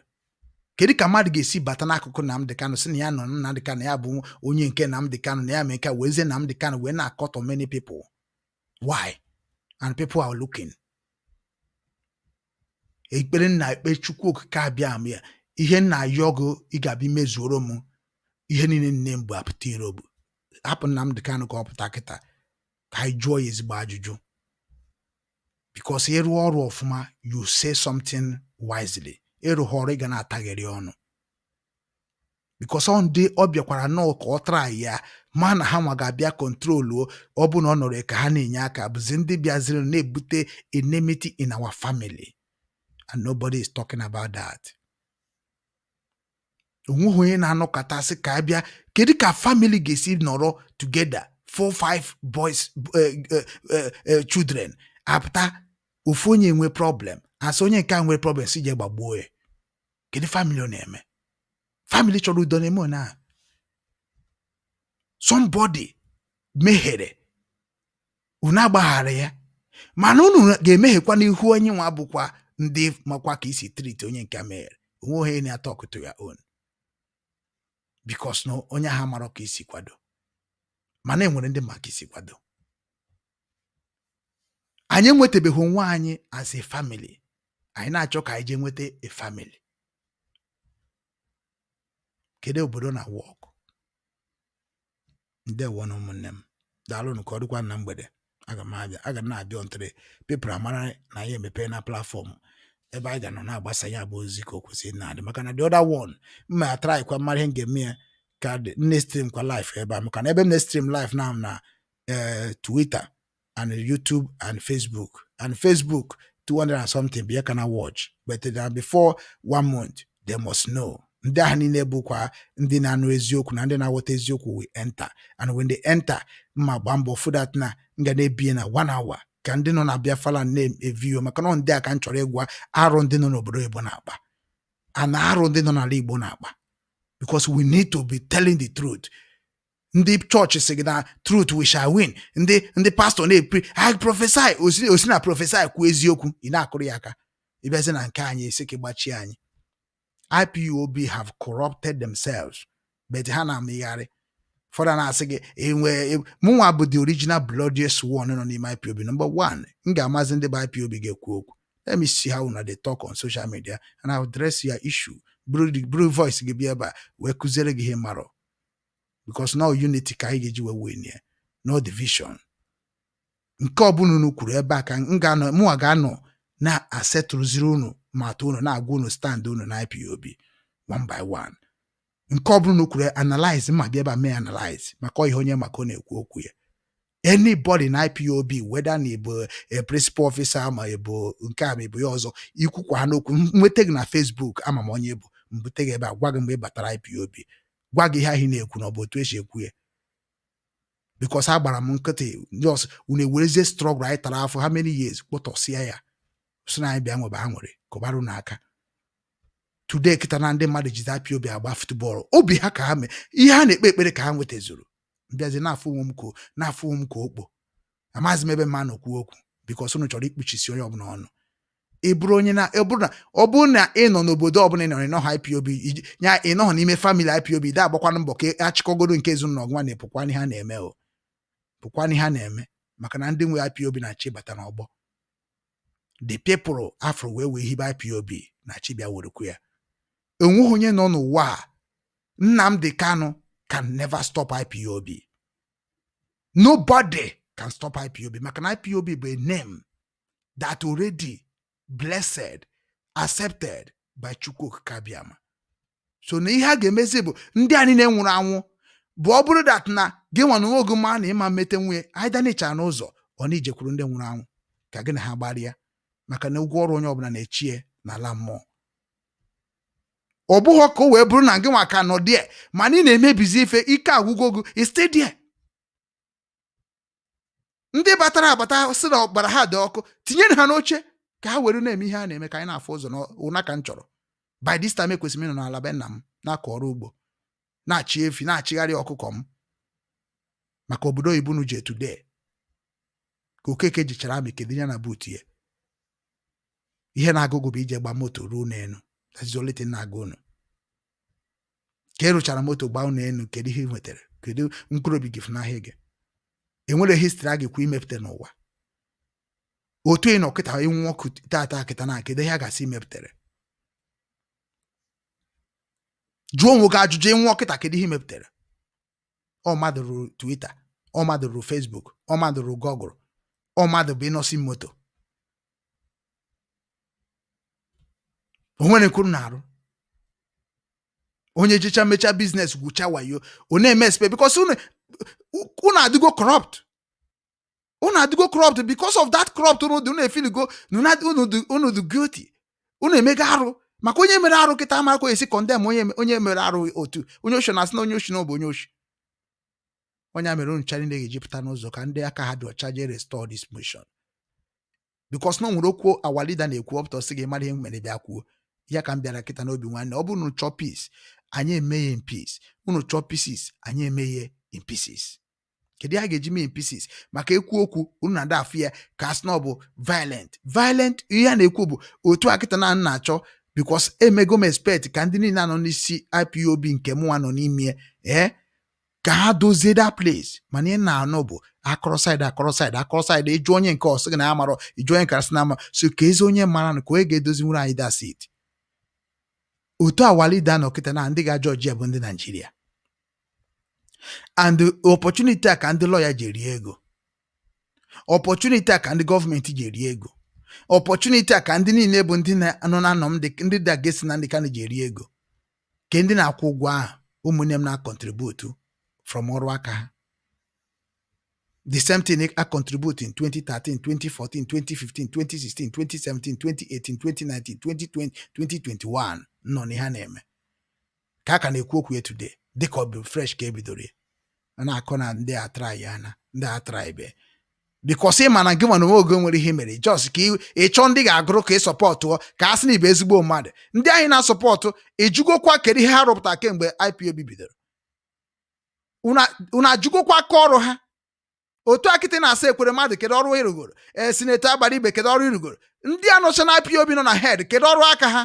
kedu ka mmadụ ga-esi bata n'akụkụ Nnamdi Kanu sị na ya nọ na Nnamdi Kanu, ya bụ onye nke Nnamdi Kanu, na ya mee nke a, wee zie Nnamdi Kanu wee na-akọtọ many people? Why? And people are looking. Ekpere nna ekpe, Chukwu Okike abịa m ya, ihe nna ayọ gị, ị ga-abịa mezuoro m ihe niile nne m bụ apụta iro bụ hapụ Nnamdi Kanu ka ọ pụta kịta ka anyị jụọ ya ezigbo ajụjụ, because ịrụ ọrụ ọfụma, you say something wisely. Ịrụghị ọrụ, ị ga na-ataghịrị ọnụ, because ọ ndị ọ bịakwara nọọ ka ọ try ya ma na ha nwa ga-abịa controluo. Ọ bụ na ọ nọrọ ka ha na-enye aka bụzi ndị bịaziri na-ebute enmity in our family, and nobody is talking about that. Onweghị onye na-anọkọta sị ka abịa. Kedu ka family ga-esi nọrọ together, four five boys, children apụta, ofu onye enwe problem, asị onye nke a nwere problem si je gbagbuo ya? Kedu family ọ na-eme? Family chọrọ udo na-eme ọ na somebody mehiere, unu agbaghara ya, mana unu ga-emehiekwa n'ihu onye nwa bụkwa ndị makwa ka isi treat onye nke meghere onwe onye na-atalk to your own, because na onye ahụ mara ka isi kwado. Mana enwere ndị ma ka isi kwado. Anyị enwetabeghị onwe anyị as a family. Anyị na-achọ ka anyị jee nweta a family. Kedu obodo na work? Ndewo na ụmụnne m, daalụnụ. Ka ọ dịkwa na mgbede, aga m abịa, aga m na-abịa until people amara na anyị emepe na platform ebe anyị ga-anọ na-agbasa ya bụ ozi ka o kwesịrị na-adị, maka na the other one mma try kwa mara ihe m ga-eme ya ka nne stream kwa live ebe a, maka na ebe m na-stream live now na Twitter and YouTube and Facebook, and Facebook 200 and something bụ ya ka na watch. But then before one month, they must know ndị ahụ niile bụkwa ndị na-anụ eziokwu na ndị na-aghọta eziokwu will enter. And when they enter, mma gba mbọ fụ that na m ga na-ebie na one hour ka ndị nọ na Biafra na-eview, maka na ọ ndị a ka m chọrọ ịgwa arụ ndị nọ n'obodo Igbo na-akpa ana arụ ndị nọ n'ala Igbo na-akpa, because we need to be telling the truth. Ndị chọọchị sị gị na truth we shall win. Ndị pastọ na-epri, I prophesy, osi na prophesy kwuo eziokwu, ị na-akụrụ ya aka. Ịbịazi na nke anyị, esi ka ịgbachie anyị. IPOB have corrupted themselves. But ha na-amịgharị. Ụfọdụ na-asị gị enwe mụnwa bụ the original bloodiest one nọ n'ime IPOB. Number one, m ga-amazi ndị bụ IPOB ga-ekwu okwu. Let me see how una dey talk on social media and I will address your issue. Buru voice gị bịa ebe a wee kụziere gị ihe marọ, because no unity ka anyị ga-eji wee win ya, no division. Nke ọbụla unu kwuru ebe a ka m ga-anọ, mụnwa ga-anọ na-asetụrụziri unu ma atụ unu, na-agwa unu stand unu na IPOB one by one. Nke ọbụla unu kwuru, analyze ma bịa ebe a mee analyze maka ihe onye maka ọ na-ekwu okwu ya. Anybody na IPOB, whether na ịbụ a principal officer ma ịbụ nke a ma ịbụ ya ọzọ, ikwukwa ha n'okwu, nweta gị na Facebook, ama m onye bụ mbute gị ebe a, gwa gị mgbe ị batara IPOB, gwa gị ihe ahụ ị na-ekwu na ọ bụ otu esi ekwu ya, because a gbara m nkịtị. Just unu ewerezie struggle anyị tara afọ how many years kpụtọsịa ya, si na anyị bịa nwebe aṅụrị kụbara unu aka. Today kịta na ndị mmadụ jizi IPOB agba football, obi ha ka ha mee ihe ha na-ekpe ekpere ka ha nwetazuru. Mbịazi na-afụ onwe m ka na-afụ onwe m ka okpo, amaghịzi m ebe mma nọ kwuo okwu, because unu chọrọ ikpuchisi onye ọbụla ọnụ. Ị bụrụ onye na ọ bụrụ na ọ bụrụ na ị nọ n'obodo ọbụla ị nọ, ị nọghọ IPOB, ya ị nọghọ n'ime family IPOB de, agbakwana mbọ ka achịkọgoro nke ezinụlọ gị nwa na-epụkwana ihe a na-eme o pụkwana ihe a na-eme, maka na ndị nwe IPOB na-achị bata n'ọgbọ. The people afro wee hibe IPOB na chi bịa werekwu ya. Enweghị onye nọ n'ụwa a. Nnamdi Kanu can never stop IPOB. Nobody can stop IPOB, maka na IPOB bụ a name that already blessed, accepted by Chukwu Okike Abiama. So na ihe a ga-emezi bụ ndị a niile nwụrụ anwụ bụ ọ bụrụ that na gị nwa na onwe gị ma na ịma mmete nwunye aida n'ịcha n'ụzọ ọ na ijekwuru ndị nwụrụ anwụ ka gị na ha gbarịa, maka na ụgwọ ọrụ onye ọbụla na-echie n'ala mmụọ. Ọ bụghị ka o wee bụrụ na gị nwa ka nọ die mana ị na-emebizi ife ike agwụgo gị, i stay there. Ndị batara abata sị na ọkpara ha dị ọkụ, tinyere ha n'oche ka ha were na-eme ihe a na-eme ka anyị na-afụ ụzọ na ụna ka m chọrọ. By this time ekwesịrị m ịnọ n'ala be nna m na-akọ ọrụ ugbo, na-achị efi, na-achịgharị ọkụkọ m, maka obodo oyibo unu je today ka Okeke jichara amị kedu ya na buutu ya. Ihe na-agụgụ bụ ije gba moto ruo n'elu. That's the only thing na-agụ unu. Ka ị rụchara moto gbaa unu elu, kedu ihe ị nwetara? Kedu mkpụrụ obi gị n'ahịa gị? Enwere history a ga-ekwu imepụta n'ụwa otu ị nọ kịta ịnwụ ọkụ tata kịta na kedu ihe a ga-asị imepụtara? Jụọ onwe gị ajụjụ, ịnwụọ kịta, kedu ihe imepụtara? Ọ mmadụ rụrụ Twitter, ọ mmadụ rụrụ Facebook, ọ mmadụ rụrụ Google, ọ mmadụ bụ ịnọsi moto. O nwere nke unu na-arụ. Onye jicha mecha business gwucha wayo, ọ na-eme expe because unu unu adịgo corrupt, unu adịgo corrupt. Because of that corrupt unu dị, unu efiligo na unu dị guilty, unu emego arụ. Maka onye mere arụ kịta ama ka esi condemn onye mere arụ otu onye oshi na-asị na onye oshi na ọ bụ onye oshi. Onye a mere unu ncha niile ga-eji pụta n'ụzọ ka ndị aka ha dị ọcha jee restore this mission, because na o nwere okwu our leader na-ekwu ọpụta sị gị mara ihe m mere bịa kwuo ya ka m bịara kịta n'obi nwanne. Ọ bụrụ na unu chọọ peace, anyị emeghe in peace. Unu chọọ pieces, anyị emeghe in pieces. Kedu ihe a ga-eji mee in pieces? Maka ekwu okwu unu na-ada afụ ya ka asị na ọ bụ violent violent. Ihe a na-ekwu bụ otu a kịta na m na-achọ, because emego m expect ka ndị niile anọ n'isi IPOB nke mụnwa nọ n'ime ee ka ha dozie that place. Mana ị na-anụ bụ akọrọ side, akọrọ side, akọrọ side. Ịjụ onye nke ọsị gị na ya marọ, ịjụ onye nke asị na ama. So ka ezi onye mara na ka onye ga-edozinwuru anyị that seat. Otu our leader nọ kịta na ndị ga-ajọji ya bụ ndị Naijiria, and opportunity a ka ndị lawyer ji eri ego, opportunity a ka ndị gọọmenti ji eri ego, opportunity a ka ndị niile bụ ndị na-anọ na anọ ndị ndị dị against Nnamdi Kanu ji eri ego, ke ndị na-akwụ ụgwọ ahụ ụmụnne m na-contribute from ọrụ aka ha. The same thing I contribute in 2013, 2014, 2015, 2016, 2017, 2018, 2019, 2020, 2021 nọ n'ihe a na-eme ka a ka na-ekwu okwu ya today dịka ọ bụ fresh ka ebidoro ya. A na-akọ na ndị a try ya na ndị a try be, because ị ma na gị nwa na onwe oge nwere ihe mere just ka ị chọọ ndị ga-agụrụ ka ị sọpọtụọ ka a sị na ịbụ ezigbo mmadụ. Ndị anyị na-asọpọtụ ejugokwa kedu ihe ha rụpụtara kemgbe IPOB bidoro? Unu ajụgokwa aka ọrụ ha? Otu akịtị na-asa ekwere mmadụ, kedu ọrụ ịrụgoro? Ee, senator agbara ibe, kedu ọrụ ịrụgoro? Ndị a nọcha na IPOB nọ na head, kedu ọrụ aka ha?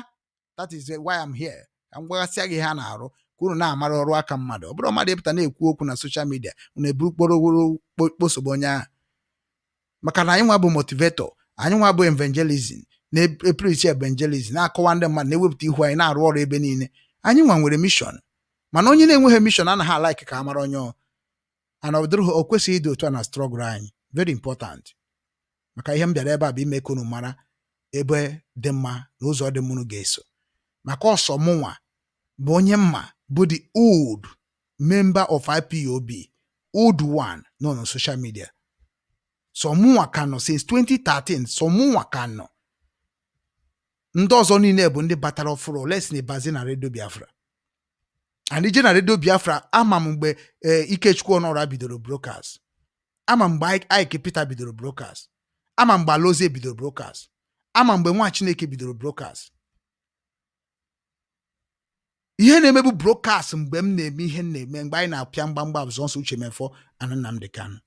That is why I'm here, ka m gwagasịa gị ihe ha na-arụ ka Ka unu na-amara ọrụ aka mmadụ. Ọ bụrụ mmadụ ịpụta na-ekwu okwu na social media, unu eburu kpọrọ kposobe onye ahụ, maka na anyị nwa bụ motivator, anyị nwa bụ evangelism, na-epreach evangelism, na-akọwa ndị mmadụ, na-ewepụta ihu anyị, na-arụ ọrụ ebe niile. Anyị nwa nwere mission, mana onye na-enweghị mission anaghị alike ka a mara onye ọ ana. Ọ dịrị, o kwesịghị ịdị otu a na struggle anyị. Very important, maka ihe m bịara ebe a bụ ime ka unu mara ebe dị mma na ụzọ dị mma unu ga-eso, maka ọsọ mụnwa bụ onye mma bụ the old member of IPOB, old one nọ na social media. So mụnwa ka nọ since 2013. So mụnwa ka nọ. Ndị ọzọ niile bụ ndị batara ọfụrụ les na ịbazi na Redio Biafra and ije na Redio Biafra. Ama m mgbe ee Ikechukwu Ọnọra bidoro broadcast, ama mgbe Ike Peter bidoro broadcast, ama mgbe Alozie bidoro broadcast, ama mgbe nwa Chineke bidoro broadcast. Ihe na-emebu broadcast mgbe m na-eme ihe m na-eme, mgbe anyị na-apịa mgbamgba Abụzọ Uche Mefọ and Nnamdi Kanu.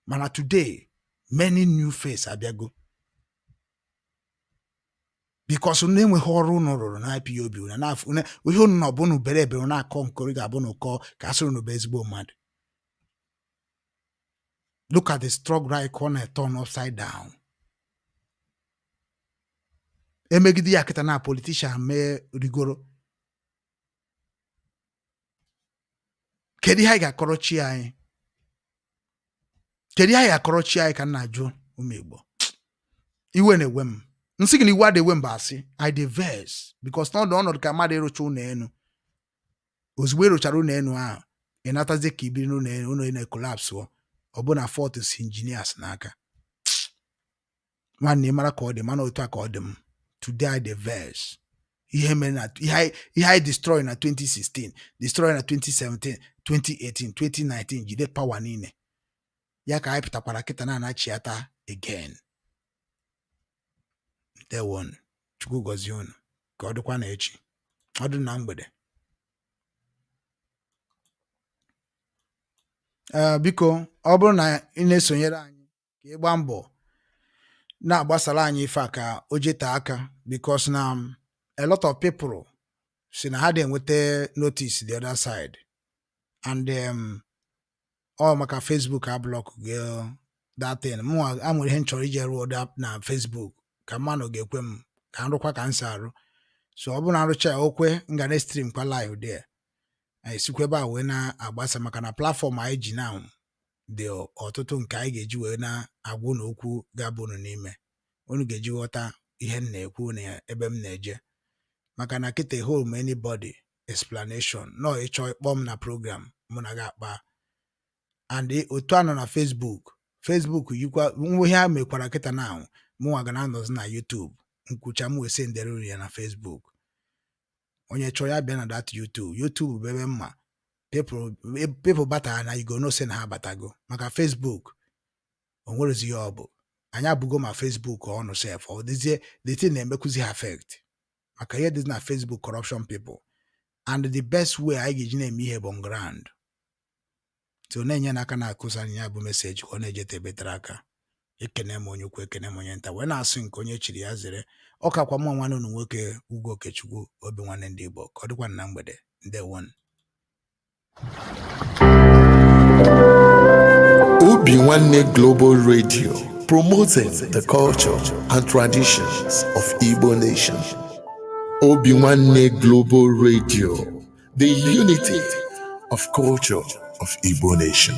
Mana today, many new face abịago, because unu enweghị ọrụ unu rụrụ na IPOB. Unu na-afụ ihe unu nọ bụ unu bere ebere na-akọ nkori ga-abụ na ụkọ ka a sịrị unu bụ ezigbo mmadụ. Look at the struggle anyị ka ọ na-turn upside down. Emegide ya kịta na politician mee rigoro. Kedu ihe anyị ga-akọrọ chi anyị? Kedu ihe anyị ga-akọrọ chi anyị? Ka m na-ajụ ụmụ Igbo. Iwe na-ewe m. Nsị gị na iwe adị ewe m bụ asị. I dey vex because n'ọdụ ọnọdụ ka mmadụ ịrụcha ụlọ elu. Ozugbo ị rụchara ụlọ elu ahụ, ị natazie ka ibiri n'ụlọ elu, ụlọ elu collapse. Ọ bụ na fault si engineers n'aka. Nwanne, ị mara ka ọ dị, mana otu a ka ọ dị m today. I dey vex. Ihe mere na ihe anyị destroy na 2016, destroy na 2017, 2018, 2019, jide power niile ya ka anyị pụtakwara kịta na-anachiata again. Ndewonu. Chukwu gọzie unu. Ka ọ dịkwa na echi, ọ dị na mgbede. Ee, biko, ọ bụrụ na ị na-esonyere anyị, ka ị gbaa mbọ na-agbasara anyị ife a ka o jete aka, because na a lot of people si na ha dị enweta notice the other side and ọ maka Facebook a block gị that thing. Mụ a nwere ihe m chọrọ ije rụọ na Facebook ka mmanụ ga-ekwe m ka m rụkwa ka m si arụ. So ọ bụrụ na arụcha ya, okwe m ga na stream kwa live there. Anyị sikwa ebe a wee na-agbasa, maka na platform anyị ji now dị ọtụtụ nke anyị ga-eji wee na-agwa unu okwu ga-abụ unu n'ime unu ga-eji ghọta ihe m na-ekwu na ebe m na-eje, maka na kịta home anybody explanation nọ ịchọ ịkpọ m na program mụ na gị akpa. And otu a nọ na Facebook, Facebook yikwa nwa ihe a mekwara kịta na mụnwa ga na-anọzi na YouTube nkwucha m wee sendere unu ya na Facebook. Onye chọọ ya bịa na that YouTube. YouTube bụ ebe mma people batara na you go know say na ha batago, maka Facebook o nwerezi ihe ọ bụ anyị abụgo ma Facebook ọnụ sef. Ọ dịzie the thing na-emekwuzi ha affect, maka ihe dị na Facebook, corruption people, and the best way anyị ga-eji na-eme ihe bụ on ground. So na-enye n'aka na-akụsa anyị ya bụ message ka ọ na-ejete ebetere aka. Ekene m onye ukwu, ekene m onye nta, wee na-asị nke onye chiri ya zere. Ọ kakwa mụ nwanne unu nwoke, Ugo Okechukwu, obi nwanne ndị Igbo. Ka ọ dịkwa na mgbede. Ndewonu. Obi Nwanne Global Radio, promoting the culture and traditions of Igbo nation. Obi Nwanne Global Radio, the unity of culture of Igbo nation.